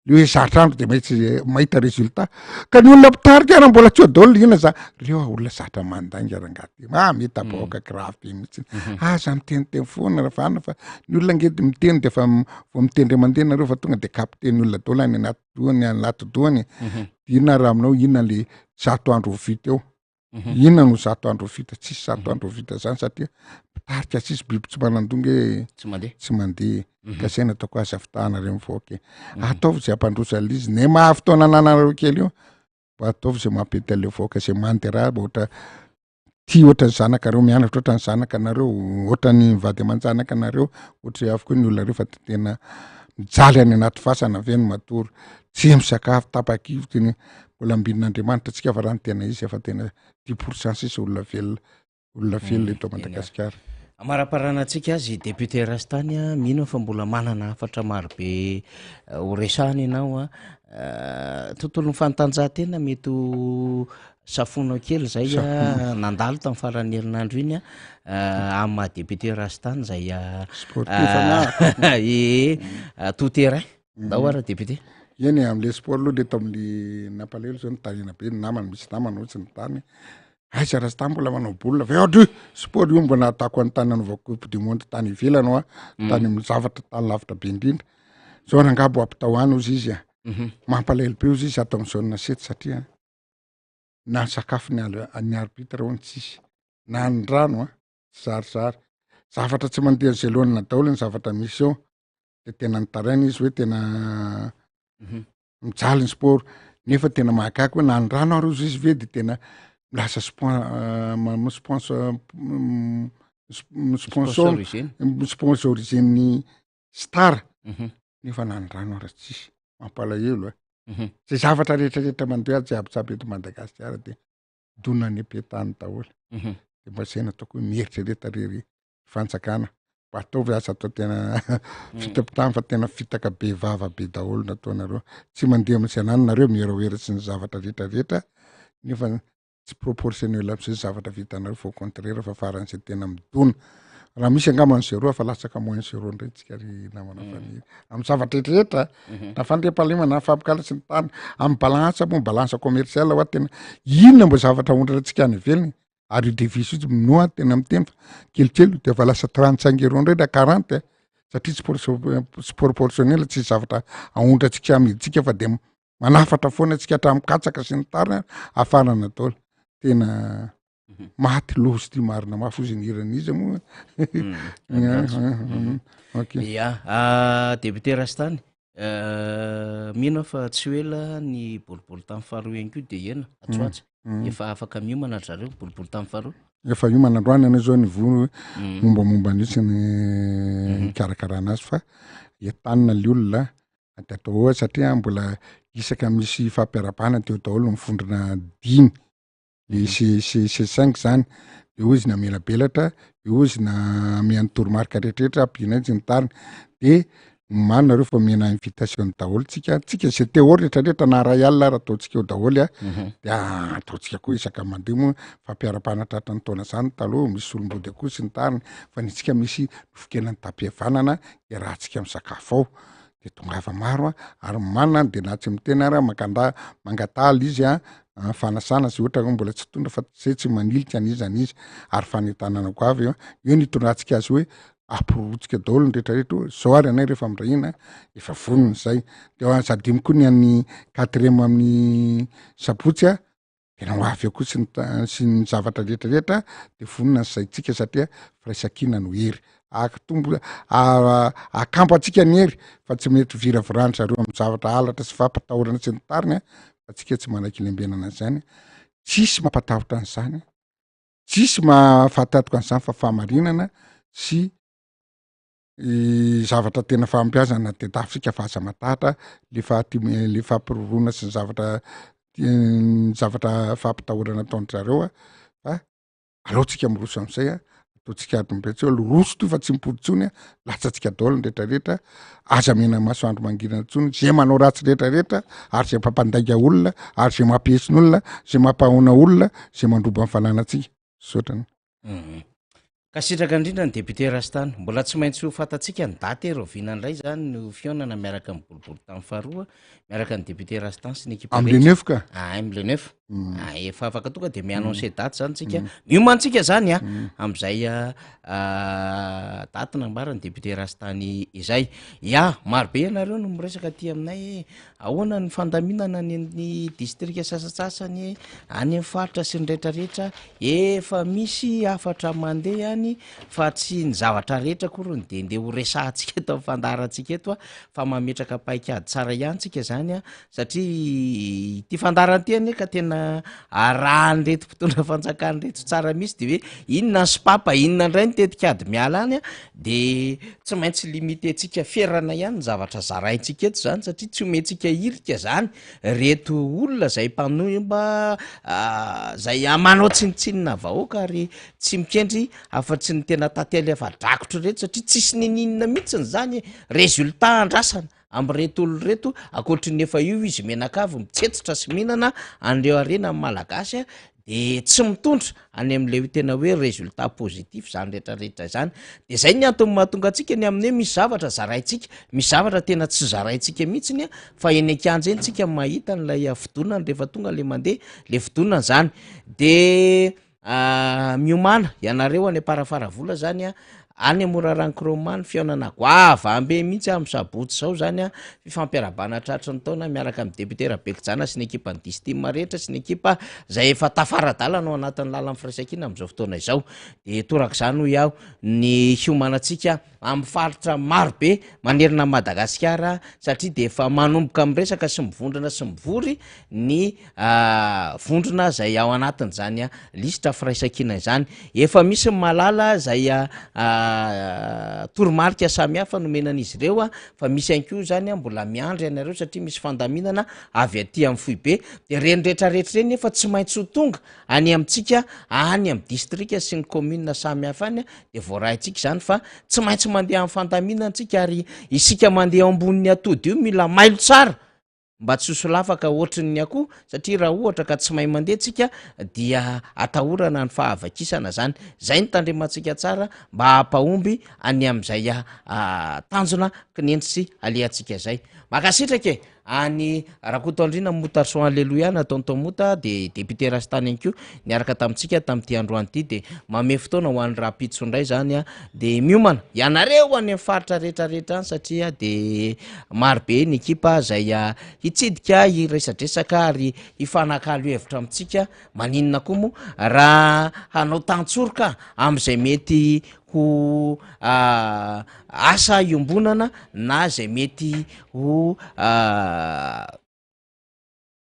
le hoe zatra andro de maintsy mahita résultat ka ny olona mpitarika ara mbola tsy eo daholo inona za reo a olona zatra mandainga rangahy ty ah mitabaoka mm. grave be mihitsy mhm. aza miteniteny foana raha fa fa ny olona nge de miteny de fa vao mitendry mandeha nareo fa tonga de capté ny olona daholo any anaty dohany any anaty dohany mhm. inona raha aminao inona le zato andro ho vita eo mhm. inona no zato andro ho vita tsisy zato mhm. andro ho vita zany satria mpitarika tsisy biby tsy manandonga e tsy mandeha tsy mandeha ka zay nataoko azy afitahana reo mivoaka e ataovy zay ampandroso an'izy ne maha fotoana ananareo kely io mba ataovy zay mampety an'le vahoaka zay mandeha raha ohatra tia ohatran'ny zanakareo mianatra ohatran'ny zanaka anareo ohatran'ny vady aman-janaka anareo ohatry avokoa ny olona reo fa tena mijaly any anaty fasana ve ny matory tsy misakafo tapa-kivitra ny mbola ambinin'Andriamanitra tsika fa raha ny tena izy efa tena dix pour cent sisa olona velona olona velona eto Madagasikara. Amaraparana antsika azy député Rastany a, mino aho fa mbola manana hafatra marobe ho resahana ianao a. Tontolon'ny fanatanjahantena mety ho safoinao kely izay a, nandalo tamin'ny faran'ny herinandro iny a, amin'ny maha député Rastany izay Sportif anah. Ee, tout terrain. Ndao ara député. Eny e, am'le sport aloha le tao am'le nampalahelo zao nitaraina be ny namana, misy namana ohatsy ny tany, aiza Rasta mbola manao baolina ve ohatra hoe sport io mbo nahatako any tany nanaovako coupe du monde tany ivelany hoa, tany amin'ny zavatra tany lavitra be indrindra, zao rangaha mbo ampitao any ozy izy a, mampalahelo be ozy izy ato amin'ny zone sept satria na ny sakafo ny al- ny arbitre hono tsisy, na ny rano a, zarizary, zavatra tsy mandeha zelona daholo ny zavatra misy eo, de tena nitaraina izy hoe tena mijaly ny sport nefa tena mahagaga hoe na ny rano ary ozy izy ve de tena lasa spon- sponsor sponsor sponsorisé-n'ny star nefa na ny rano ary tsisy, mampalahelo e. Zay zavatra rehetrarehetra mandeha jiabijiaby eto Madagasikara de donany be tany daholo. De mba zay nataoko hoe mieritrereta rery fanjakana mba ataovy aza atao tena fitapitahana fa tena fitaka be vava be daholo nataonareo, tsy mandeha amin'izay anany nareo mieraoera sy ny zavatra rehetrarehetra nefa tsy proportionnel am'izay zavatra vitanareo fa au contraire fa faran'izay tena midona raha misy angamba ny zéro fa latsaka moins zéro ndray tsika ry namana faniry amy zavatra rehetrarehetra na fandriampahalemana na fampikala sy ny tany amy balance moa balance commerciale hoa tena inona mbo zavatra ondrana antsika any ivelany ary io devise io tsy minoa tena miteny fa kelikely de efa lasa 35 euros ndray na 40 satria tsy por- proportionnel tsisy zavatra aondrantsika amiditsika fa de manafatra foana atsika hatramin'ny katsaka sy ny tariny afarana daholo tena maty lozy ty marina mafy ozy ny hiran'iza moa. Ok. Ya, député Rastany, mino aho fa tsy ho ela ny boribory tany faharoa ihany koa de hena atsoatsy efa afaka miomana ry zareo boribory tany faharoa. Efa hiomana androany anao zao ny vono mombamomba an'io sy ny nikarakarana azy fa entanina le olona de atao hoe satria mbola isaka misy fampiarabana teo daholo ny vondrona dimy le C C C cinq zany de hoy izy namelabelatra de hoy izy namea ny toromarika rehetrarehetra ampiana azy ny tariny de omaly nareo fa omena invitation daholo tsika tsika zay te ao rehetrarehetra na ray alina ary ataontsika eo daholo a de ataontsika koa isaka mandeha moa fampiarabana tratra ny taona zany taloha misy solombody akoho sy ny tariny fa ny antsika misy nofon-kena nitam-pihavanana iarahantsika misakafo ao de tongava maro a ary manana de na tsy miteny ara makanda mangataha le izy a fanasana zay ohatra hoe mbola tsy tondra fa zay tsy manilika an'iza an'iza ary fanentanana goavy eo eo ny itondrantsika azy hoe ampirorotsika daholo ny rehetrarehetra hoe zao ary anay rehefa mirahina efa vonona zay de aza adino koa ny an'ny quatrième amin'ny sabotsy a tena ho avy eo koa sy ny ta- sy ny zavatra rehetrarehetra de vonona ny saintsika satria firaisankina no hery atombo akambo antsika ny hery fa tsy mety viravirandry zareo amin'ny zavatra halatra sy fampitahorana sy ny tariny a fa tsika tsy manaiky lembenana an'izany tsisy mampatahotra an'izany tsisy mahafatatoka an'izany fa fahamarinana sy zavatra tena fahombiazana de tafitsika fa aza matahatra le fahatim- le fampiroroana sy ny zavatra ny zavatra fampitahorana ataon-dry zareo a fa aleo tsika miroso am'izay a ataontsika adom-betsy hoe roso to fa tsy mipody intsony a latsatsika daholo ny rehetrarehetra aza mena masoandro mangirana intsony zay manao ratsy rehetrarehetra ary zay mpampandainga olona ary zay mampihesin'olona zay mampahoana olona zay mandroba ny fananantsika misaotra. Mankasitraka indrindra ny député Rastany. Mbola tsy maintsy ho fantatsika ny daty e, rahoviana indray izany no fihaonana miaraka amin'ny boribory tany faharoa, miaraka ny député Rastany sy ny ekipa Amin'ny le rehetra. neuf ka? Ah, amin'ny le neuf. Ah, efa afaka tonga de mi-annoncer daty zany tsika. Miomana tsika zany a, amin'izay ah, daty nambaran'ny député Rastany izay. Ya, maro be ianareo no miresaka aty aminay hoe ahoana ny fandaminana any amin'ny distrika sasantsasany, any amin'ny faritra sy ny rehetrarehetra. Efa misy hafatra mandeha any fa tsy ny zavatra rehetra akory no de ndeha ho resahantsika eto amin'ny fandaharantsika eto a, fa mametraka paikady tsara ihany tsika zany a, satria ity fandaharana ity anie ka tena arahan'ireto mpitondra fanjakana ireto tsara mihitsy de hoe inona ny sopapa, inona indray ny tetikady miala any a, de tsy maintsy limiter-tsika ferana ihany ny zavatra zaraintsika eto zany satria tsy omentsika hirika zany reto olona zay mpanohimba zay manao tsinontsinona vahoaka ary tsy mikendry afa-tsy. afa-tsy ny tena tantely afa-drakotra ireto satria tsisy ninininona mihitsiny zany e, résultat andrasana amin'ireto olona ireto ankoatry ny efa io izy mianakavy mitsetsitra sy mihinana an'ireo harena amin'ny malagasy a, de tsy mitondra any amin'ilay hoe tena hoe résultat positif zany rehetrarehetra izany. De zay ny antony mahatonga antsika ny amin'ny hoe misy zavatra zaraintsika, misy zavatra tena tsy zaraintsika mihitsiny a, fa eny an-kianja eny tsika mahita an'ilay fidonana rehefa tonga le mandeha le fidonana zany. De Miomàna ianareo any Amparafaravola zany a, any Morarano Chroma ny fihaonana goavambe mihitsy amin'ny sabotsy izao zany a, fifampiarahabana tratry ny taona miaraka amin'ny député Rabekijana sy ny ekipan'ny Distim rehetra sy ny ekipa izay efa tafara-dalana ao anatin'ny lalan'ny firaisankina amin'izao fotoana izao. De torak'izany hoy aho ny hiomanantsika amin'ny faritra maro be manerana an'i Madagasikara satria dia efa manomboka miresaka sy mivondrona sy mivory ny vondrona izay ao anatin'izany lisitra firaisankina izany. Efa misy ny mahalala izay toromarika samihafa nomena an'izy ireo fa misy ihany koa izany mbola miandry anareo satria misy fandaminana avy aty amin'ny foibe. Dia ireny rehetrarehetra ireny nefa tsy maintsy ho tonga any amintsika any amin'ny distrika sy ny commune samihafa any dia voarahintsika izany fa tsy maintsy mandeha amin'ny fandaminana tsika ary isika mandeha ao ambonin'ny atody io mila mailo tsara mba tsy ho solafaka ohatrin'ny akoho satria raha ohatra ka tsy mahay mandeha tsika dia atahorana ny fahavakisana zany. Zay no tandremantsika tsara mba hampahomby any amin'izay tanjona kinendry sy alehantsika zay. Mankasitraka e! Any Rakotoandriana Motarson Alléluia na Tonton Mota dia député Rastany ihany koa niaraka tamintsika tamin'ity androany ity dia mamehy fotoana ho an'ny rahampitso indray zany a dia miomana ianareo any amin'ny faritra rehetra rehetra any satria dia maro be ny ekipa izay hitsidika hiresadresaka ary hifanakalo hevitra amintsika maninona koa moa raha hanao tantsoroka amin'izay mety ho asa iombonana na izay mety ho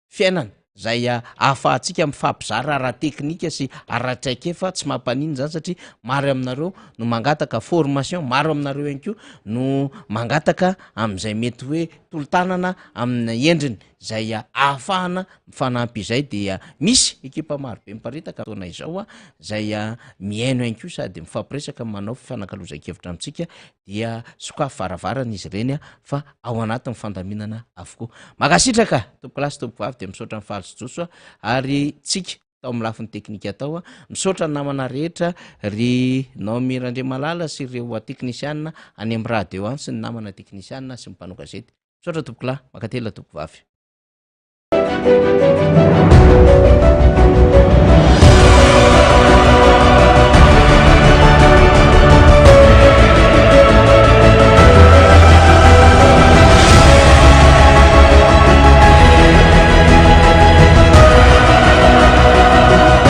fiainana izay ahafahantsika mifampizara ara-teknika sy ara-traikefa, tsy mampaninona izany satria maro aminareo no mangataka formation, maro aminareo ihany koa no mangataka amin'izay mety hoe tolo-tanana amin'ny endriny izay ahafahana mifanampy izay dia misy ekipa maro be miparitaka fotoana izao izay mihaino ihany koa sady mifampiresaka manao fifanakalozan-kevitra amintsika dia sokafy varavarana izy ireny fa ao anatin'ny fandaminana avokoa. Mankasitraka tompokolahy sy tompokovavy dia misaotra an'i Faly sy Josoa ary tsika tao amin'ny lafiny teknika tao. Misaotra ny namana rehetra ry Naomi Randriamalala sy ireo teknisianina any amin'ny radio any sy ny namana teknisianina sy ny mpanao gazety. Misaotra tompokolahy, mankatelina tompokovavy.